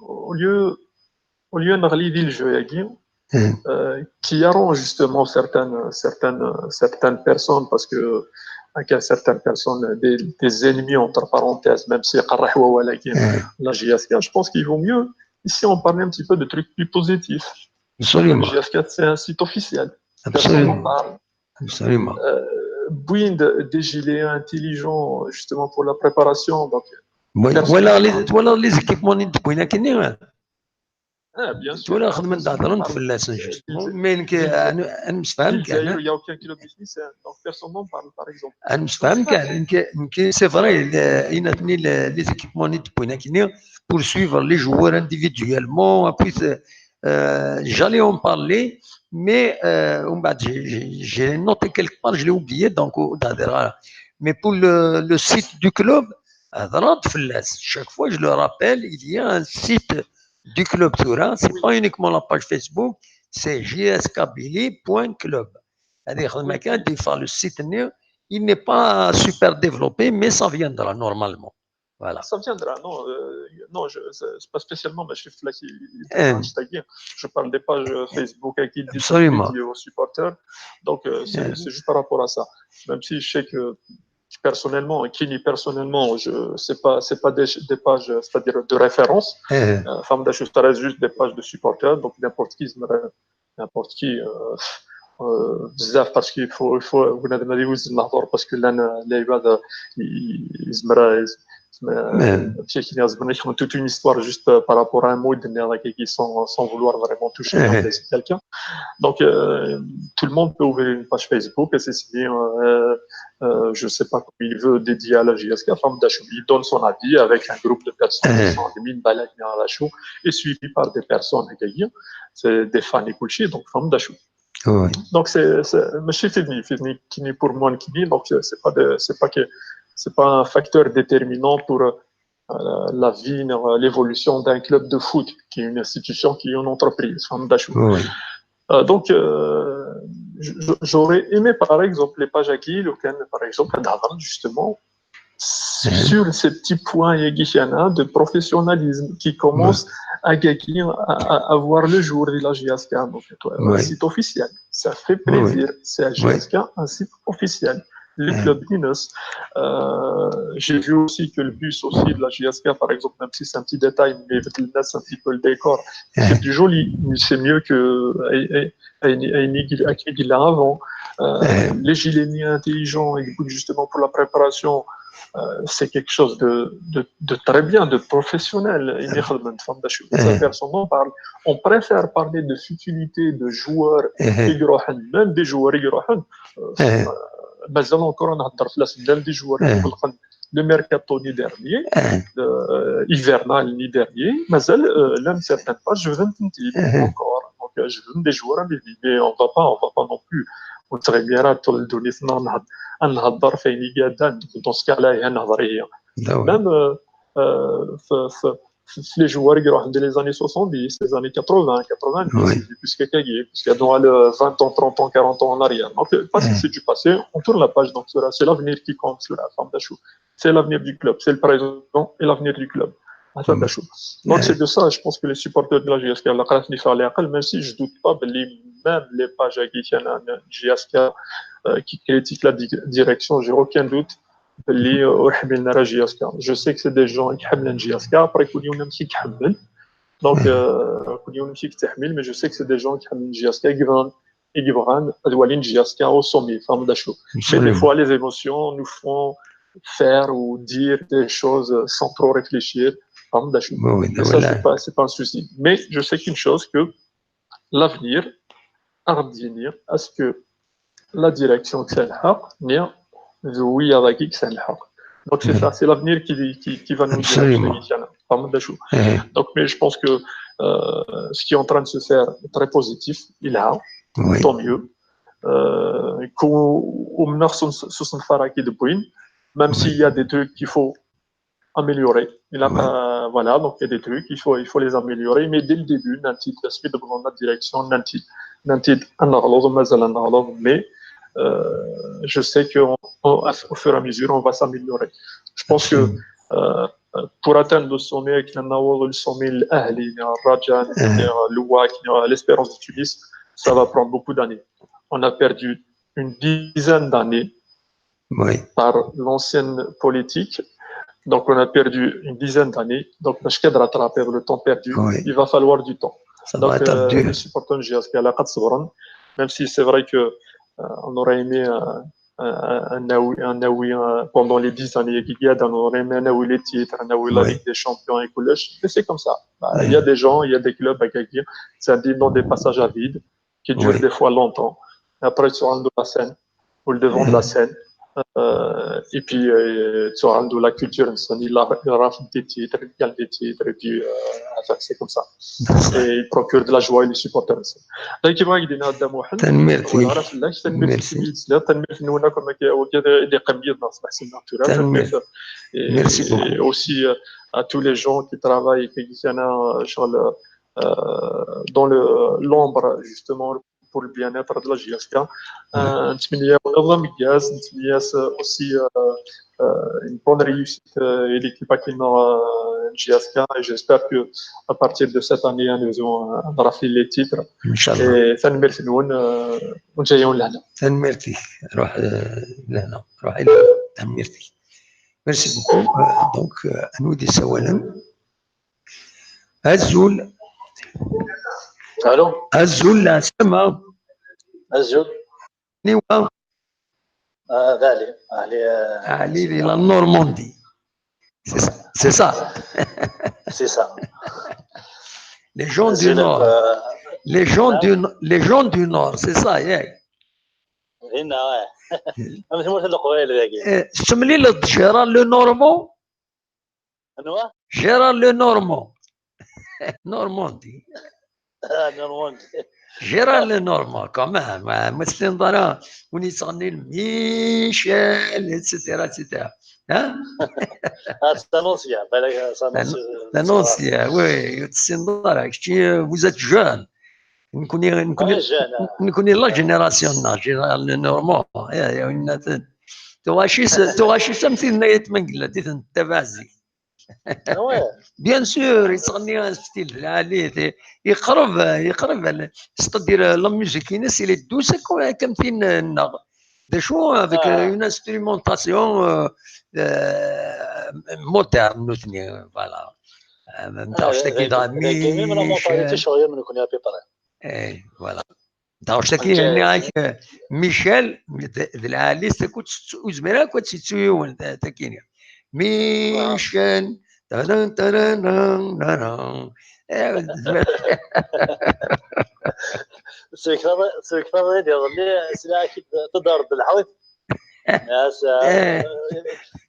au lieu, au lieu de le jeu, euh, qui arrange justement certaines, certaines, certaines personnes parce que avec certaines personnes, des, des ennemis entre parenthèses, même si قرح ولا كاين la J S K, je pense qu'il vaut mieux ici on parle un petit peu de trucs plus positifs. Absolument. La J S K, c'est un site officiel. Absolument. Absolument. Bouind, des gilets intelligents justement pour la préparation. Donc, voilà les, voilà les équipements اللي تبوينا كاينين. Ah, bien sûr. Voilà خدمنا هضرنا فلاس justement. Mais il n'y a aucun club ici, donc personne n'en parle, par exemple. C'est vrai, il y a les équipements اللي تبوينا كاينين pour suivre les joueurs individuellement. Puis, euh, j'allais en parler, mais euh, j'ai noté quelque part, je l'ai oublié, donc, mais pour le, le site du club, chaque fois je le rappelle, il y a un site du club Turin, c'est pas uniquement la page Facebook, c'est J S K Billy point club. C'est-à-dire, le site, il n'est pas super développé, mais ça viendra normalement. Voilà. Ça viendra, non, euh, non, je, c'est pas spécialement, mais je suis je parle des pages Facebook qui dédiées aux supporters. Donc, euh, c'est juste par rapport à ça. Même si je sais que personnellement, qui ni personnellement, je c'est pas c'est pas des, des pages, c'est-à-dire de référence. Enfin, ça reste juste des pages de supporters, donc n'importe qui, n'importe qui, euh, euh, parce qu'il faut il faut vous n'avez pas dit vous parce que là, les gars, ils ont toute une histoire juste par rapport à un mot qui sans, sans vouloir vraiment toucher quelqu'un. Donc, euh, tout le monde peut ouvrir une page Facebook et c'est signé, euh, euh, je sais pas comment il veut, dédié à la J S K. Enfin, il donne son avis avec un groupe de personnes qui sont des mines et suivi par des personnes, c'est des fans et كلشي, donc, enfin, Oui. Donc, c'est, c'est, ماشي فيني, فيني, qui ni pour moi, qui ni, donc, c'est pas de, c'est pas que, c'est pas un facteur déterminant pour euh, la vie, l'évolution d'un club de foot, qui est une institution, qui est une entreprise. Oui. Euh, donc, euh, j'aurais aimé, par exemple, les pages à qui, par exemple, justement, sur ces petits points de professionnalisme qui commencent à, à, à voir le jour de la J S K. Donc, un site officiel, ça fait plaisir. C'est la J S K, un site officiel. Le club Ninos. Euh, j'ai vu aussi que le bus aussi de la J S K, par exemple, même si c'est un petit détail, mais c'est un petit peu le décor. C'est plus joli, mais c'est mieux que avant. Euh, les gilets intelligents, et justement pour la préparation, euh, c'est quelque chose de, de, de, très bien, de professionnel. Personne n'en parle. On préfère parler de futilité de joueurs, même des joueurs, مازال encore نهضر في même des joueurs. Le mercato dernier, euh, hivernal dernier, مازال, euh, même certaines pages, je veux encore. Donc, euh, je veux des joueurs, mais, mais on va pas, on va pas non plus. On serait bien là, tout le donner, dans ce cas-là, il y a un vrai. Même, euh, euh, les joueurs qui ont des années soixante-dix, les années quatre-vingts, quatre-vingt-dix, puisque, puisque dans le vingt ans, trente ans, quarante ans en arrière. Donc, parce que c'est du passé, on tourne la page, donc c'est l'avenir qui compte, c'est l'avenir du club, c'est le présent et l'avenir du club. Donc c'est de ça, je pense que les supporters de la J S K, même si je doute pas, même les pages qui tiennent J S K, euh, qui critiquent la direction, j'ai aucun doute. Je sais que c'est des gens qui aiment la J S K, après, il y en a qui aiment. Donc, euh, mais je sais que c'est des gens qui aiment la J S K, qui vont et qui vont aller la J S K au sommet. Mais des fois, les émotions nous font faire ou dire des choses sans trop réfléchir. Oui, oui, ça, c'est pas, pas un souci. Mais je sais qu'une chose, que l'avenir, à ce que la direction que c'est le حق, mais oui, avec qui c'est le حق. Donc c'est ça, c'est l'avenir qui, qui, qui va nous dire. Donc, mais je pense que euh, ce qui est en train de se faire est très positif, il a, tant mieux. Euh, même s'il y a des trucs qu'il faut améliorer. Il a, euh, voilà, donc il y a des trucs, il faut, il faut les améliorer, mais dès le début, نتي تسميت بلون la direction, نتي نتي نغلط, مازال نغلط, mais euh, je sais qu'au fur et à mesure, on va s'améliorer. Je pense que euh, pour atteindre le sommet, le sommet, l'Ahli, le Raja, le WAC, l'Espérance de Tunis, ça va prendre beaucoup d'années. On a perdu une dizaine d'années Oui. par l'ancienne politique. Donc, on a perdu une dizaine d'années. Donc, باش كاد rattraper le temps perdu, Oui. il va falloir du temps. Ça va Donc, être euh, dur. les supporters de J S K, على قد صبرن, même si c'est vrai que euh, on aurait aimé euh, un, un, un, un, un, euh, pendant les dix années, on aurait aimé un, les titres, un, la Oui. Ligue des Champions et كلش. Mais c'est comme ça. Bah, il y a Mm. des gens, il y a des clubs, c'est des, dans des passages à vide qui durent Oui. des fois longtemps. Après, tu rentres de la scène, ou le devant de la Mm. scène. Euh, et puis, euh, tu rentres de la culture, il a des titres, il gagne des titres, et puis, euh, enfin, c'est comme ça. Et il procure de la joie et les supporters. Donc, il va aider Adam Mohamed. Tanemmirt-ik. Voilà, tanemmirt-ik. Merci. Tanemmirt-ik. Tanemmirt-ik. Tanemmirt. Et Merci beaucoup. aussi euh, à tous les gens qui travaillent, qui sont euh, sur le, euh, dans le- l'ombre, justement, pour le bien-être de la J S K. Ouais. Euh, نتمنى والله مكياس، نتمنى aussi euh, euh, une bonne réussite euh, et l'équipe qui euh, J S K. Et j'espère que à partir de cette année, nous allons euh, rafler les titres. إن شاء الله. Et tanemmirt-nwen, euh, ونجايون لهنا. Tanemmirt-ik. Ruḥ eh, lehna. Ruḥ i lehna. Tanemmirt-ik. Merci beaucoup. Euh, donc, euh, ad nudi sawalen. Azul. Allô. Azul, la semaine. Azul. Niwa. Euh, Dali. Allez, euh, Allez, la Normandie. C'est ça. C'est ça. C'est ça. Les gens du Azul, Nord. euh, Les gens hein? du, no- les gens du Nord, c'est ça, yeah. هنا، آه. أنا في مرة الأخرى اللي باقي. Eh, تسملي Gérard Lenormand. أنوا؟ Gérard Lenormand. Normandie. آه، Normandie. Gérard Lenormand, quand même. ما تسلم ضرا. وني صغني Michel, et cetera, et cetera. Hein? آه، c'est un ancien. بالك، c'est un ancien. C'est un ancien, oui. تسلم ضرا. Vous êtes jeune. نكوني نكوني آه، jeune، آه. نكوني la génération ناع Gérard Lenormand. يا يا وين تغاشيس تغاشيس سمثين نيت من قلة دي تنتبازي. آه، ouais. Bien sûr, يصغني ستيل العالي يقرب يقرب c'est-à-dire la musique ينس il est doux comme تين نغ. De choix avec Ah. Une instrumentation euh, euh, moderne نوتني, voilà. ما تعرفش تاكي ذاك même la mentalité شوية من كنا à peu près. اي voilà. تعرفش تاكي يعني هاك Michel, ذ العالي تكون وزميرا كنت تسويون تاكيني Michel. تران تران تران تران. إيه، سلك فضي سلك فضي ديال اللي سلاكي تضرب الحوت. يا سا إيه.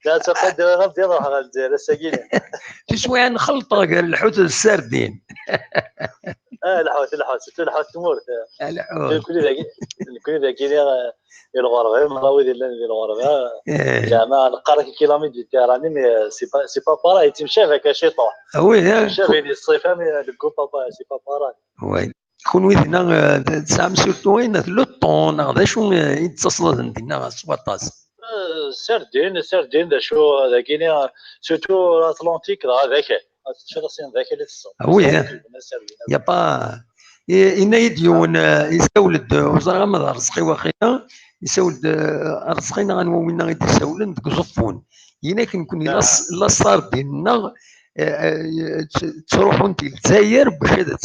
يا سا قد ربي يروح على الجزائر الساكنين. تسوي نخلطه قال الحوت السردين. اه، الحوت الحوت سيرتو الحوت تمورت. الحوت. كل ذاك كل ذاك الغربه ما هو ديال الغربه. إيه. زعما نقرا كي كيلومتر ديال التيراني mais c'est pas c'est pas pareil. تمشي avec شي طوح. Oui, hein. تمشي avec الصيفه mais le goût pas pareil, c'est pas pareil. Oui. كون ويدنا تسعم surtout وين le ton هذا شو يتصل دينا سواطاس. سردين سردين دا شو هذا كيني surtout l'Atlantique هذاك. شو راسين ذاك اللي تصل. Oui, hein. Il y a pas إنا يديون يسولد وزرغ ما رزقي واخينا يسولد رزقينا غنوا وينا يسولن ديك زفون. إنا كنكون لا صار ديالنا تروحون تي الجزائر باش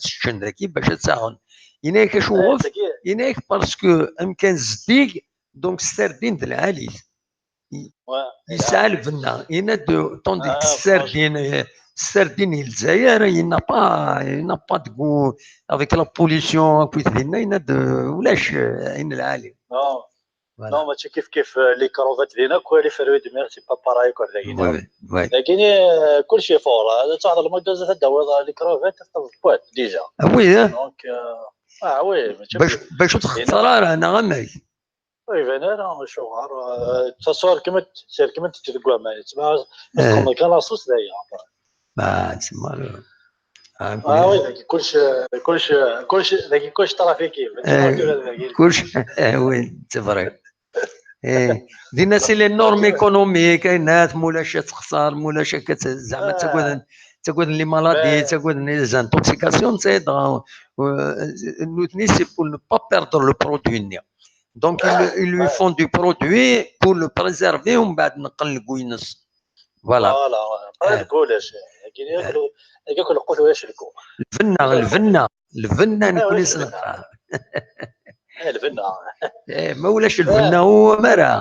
تشن ذاكي باش تساعون. إنا كشوف إنا parce que أمكان زديق donc c'est-à-dire دين العالي. يسعى البنا إنا دو طوندي السردين السردين الجزائر إنا با إنا با تقول avec la pollution كويت دينا إنا دو ولاش إن العالي. Non, ماشي كيف كيف les crevettes دينا كوا les fruits de mer c'est pas pareil quoi. Oui, oui. لكن كلشي فور هذا تاع المكازا تاع الدواء les crevettes تاع البوات déjà. Ah oui, hein. Donc اه oui. باش باش تخسر انا غمي. يبان انا شغار تصور كما سير كما تجي تقوى ما تسمع. كان لاصوص دايا. ما تسمع. اه oui. كلش كلش كلش كلش ترافيكي. كلش وين تفرق. ايه دينا c'est les normes économiques كاينات مولاش تخسر مولاش زعما تقول تقول les maladies تقول les intoxications c'est نوتني c'est pour ne pas perdre le produit. Donc, ils, ils lui font du produit pour le préserver, ومن بعد نقل لك وينس. Voilà. Voilà, pas le goulash. Yakul le qut wa yaclku. Lbenna, lbenna, lbenna Ah, nekni oui, s lqaɛ. Eh, lbenna. Eh, ma ulac lbenna, ur mara.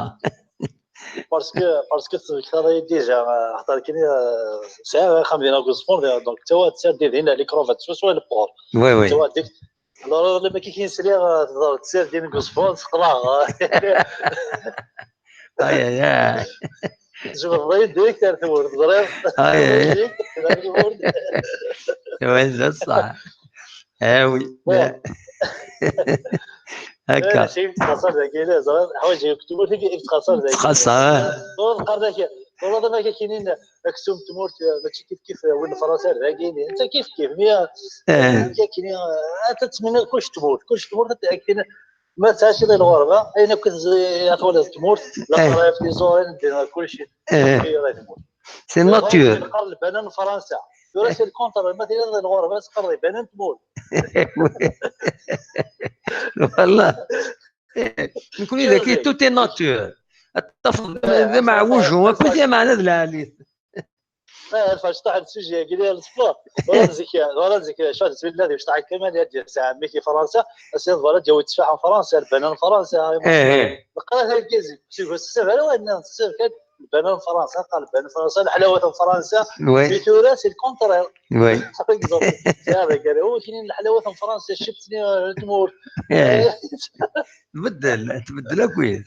Parce que, parce que c'est déjà, euh, حتى كاين، euh, c'est un خام ديال Gosford, donc tu vois, c'est des دين les cravates, soit le port. Oui, oui. Tu vois, ديك. Alors, لما كي كاين سريع، euh, c'est des Gosford, c'est là. Aïe, aïe, aïe. Je voudrais dire que tu voudrais. Aïe, aïe, aïe. Oui, c'est ça. Eh oui. Ouais. هكا. شي تخسر ذاك، لا، زعما حوايج يكتبوا لك يتخسر ذاك. تخسر، آه. والله قال لك، والله ما كاينين، اكسوم تمورت ماشي كيف كيف وين فرنسا ذاكيني. انت كيف كيف، مية. إيه. كاينين، آه، تتمنى كلش تموت، كلش تموت، كاين ما تعرفش إلا الغربه، اين كنت زي-، يا خويا تموت، لا إيه. قرايه في زور، ندير كلشي. إيه. هي غادي تموت. C'est nature. نقرب انا لفرنسا. راه سي الكونتر، مثلا الغربه تقرب انا تموت. والله. نكون ذكي، tout est nature. الطفل ذا مع وجهه، كل شيء معنا ذا العالي. اه، فاش طاح السوجي، قال لي السبور. ولا نزيك، ولا نزيك، شو بسم الله، واش طاح كمان يا دير ساعه ميكي فرنسا، اسير فوالا جاو يتفاحم فرنسا، البنان فرنسا. ايه، ايه. بقى هاي كيزي، سي هو السيف، هذا وين السيف كان البنان فرنسا، قال البنان فرنسا، الحلاوه فرنسا. وي، في تورا سي الكونترير. وي. هذا قال هو كاين الحلاوه فرنسا، شفتني، آه، تمور. ايه. تبدل، تبدل اكويد.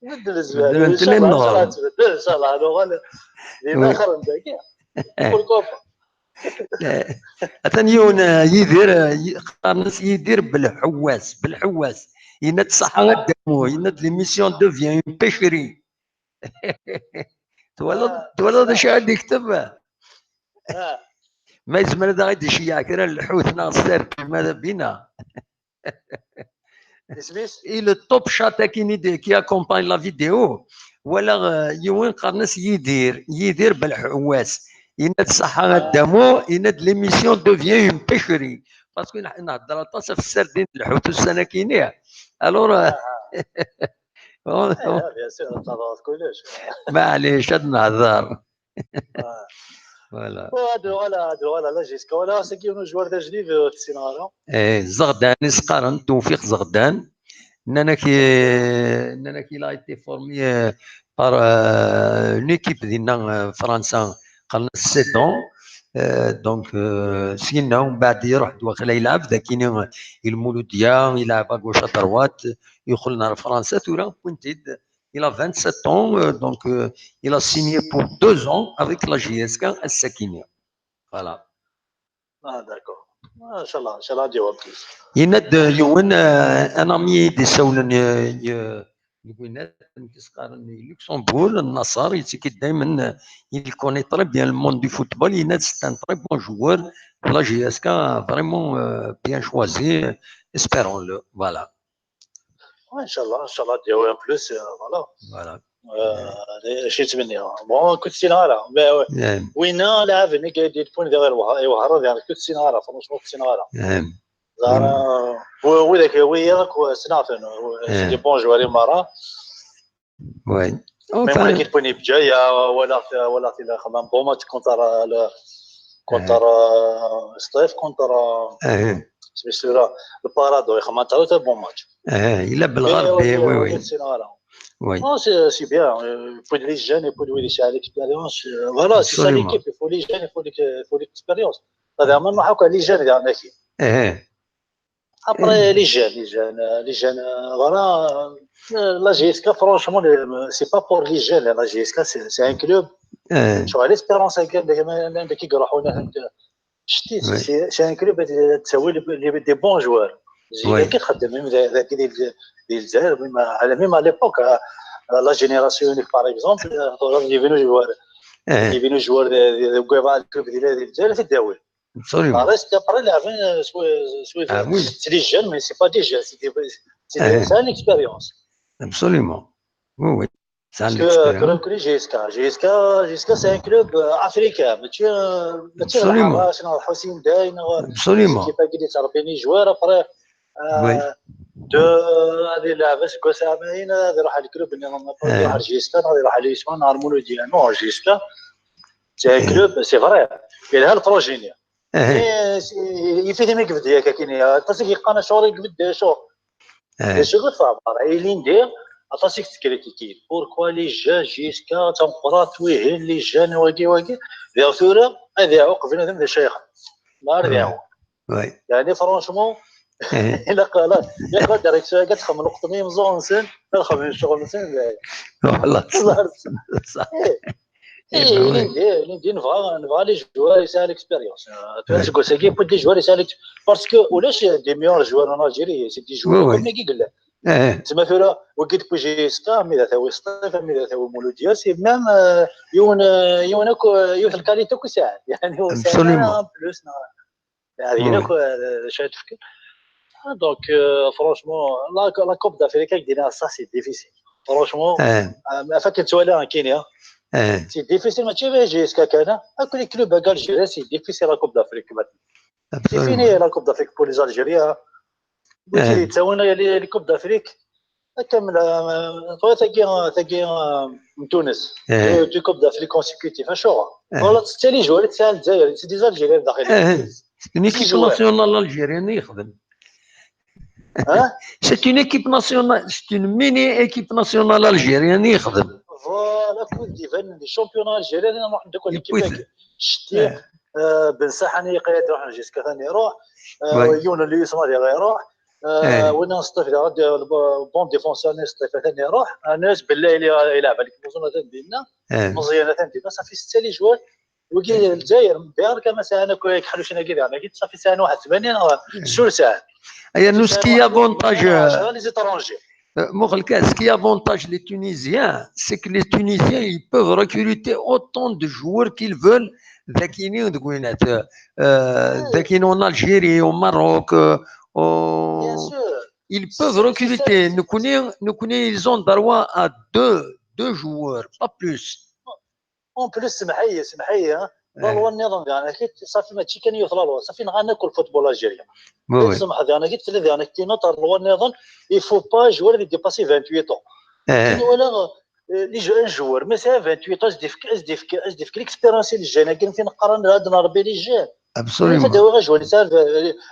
تبدل الزمان. تبدل، ان شاء الله، ان شاء الله تبدل. تبدل، ان شاء الله. هذا هو ال-، اللي وي. الاخر نتاعي. إيه. بوركوا با. إيه. اثن يون، آه، يدير، آه، ي-، قرنس يدير بالحواس، بالحواس. يناد صحة الدمو، يناد l'émission devient une pêcherie. تولد، آه، تولد صح. اش غادي يكتب؟ آه. ما يزمر هذا غادي يشيع كرا الحوت ناغ السير ماذا بينا. اسميس؟ Et le top chat كي نيدي، qui accompagne la vidéo، ولا، آه، يوين قرنس يدير، يدير بالحواس. يناد صحة الدمو، يناد l'émission devient une pêcherie. Parce que نح-، نهضر طاس في السردين الحوت والسنة كينيا. Alors، آه، آه، بيان سور، نتهضر في كلش. معليش، هاد نهضر. آه. Voilà. وهذا ولا، هذا ولا، لا جيسكا، ولا سي كي نو جوار دا جديد في السيناريو. إيه، زغدان، يسقارن توفيق زغدان. نانا كي، نانا كي il a été formé، آه، par، آه، une équipe دينا، آه، فرنسا، قالنا sept ans. آه، donc، آه، سينا ومن بعد يروح دواخل يلعب، ذاكيني المولودية، يلعب à gauche à droite، يدخل نهار فرنسا، ثورا بوينتيد. Il a vingt-sept ans, euh, donc, euh, il a signé pour deux ans avec la J S K السكينة. Voilà. اه، داكور. آه، ان شاء الله، ان شاء الله نديوها بليس. يناد يوين، آه، انا مي دي سولن، آه، ي-، يقول لك سقارن لوكسمبور، النصر يتكي دائما، آه، il connaît très bien le monde du football. يناد c'est un très bon joueur. La J S K vraiment, euh, bien choisi. Espérons-le. Voilà. ان شاء الله، ان شاء الله نديوها بليس، آه، فوالا. Voilà. آه، شي تمنية. بون، كنت سينا راه. نعم. وين لاعب هنا قاعد يدير بوين ديال الوهار، ايوا هرب يعني، كنت سينا راه، فرونشمون كنت سينا راه. نعم. زعما، هو، هو ذاك، هو ياك، هو سنافن، هو إيه. دي بون جوار مرة. وي. مي ممكن كي تكوني بجاية ولا، ولا تلا خمام بون ماتش كونتر ال-، كونتر، آه، ستيف، كونتر، آه، اه، سميتو لا، البارادو، يخمام تاع بون ماتش. اه، الا بالغربي، وي، وي. سينا راه. وي. Non, c'est, c'est bien. Euh, il faut des jeunes, il faut des, des, l'expérience. Euh, voilà, c'est ça Absolument. L'équipe. Il faut les jeunes, il faut l'ex-، il faut l'expérience. هذا ما نروحوا كاع les jeunes، يعني ماشي. اه. Après, les jeunes, les jeunes, euh, les jeunes, euh, voilà. Euh, la J S K, franchement, le-, c'est pas pour les jeunes, la J S K, c'est, c'est un club. اه. شو l'espérance، هكا، هكا، هكا، هكا، يروحوا هنا، هكا. شتي، وي. c'est, c'est un club تساوي les, les, des bons joueurs. وي. كي تخدم، même ذاك ديال، ديال الجزائر، même على، même à l'époque، آه، la génération unique، par exemple، آه، هضروا اللي يبينوا joueurs، اه. يبينوا joueurs ديال، ديال، ديال كويفا، الكلوب ديال، ديال الجزائر في الدوري. Absolument. Reste après لاعبين، آه، سوي، سوي، Ah oui. c'est des jeunes, mais c'est pas des jeunes, c'est des, c'est des, آه. c'est une expérience. Absolument. وي، وي. C'est un Parce que expérience. كلهم كلي J S K، J S K، J S K c'est un club، آه، africain، ماشي، آه، ماشي Absolument. الحراش، نهار حسين داين، Absolument. كيف قلت لي تربيني joueurs، après، آه، وي. De, ad ilɛeb aseggas ɛamayen, ad iruḥ ɣer club nniḍen, ad iruḥ ɣer J S K, ad iruḥ ɣer Lisbon, ɣer Muludya, non, J S K. C'est un club, c'est vrai. Yelha le projet-nni. Mais, c'est- yif-it imi yebda akka kini. Aṭas i yeqqan acuɣer i yebda acuɣer. D acu i tfehmeḍ? Ilindi, aṭas i yettkritikit. Pourquoi les jeunes J S K d tameqqrant wihin, les jeunes wagi, wagi. Diɣ tura, ad iɛuqeb bnadem d acu ay ixdem. Ma ad iɛuqeb. Yeɛni, franchement, ilaq, la, ilaq la direction-agi ad txemmem lweqt-nni imeẓẓuɣen-nsen, ad xemmen ccɣel-nsen. Voilà. Ilindi, ilindi nebɣa, nebɣa les joueurs yesɛa l'expérience. Tura seg wass-agi, yewwi-d les joueurs yesɛa l'ex-, parce que ulac des meilleurs joueurs en Algérie, c'est des joueurs comme nagi yellan. Tma tura, wagi depuis J S K, mi d atawi Sṭif, mi d atawi Muludya, c'est même, euh, yiwen, euh, yiwen akk, euh, yiwet lkalite akk i sɛan. Yani, ur sɛan ara en plus, neɣ, yani, akk, euh, d acu ad tefken. Ah, donc, euh, franchement, la, la Coupe d'Afrique, ça, c'est difficile. Franchement, euh, ɣef akken ttwaliɣ nekkini, c'est difficile, mačči d J S K kan, akk les clubs algériens, c'est difficile la Coupe d'Afrique maintenant. C'est fini la Coupe d'Afrique pour les Algériens. Wi tt-id-yettawin les, les Coupes d'Afrique? Kamel, euh, tagi, tagi, euh, n Tunes. Deux, deux Coupes d'Afrique consécutives, acuɣer? Voilà, c'est les joueurs, c'est Algérie, c'est des Algériens daxel. C'est une équipe nationale algérienne i yexdem. C'est une équipe nationale, c'est une mini équipe nationale algérienne i yexdem. Voilà, kud d-ibanen, les championnats algériens, nruḥ d akk l'équipe-agi. Cti, euh, Ben Saḥa-nni yeqqar ad iruḥ jusqu'à atan iruḥ. Euh, yiwen n Luis Mari iruḥ. Euh, win n Sṭif, d bon défenseur n Sṭif, atan iruḥ. Anas Bellay, il, il a avec Meẓyan, atan dinna. Meẓyan, atan dinna. Ça fait six les joueurs. Wigi Lezzayer, mbiɣer kama sɛan akk ḥlucin-agi diɣen, ça fait sɛan waḥed tmanya neɣ sur sɛan. Aya nous, ce qui avantage, euh, les étrangers. Euh, Mokhel Ka, ce qui avantage les Tunisiens, c'est que les Tunisiens, ils peuvent recruter autant de joueurs qu'ils veulent. Dakini, euh, dakini en Algérie, au Maroc, euh, au... Ils peuvent recruter. Nous connaissons, nous connaissons, ils ont droit à deux, deux joueurs, pas plus. En plus, semḥ-iyi, semḥ-iyi, hein. La loi nniḍen diɣen akit, safi mačči kan yiwet la loi, safi nɣan akk le football algérien. Semḥ diɣen akit, tella diɣen akit une autre loi nniḍen, il faut pas jouer ad dépasser vingt-huit ans. Kini wala, euh, les jou-, un joueur, mais c'est vingt-huit ans, as-d-ifk, as-d-ifk, as-d-ifk l'expérience i les jeunes, akken tin qqaren ad nrebbi les jeunes. Absolument. Ad awiɣ ajwal yesɛa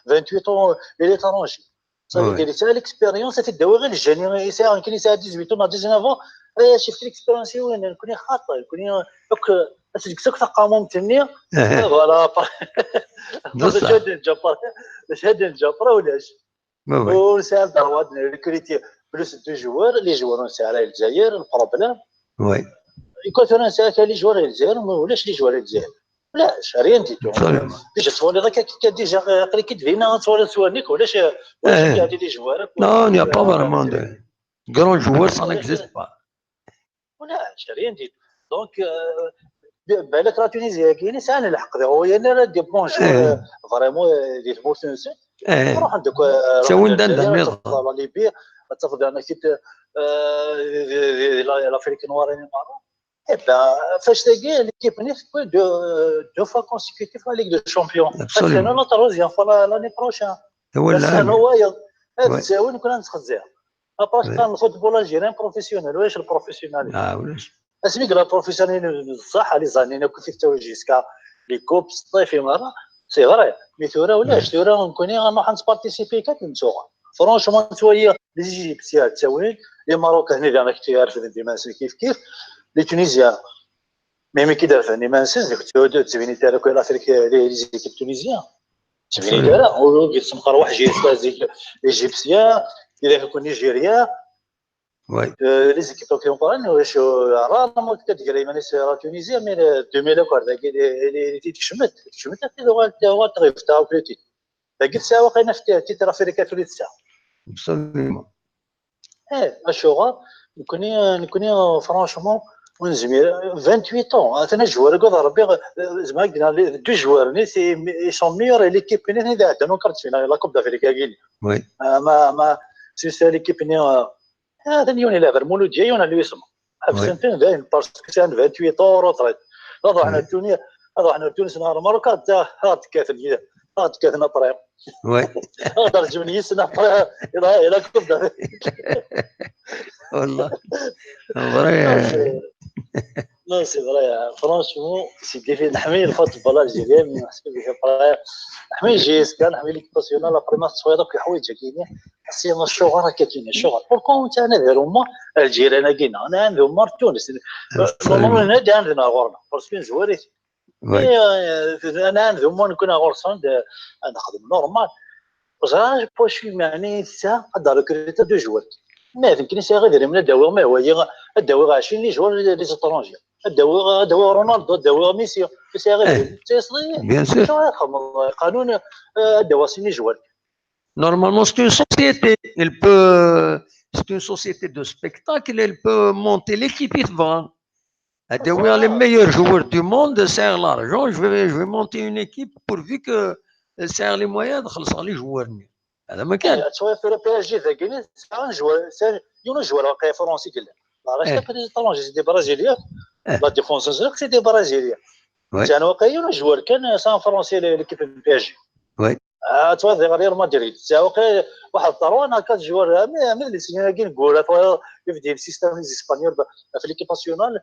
vingt-huit ans, il est étranger. Ça veut dire, yesɛa l'expérience, ad t-id-awiɣ i les jeunes, yesɛa, yemkin yesɛa dix-huit ans, dix-neuf ans, eh, cif l'expérience, oui, nekkni xaṭi, nekkni akk, ad teǧǧeḍ akk taqamumt-nni, eh, voilà, après. Mačči ad neǧǧ après, mačči ad neǧǧ après, ulac. Ur nesɛi le droit de recruter plus de joueurs, les joueurs ur nesɛi ara i Lezzayer, le problème. Oui. Tura nesɛa kra les joueurs i Lezzayer, mais ulac les joueurs i Lezzayer. Ulac, rien du tout. Absolument. Déjà, tettwaliḍ akka, akka, déjà, aql-ik-id dinna, ad twaliḍ s wallen-ik, ulac, ulac, eh, les joueurs, non, il n'y a pas vraiment de grands joueurs, ça n'existe pas. Ulac, rien du tout. Donc, euh, balak la Tunisie-agi, sɛan lḥeqq diɣ, ur yelli ara des bons joueurs, eh, vraiment, euh, di tmurt-nsen. Eh. Ruḥen deg, euh, ttawin-d anda nniḍen. La Libye, ad tafeḍ diɣen akit, euh, di, di, di la, l'Afrique noire, eh ben, fac tagi, l'équipe-nni tewwi deux, deux fois consécutif la Ligue des Champions. Absolument. Ad tefren la troisième fois la, l'année prochaine. Ad ttawin, nekkni ad nettxezzir. Après, qqaren le football algérien professionnel, ulac le professionnel. Ah, ulac. Asmi yella professionnel, bṣaḥ, les années akk i tettawi jusqu'à les coupes, ṣṣifi merra, c'est vrai. Mais tura ulac, tura nekkni ad nruḥ ad nettparticipi kan, nettuɣal. Franchement, nettwali les Égyptiens ttawin, les Marocains, hni diɣen ad k-yerfden d iman-nsen kif kif, les Tunisiens, même ki d-refden iman-nsen, ttbin-it ara akk l'Afrique, les, les équipes tunisiennes. Ttbin-it ara, ur, ur yettemqer waḥed, les Égyptiens, les équipes nigériennes, euh, les équipes tunisiennes, rarement ad d-tegr iman-is la Tunisie, mais, euh, deux mille accord, dagi, les, les, les, tekcem-d, tekcem-d, ad tuɣal, tuɣal tɣibt, tɛawed plus tard. Dagi tesɛa waqila titre africain tura tesɛa. Absolument. Eh, acuɣer? Nekkni, nekkni, franchement, ur nezmir. Vingt-huit ans, atan joueur, akked Rebbi, eh, zemreɣ ad k-d-iniɣ, deux joueurs-nni, c'est, ils sont meilleurs, et l'équipe-nni, i d-iɛeddan en quart de finale, la Coupe d'Afrique-agi. Oui. Ah, ma, ma, c'est, c'est l'équipe-nni, euh, atan yiwen ilɛeb ar Muludya, yiwen ar l'U S M A. Ḥebsen-ten dayen, parce que sɛan vingt-huit ans retraite. Ad ruḥen ar Tunis, ad ruḥen ar Tunis neɣ ar Lmerruk, ad, ad d-kkaten. ad kkaten après. Ouais. Ad rǧun yis-sen après. Il a, il a coupe d'avec. والله. Vrai. Non, c'est vrai. Franchement, c'est difficile. نحمي le football algérien, mais c'est difficile. Après, نحمي J S K, نحمي l'équipe nationale, après ما تصوير كي حوايج كيني. C'est un شغل هكا كاين شغل. Pourquoi انت انا دير هما الجيران كاين؟ انا عندهم مار تونس. Normalement انا عندنا غورنا. Parce que joueur Ouais. انا عندهم نكون غورسون نخدم normal. بصح بوش يعني سا قد ريكروت دو جوار. ما يمكنش غير دير من داوي ما هو داوي عشرين لي جوار لي زيترونجي. داوي داوي رونالدو، داوي ميسي. سي غير Bien sûr. قانون. داوي عشرين لي جوار. Normalement, c'est une société. Elle peut, c'est une société de spectacle. Elle peut monter l'équipe. Il va. Elle dit, oui, les meilleurs joueurs du monde, c'est l'argent. Je vais, je vais monter une équipe pourvu que c'est les moyens de خلص les joueurs. هذا ما كان. تصوير في بي اس جي ذاكيني سان جوار، سان يونو جوار واقع فرنسي قال لك. لا، راه شتا كان ايطرونجي، سي دي برازيليان. لا ديفونس سي دي برازيليان. كان واقع يونو جوار كان سان فرنسي ليكيب بي اس جي. Oui. آه، توا ريال مدريد. سي واقع واحد الطروا انا كات جوار من لي سينيا كين كورا يبدي السيستم اسبانيول في ليكيب ناسيونال.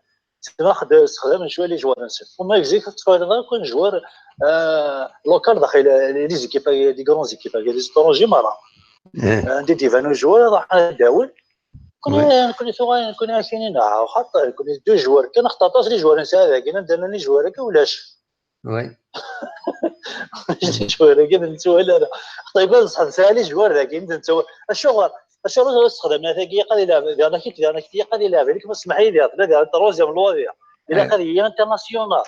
تما خد استخدام شويه لي جوار نسيت وما يجيك تفايض كون جوار. آه لوكال داخل لي زيكيب دي غران زيكيب دي زيترونجي مارا. عندي ديفانو جوار راح داون. كنا كنا ثواني كنا عايشين هنا خاطر كنا دو جوار كان اختطاس لي جوار نساء كنا درنا لي جوار هكا ولاش. Oui. جوار كان نسوى لا لا. طيب بصح نسالي جوار ذاك انت نسوى الشغل. الشغل هو استخدام هذا كي قال لا انا كي انا كي قال لا هذيك ما سمح لي لا لا تروزيام لواديا. الا قال هي انترناسيونال.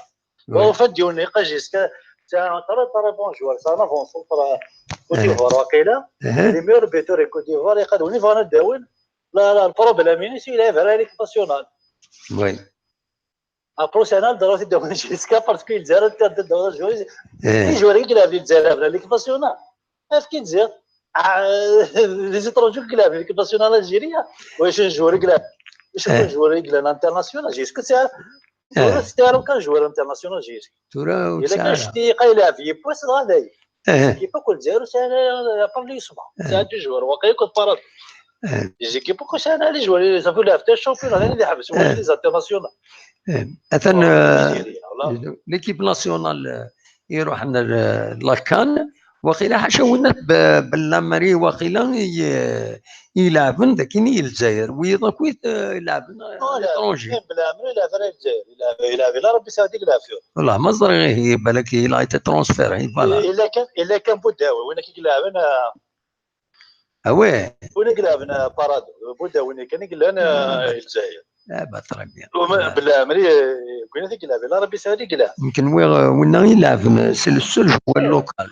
وهو فديوني قاجيس تاع ترى ترى بون جوار سا نافونس ترى كوت ديفوار واقيلا. لي ميور بيتور كوت ديفوار يقدوني فانا داون. لا لا البروبليم يعني سي لا فري ليك ناسيونال. Oui. ابروسيونال ضروري تداوي جيسكا باسكو الجزائر تداوي جويز. لي جوار يقلب لي الجزائر في ليك ناسيونال. اش كي تزيد؟ لي زيترونجي يقلب ليك ناسيونال الجيريا. واش جوار يقلب؟ واش جوار يقلب انترناسيونال جيسكا سي ترى كان جوار انترناسيونال جيسكا. ترى الا كان شتي يلعب يبوس غادي. كيف كل زيرو سنه بار لي يصبح ساعه دو جوار واقع يكون باراد. جي كي بوكو سنه لي جوار صافي لعب تاع الشامبيون غير اللي حبس هو لي زانترناسيونال. اثن ليكيب ناسيونال يروح لاكان. واقيلا حاشا ونات باللامري واقيلا يلعبن ذاكين الجزائر ويضاك ويت يلعبن ليترونجي. باللامري يلعب غير الجزائر يلعب يلعب لا ربي يساعدك يلعب فيه. والله ما زري هي بالك هي لا ترونسفير هي فوالا. الا كان الا كان بوداوي وين كي يلعبن. اوي. وين يلعبن بارادو بوداوي كان يلعبن الجزائر. لا با تري بيان. باللامري كنا يلعب لا ربي يساعدك يلعب. يمكن وين وين يلعب سي لو سول جوار لوكال.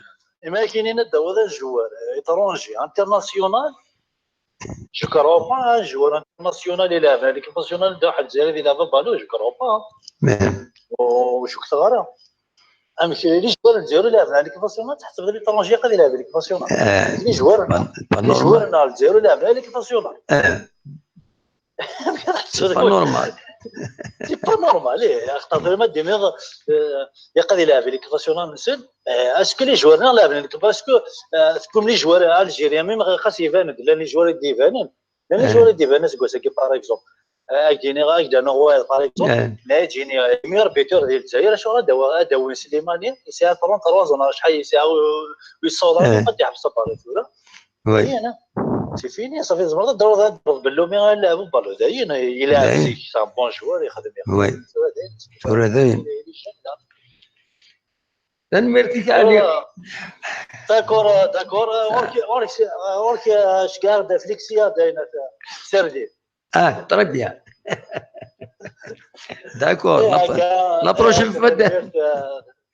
اما كاينين الدور الجوار ايترونجي انترناسيونال. جو كرو با جوار انترناسيونال يلعب هذيك ناسيونال دا واحد الجزائري يلعب بالو جو كرو با. وشو كثر غير امشي لي جوار الجزائري يلعب هذيك ناسيونال تحسب لي طرونجي قد يلعب هذيك ناسيونال. لي جوار لي جوار نهار الجزائري يلعب هذيك ناسيونال. سي با نورمال. سي با نورمال ايه خاطر ما ديميغ. يقدر يلعب هذيك ناسيونال نسد. اسكو لي جوار نلعب هذيك باسكو تكون لي جوار الجيريان ميم خاص يبان لا لي جوار يدي يبانن. لا لي جوار يدي يبانن سكو ساكي باغ اكزومبل. اجيني اجدانو هو باغ اكزومبل لا يجيني ميور بيتور ديال الجزائر شو غدا هذا وين سليماني يسعى ترون تروا زون شحال يسعى ويصور قد يحبس باغ اكزومبل. وي. انا سي فيني صافي زبر ضرب ضرب باللومي غنلعبوا بالو داين يلعب سي سان بون جوار يخدم يخدم. وي. ورا داين. تنميرتي عليك. داكور داكور اوركي اوركي اوركي اش كار فليكسيا داينا سردي. اه تري بيان. داكور. لا بروشين فوا.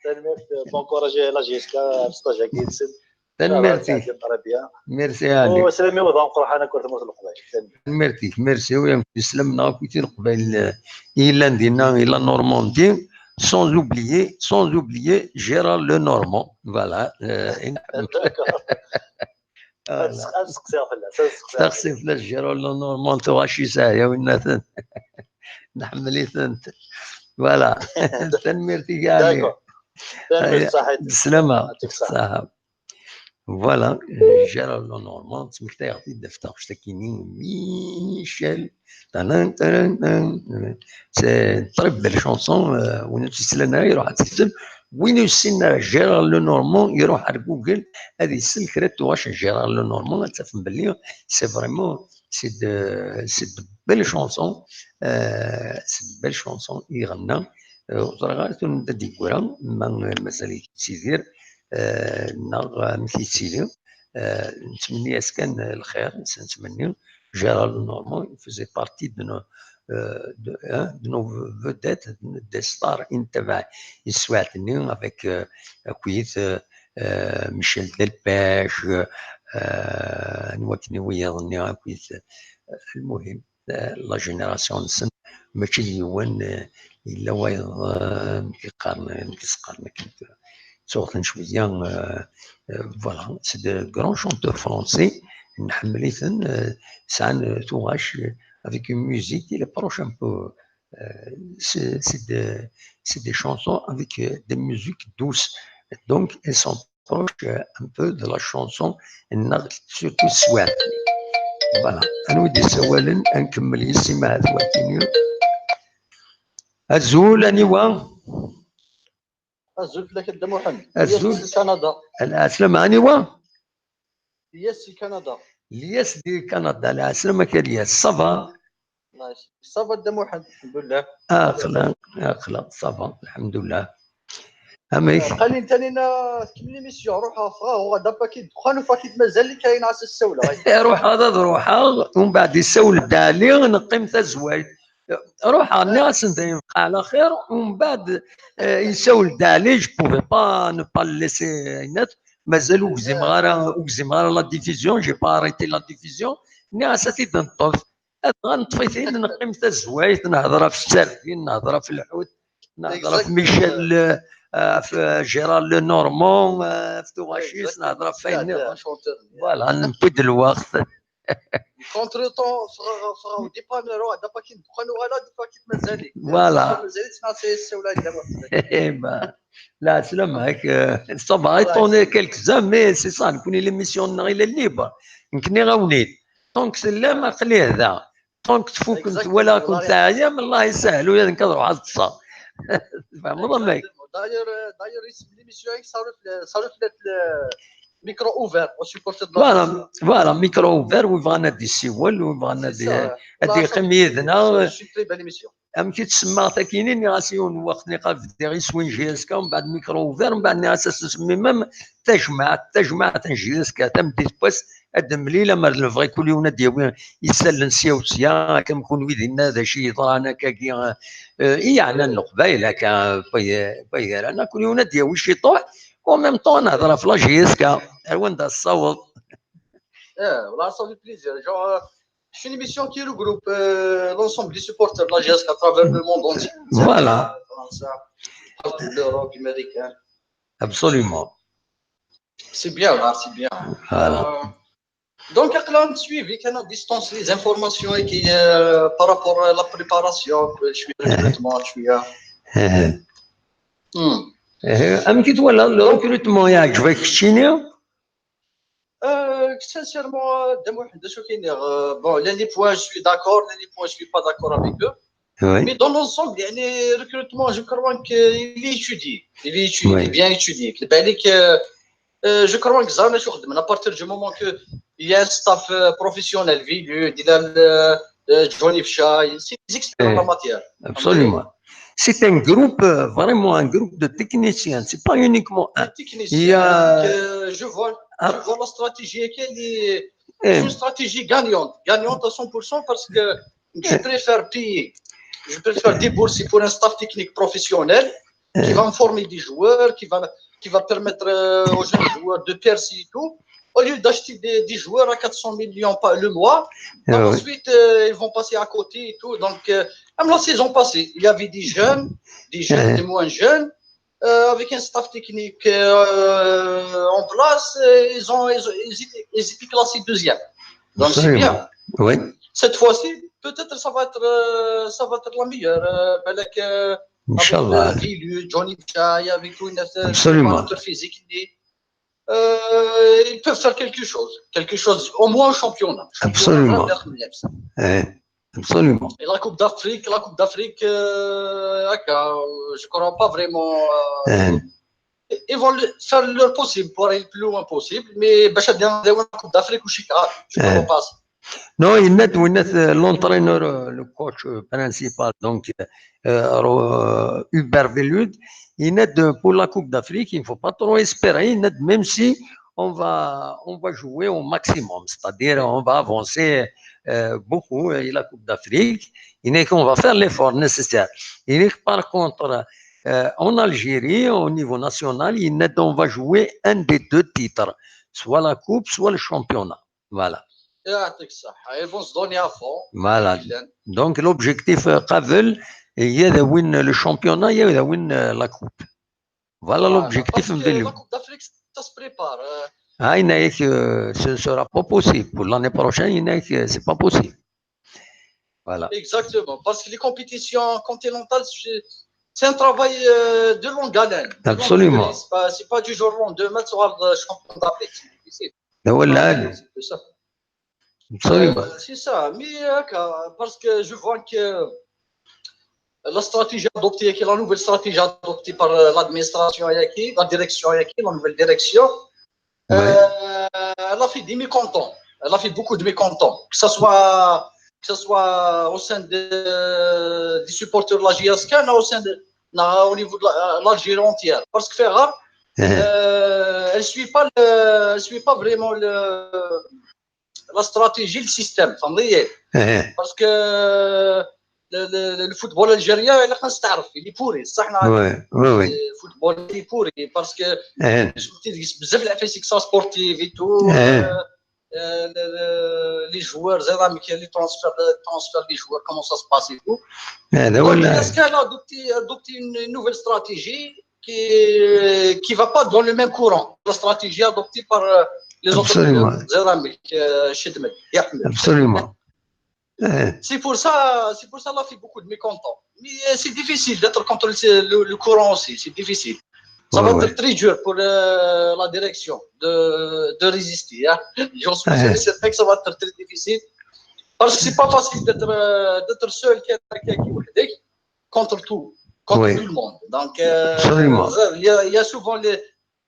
تنميرت بونكوراجي لا جي اس كا ستاج كيتسن. تنميرتي. ميرسي عليك. وسلامي وضع قرحانه كره موت القبائل. ميرتي ميرسي ويا سلمنا كنتي القبائل. الا ندينا الا نورماندي. سون اوبليي سون اوبليي جيرار لو نورمون فوالا. نسقسيها فلاس نسقسيها. تخصي فلاس جيرار لو نورمون تو غاشي ساهيه وين نحملي ثنت. فوالا. تنميرتي كاع. Tanemmirt, ṣaḥit. Bislama. Yɛṭik ṣṣeḥḥa. Voilà, euh, Gérard Lenormand, ttmektayeɣ-t-id ɣef taɣect-akini, Michel. Tanan, tanan, tanan. C'est une très belle chanson, euh, win ur tt-yeslan ara iruḥ ad tt-isel. Win ur yessinen ara Gérard Lenormand iruḥ ar Google ad isel kra n tuɣac n Gérard Lenormand, ad tafem belli c'est vraiment, c'est de, c'est de belles chansons, euh, c'est de belles chansons i iɣenna. Euh, ur ẓriɣ ara tura anda d-yeggura, ma, euh, mazal yettidir, euh, neɣ amek yettili. Euh, nettmenni-as kan lxir, nettmenni. Gérard Lenormand, il faisait partie de nos, euh, de, hein, de nos vedettes, des stars i nettabaɛ i teswiɛt-nni, avec, euh, akkit, euh, euh, Michel Delpech, euh, euh, anwa akken i wiyaḍ-nni akkit, euh, المهم, euh, la génération-nsen, mačči d yiwen, euh, yella wayeḍ, euh, amek i qqaren, amek i s-qqaren akken tura. Ttuɣ-ten cwiya, euh, euh, voilà, c'est de grands chanteurs français, nḥemmel-iten, euh, sɛan, euh, tuɣac, euh, avec une musique qui est proche un peu, euh, c'est, c'est de, c'est des chansons avec, euh, des musiques douces. Donc, elles sont proches, euh, un peu de la chanson neɣ surtout swat. Voilà. Anwa i d-yessawalen? Ad nkemmel yes-i ma d wakkini. Azul, aniwa? Azul fell-ak a Dda Muḥend. Azul. Ilyas si Kanada. Ɛeslama, aniwa? Ilyas si Kanada. Ilyas di Kanada, ɛeslama-k a Ilyas. Ça va? Ça va a Dda Muḥend, lḥemdullah. Aql-aɣ, aql-aɣ, ça va, lḥemdullah. Amek? Qalin tanina tkemmel l'émission, ruḥ ffɣeɣ uɣeɣ-d apaki ddexxan, u apaki mazal-ik ayen ɛas ssawleɣ. Ruḥeɣ ad ruḥeɣ, umbeɛd yessawel-d Ɛli, neqqim tazwayt. Ruḥeɣ, nniɣ-asen dayen bqa ɛla xir, umbeɛd, eh, yessawel-d Ɛli, je pouvais pas ne pas le laisser, mazal ur gzimeɣ ara, ur gzimeɣ ara la diffusion, j'ai pas arrêté la diffusion, nniɣ-as ad t-id-neṭṭef. Dɣa neṭṭef-it-id, neqqim tazwayt, nehder ɣef tsertin, nehder ɣef lḥut, nehder ɣef Michel, euh, ɣef Gérard Lenormand, euh, ɣef tuɣac-is, nehder ɣef wayen nniḍen. Voilà, newwi-d lweqt. Contre temps, ffɣeɣ, ffɣeɣ au dépanneur, ruḥeɣ-d apaki ddexxan, uɣaleɣ-d apaki mazal-ik. Voilà. Mazal-ik, ssawleɣ. Lɛeslama-k, euh, ça va étonner quelques-uns, mais c'est ça, nekkni l'émission-nneɣ il est libre. Nekni ɣawen-id. Tant que tellam, aql-i da. Tant que tfukem, twalaɣ-ken teɛyam, Allah yessahel, ula d nekk ad ruḥeɣ ad ṭṭseɣ. Tfehmeḍ amek? D'ailleurs, euh, d'ailleurs, isem n l'émission-agi, ça reflète, ça reflète le micro ouvert au supporter de la Voilà, voilà, micro ouvert, wi bɣan ad d-yessiwel, wi bɣan ad d-yeqqim yid-neɣ. C'est une très belle émission. Amek i tsemmaɣ takini, nniɣ-as yiwen n weqt niqal bdiɣ iswi n J S K, mbeɛd micro ouvert, mbeɛd nniɣ-as ad s-nsemmi même tajmaɛt, tajmaɛt n J S K, tameddit n wass ad d-nemlil, amer d lebɣi kul yiwen ad d-yawi isallen sya u sya, akka am kunwi dinna d acu yeḍran akkagi, eh, i yeɛnan Leqbayel akka, n wagar-a, kul yiwen ad d-yawi ciṭuḥ, en même temps ad nehder ɣef la J S K, ar wanda tessaweḍ. Eh, voilà, ça fait plaisir. Genre, euh, c'est une émission qui regroupe, euh, l'ensemble des supporters de la J S K à travers le monde entier. Voilà. Français, partout l'Europe, américain. Absolument. C'est bien, là, c'est bien. Voilà. Euh, donc, on suit, vu qu'on a distance les informations et qui, euh, par rapport à la préparation, je suis recrutement, je suis, euh, Eh, hmm. eh, amek i twalaḍ le recrutement, yeɛǧeb-ak keččini? Euh, sincèrement, euh, Dda Muḥend, d acu kan, euh, bon, il y a des points, je suis d'accord, il y a des points, je suis pas d'accord avec eux. Oui. Mais dans l'ensemble, يعني, recrutement, je crois qu'il est étudié. Il est étudié, Oui. Il est bien étudié. كتبان لك، euh, euh, je crois que ça, à partir du moment que il y a un staff, euh, professionnel, Vilu, Dilal, euh, euh, Johnny Fchay, c'est des experts en la Eh, matière. Absolument. C'est un groupe, euh, vraiment un groupe de techniciens. C'est pas uniquement un. Technicien, Il y a- donc, euh, je vois, Ah. Je vois la stratégie qu'elle est, Eh, c'est une stratégie gagnante, gagnante à cent pour cent parce que je préfère payer, je préfère débourser pour un staff technique professionnel qui va me former des joueurs, qui va, qui va permettre, euh, aux jeunes joueurs de percer et tout, au lieu d'acheter des, des joueurs à quatre cent millions par le mois, par Ah la ouais. suite, euh, ils vont passer à côté et tout. Donc, euh, même la saison passée, il y avait des jeunes, des jeunes, Ouais. Des moins jeunes, euh, avec un staff technique, euh, en place, euh, ils ont, ils, ont- ils étaient, ils étaient classés deuxième. Donc c'est Absolument. Bien. Oui. Cette fois-ci, peut-être ça va être, euh, ça va être la meilleure. Euh, بالك, euh, Avec, euh, Vilu, Johnny Bjay, avec tout, il y a ce préparateur physique, il dit, euh, ils peuvent faire quelque chose, quelque chose, au moins au championnat. Absolument. Et la Coupe d'Afrique, la Coupe d'Afrique, euh, je crois pas vraiment. Euh, ils vont faire leur possible pour aller le plus loin possible, mais باش la Coupe d'Afrique ou Chicago, je crois pas. Non, il y a l'entraîneur, euh, le coach, euh, principal, donc, euh, euh, Hubert Velud, il aide pour la Coupe d'Afrique, il ne faut pas trop espérer, il aide même si on va, on va jouer au maximum, c'est-à-dire on va avancer, euh, beaucoup, et la Coupe d'Afrique, il est qu'on va faire l'effort nécessaire. Il est par contre, euh, en Algérie, au niveau national, il est on va jouer un des deux titres, soit la Coupe, soit le championnat. Voilà. يعطيك الصحة. Ils vont se donner à fond. Voilà. Donc l'objectif, euh, قبل هي de win le championnat, هي de win, euh, la coupe. Voilà l'objectif. Parce que la Coupe d'Afrique, ça se prépare. Euh. Ah, il y en a que ce ne sera pas possible. Pour l'année prochaine, il y en a que c'est pas possible. Voilà. Exactement. Parce que les compétitions continentales, c'est c'est un travail, euh, de longue haleine. Absolument. C'est pas, c'est pas du jour au lendemain, tu auras le champion d'Afrique. C'est difficile. Mais voilà. C'est ça. Absolument. Euh, c'est ça. Mais, euh, parce que je vois que la stratégie adoptée, que la nouvelle stratégie adoptée par, euh, l'administration, la direction, la nouvelle direction, euh, elle a fait des mécontents. Elle a fait beaucoup de mécontents. Que ce soit, que ce soit au sein de, des supporters de la J S K, non, au sein de, non, au niveau de la- l'Algérie entière. Parce que Ferrar, euh, elle suit pas le, elle suit pas vraiment le, la stratégie, le système. فهمتي؟ Parce que le, le, le football algérien, il est pourri. صح؟ Oui, oui, oui. Le football est pourri parce que بزاف العفايس sportif et tout. Euh, euh, les joueurs, les transferts, les transferts des joueurs, comment ça se passe et tout. Donc, est-ce qu'elle a adopté, adopté une, une nouvelle stratégie qui, qui va pas dans le même courant, la stratégie adoptée par, euh, les autres Absolument. Zéramik, euh, Chedmed, Yahmed. Absolument. C'est pour ça, c'est pour ça qu'il a fait beaucoup de mécontents. Mais, euh, c'est difficile d'être contre le, le- le courant aussi, c'est difficile. Ça va être très dur pour, euh, la direction de, de résister. Hein. J'en suis sûr et certain que ça va être très difficile. Parce que c'est pas facile d'être, euh, d'être seul, qui est contre tout, contre tout le monde. Donc, euh, il y a, il y a souvent les,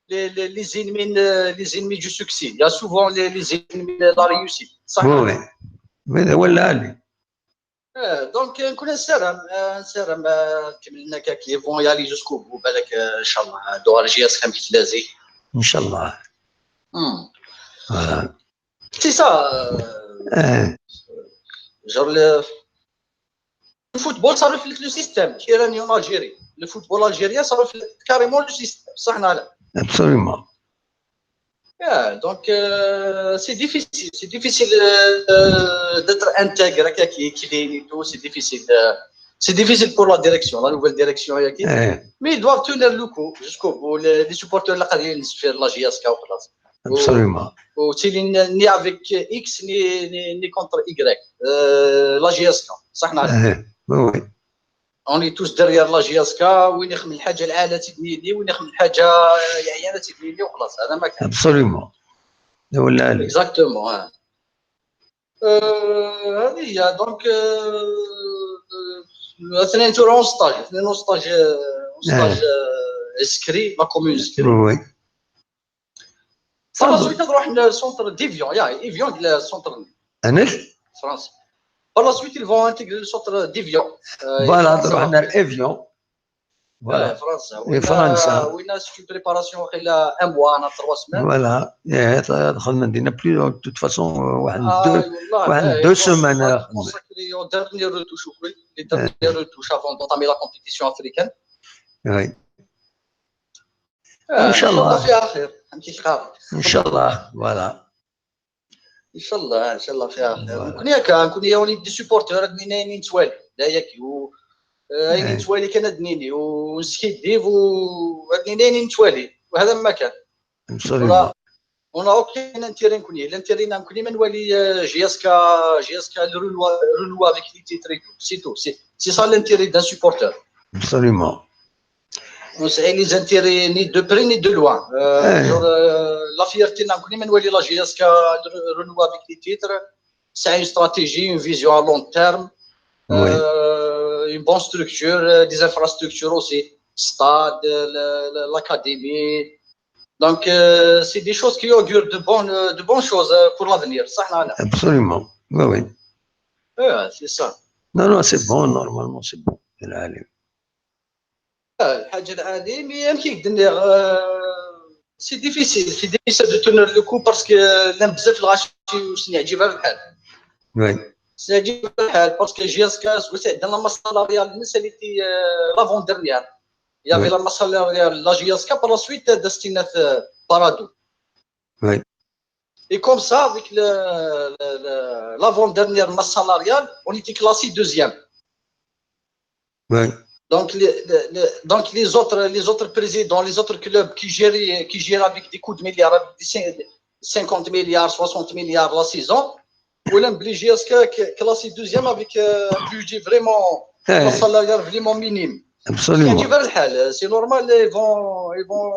les, les, les ennemis, euh, les ennemis du succès. Il y a souvent les, les ennemis de la réussite. صح؟ Oui, oui. Mais voilà. آه، دونك نكون نسالم، آه، نسالم، آه، كملنا كاكي فون يالي جوسكو بو بالك، آه، ان شاء الله دو ار جي اس خمسة لازي. ان شاء الله. مم. Voilà. C'est ça. Genre le, le football, ça reflète le système qui règne en Algérie. Le football algérien, ça reflète carrément le système. صح ولا لا؟ Absolument. Yeah, donc, euh, c'est difficile, c'est difficile, euh, d'être intégré, qui, qui, qui est et tout, c'est difficile. Euh, c'est difficile pour la direction, la nouvelle direction, qui, mais ils doivent tenir le coup jusqu'au bout. Les, les supporters, la carrière, ils se font la J S K وخلاص. Absolument. Ou, ou ni avec X, ni, ni, ni contre Y. Euh, la J S K, صح ولا لا؟ Oui, oui. On est tous derrière la J S K. وين يخمم الحاجه العاله تدنيني، وين يخمم الحاجه يعيانه تدنيني وخلاص، هذا ما كان. Absolument. ولا عليك. Exactement. آه، هذه هي. دونك، آه، اثنين تورا اون ستاج، اثنين اون ستاج، اون ستاج انسكري، لا كومون انسكري. Oui. صافا سويت نروح للسونتر ديفيون، يا ايفيون، السونتر انك؟ فرنسا. Par la suite, ils vont intégrer le centre d'Évian. Voilà, نروح لإيفيون. Voilà. فرنسا. وين، فرنسا. وين c'est une préparation واقيلا un mois, trois semaines. Voilà. إيه، دخلنا ندينا plus, de toute façon, واحد deux, واحد deux semaines. Consacré aux dernières retouches, les dernières retouches avant d'entamer la compétition africaine. Oui. إن شاء الله فيها خير. إن شاء الله. Voilà. ان شاء الله، ان شاء الله فيها خير. نكون هكا، نكون يا وليد دي سوبورتور، هاد منين نتوالي. لا ياك، و، آه، نتوالي كان هاد نيني، ونسكي ديف، و هاد منين نتوالي. وهذا ما كان. On a aucun intérêt نكون، l'intérêt نكون ما نوالي، آه، جي اس كا، جي اس كا، le renouer، renouer avec les titres et tout. C'est tout. C'est, c'est ça l'intérêt d'un supporter. Absolument. On sait les intérêts ni de près ni de loin. Euh, genre, euh, la fierté, on connaît Manuel la J S K renouer avec les titres. C'est une stratégie, une vision à long terme. Oui. Euh, une bonne structure, euh, des infrastructures aussi. Stade, euh, le- le- l'académie. Donc, euh, c'est des choses qui augurent de bonnes, euh, de bonnes choses euh, pour l'avenir. صح ولا لا؟ Absolument. Oui, oui. Ouais, c'est ça. Non, non, c'est bon, normalement, c'est bon. العالي. الحاجه العالي مي يمكن قلنا c'est difficile, c'est difficile de tenir le coup parce que لان بزاف الغاشي وسني عجيب هذا الحال. Oui. سني عجيب هذا الحال parce que J S K سويت عندنا la masse salariale الناس اللي تي l'avant dernière. Il y avait la masse salariale la J S K, par la suite destinée Paradou. Oui. Et comme ça, avec le, le- le- l'avant-dernière masse salariale, on était classé deuxième. Oui. Donc les, les- les- donc les autres, les autres présidents, les autres clubs qui géraient, qui géraient avec des coûts de milliards, avec des cin- cinquante milliards, soixante milliards la saison, ولان بلي J S K classé deuxième avec euh, un budget vraiment, Eh, un salaire vraiment minime. absolument. C'est normal, ils vont, ils vont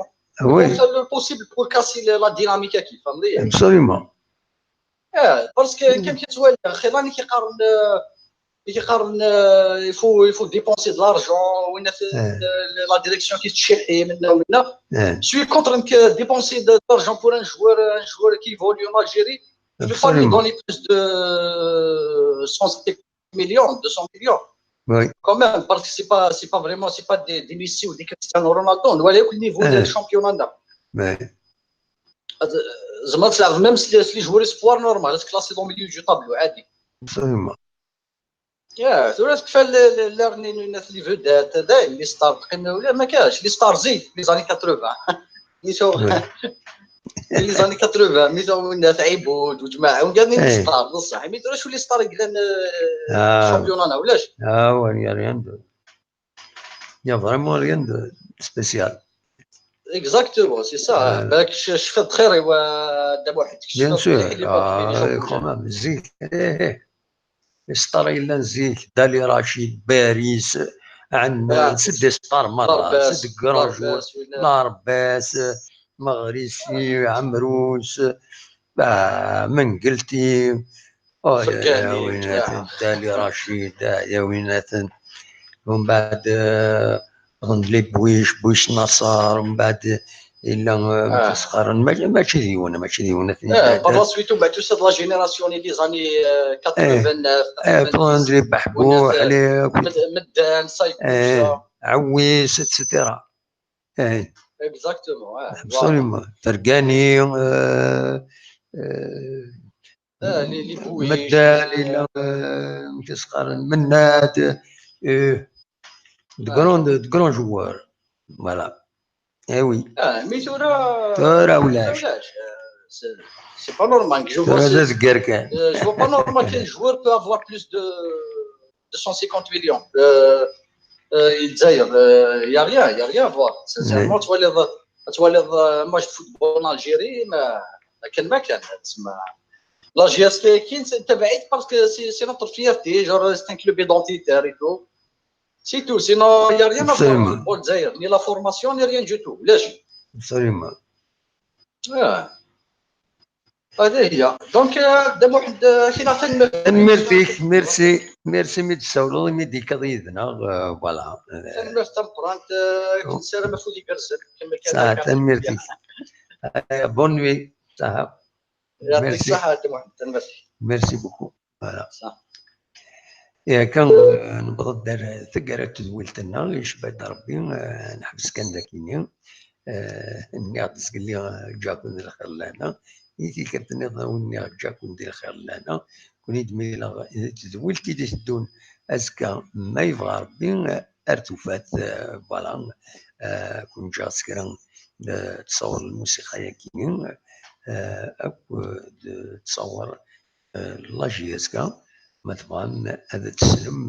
Oui, faire le possible pour casser la, la dynamique كيف فهمتي؟ Absolument. اه parce que كيما كتولي اخي راني كيقارن، كيقارن il faut, il faut dépenser de l'argent وين la direction كيتشحي منا ومنا. Eh, Je suis contre انك dépenser de l'argent pour un joueur, un joueur qui évolue en Algérie. Je ne vais pas lui absolument. Donner plus de cent cinquante millions, deux cents millions. Oui. Quand même, parce que c'est pas, c'est pas vraiment, c'est pas des, des Messi ou des Cristiano Ronaldo. On voit le niveau Eh. Du championnat. Mais زعما تلعب même si les joueurs espoirs normal, c'est classé dans le milieu du tableau عادي. Absolument. يا ثورة كفى اللي راني الناس les vedettes دايم les stars قيمة ولا ما كاش les stars زيد les années quatre-vingts. ميتو les années quatre-vingts ميتو الناس عيبود وجماعة وكاع les stars بصح مي ترى شو les stars كلان Ah. Championnat ولاش؟ Ah, ouais, il n'y a rien de. Il n'y a vraiment rien de spécial. Exactement, c'est ça. بالك شفت خير ايوا دابا واحد Bien sûr. Ah, quand même. زيك. Eh, eh. Star يلان زيك. Dali Rachid, Baris, عندنا c'est des stars مرة, c'est des grands joueurs. Larbas, Magrisi, Amrous, Mengelti. Dali Rachid, يا ويناتن. ومن بعد عندنا بويش، بويش نصر، ومن بعد إلا متسخر، ماشي ديونا، ماشي ديونا. Par la suite ومن بعد توسع la génération les années quatre-vingt-neuf. عندنا بحبوح، عليك. مدان، صايبوشة. عويس، et cetera. Exactement. Absolument. فرقاني. مدال، إلا متسخر، مناد. De grands, de grands joueurs. Voilà. Eh oui. Mais ثورة ثورة ولاش. C'est pas normal. Je vois pas normal qu'un joueur peut avoir plus de deux cent cinquante millions. الجزائر، il y a rien, il y a rien à voir. Sincèrement, tu vois les, tu vois les matchs de football en Algérie, ما كان، ما كان. La J S K كاين، انت بعيد parce que c'est notre fierté, genre c'est un club identitaire et tout. C'est tout, sinon il y a rien à voir. Football الجزائر, ni la formation, ni rien du tout. علاش؟ Absolument. هذه هي. Donc دابا واحد كاين عطينا. تنميرتك، merci, merci مي تساولو مي ديكا ضيدنا. Voilà. تنميرت تمقرانت. كنسالم فودي كرسل كما كان. تنميرتك. Bonne nuit. صح. يعطيك الصحة. Merci beaucoup. Voilà. صح. ياك نبغض دار ثقرة تدويلتنا يشبه ربي. نحبس كان ذاكيني. Nniɣ-d sgelli ǧǧaken di lxir lana, i tikkelt nniḍen a wen-nniɣ ǧǧaken di lxir lana. Kuni d-mileɣ tedwilt i d-iteddun azekka ma yebɣa Rebbi ar tufat. Voilà. Kun ǧǧaɣ s kra n ttṣawer lmusiqa-yagi akk d ttṣawer la J S K. Ma tebɣam ad teslem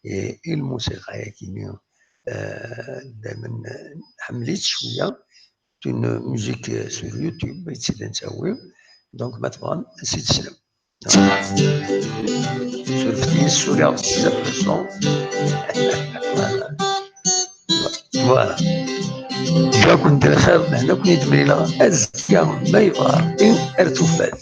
i lmusiqa-yagi-nni, daymen ḥemmel-itt cwiya. Une musique sur YouTube i tt-id-nettawi. Donc ma tebɣam ad tt-id-teslem. Surfet-iyi, ssuliɣ bzaf le son. Voilà. Voilà. Jja-ken-d lxir, mehna ken-id-mlileɣ azekka ma yebɣa Ṛebbi ar tufat.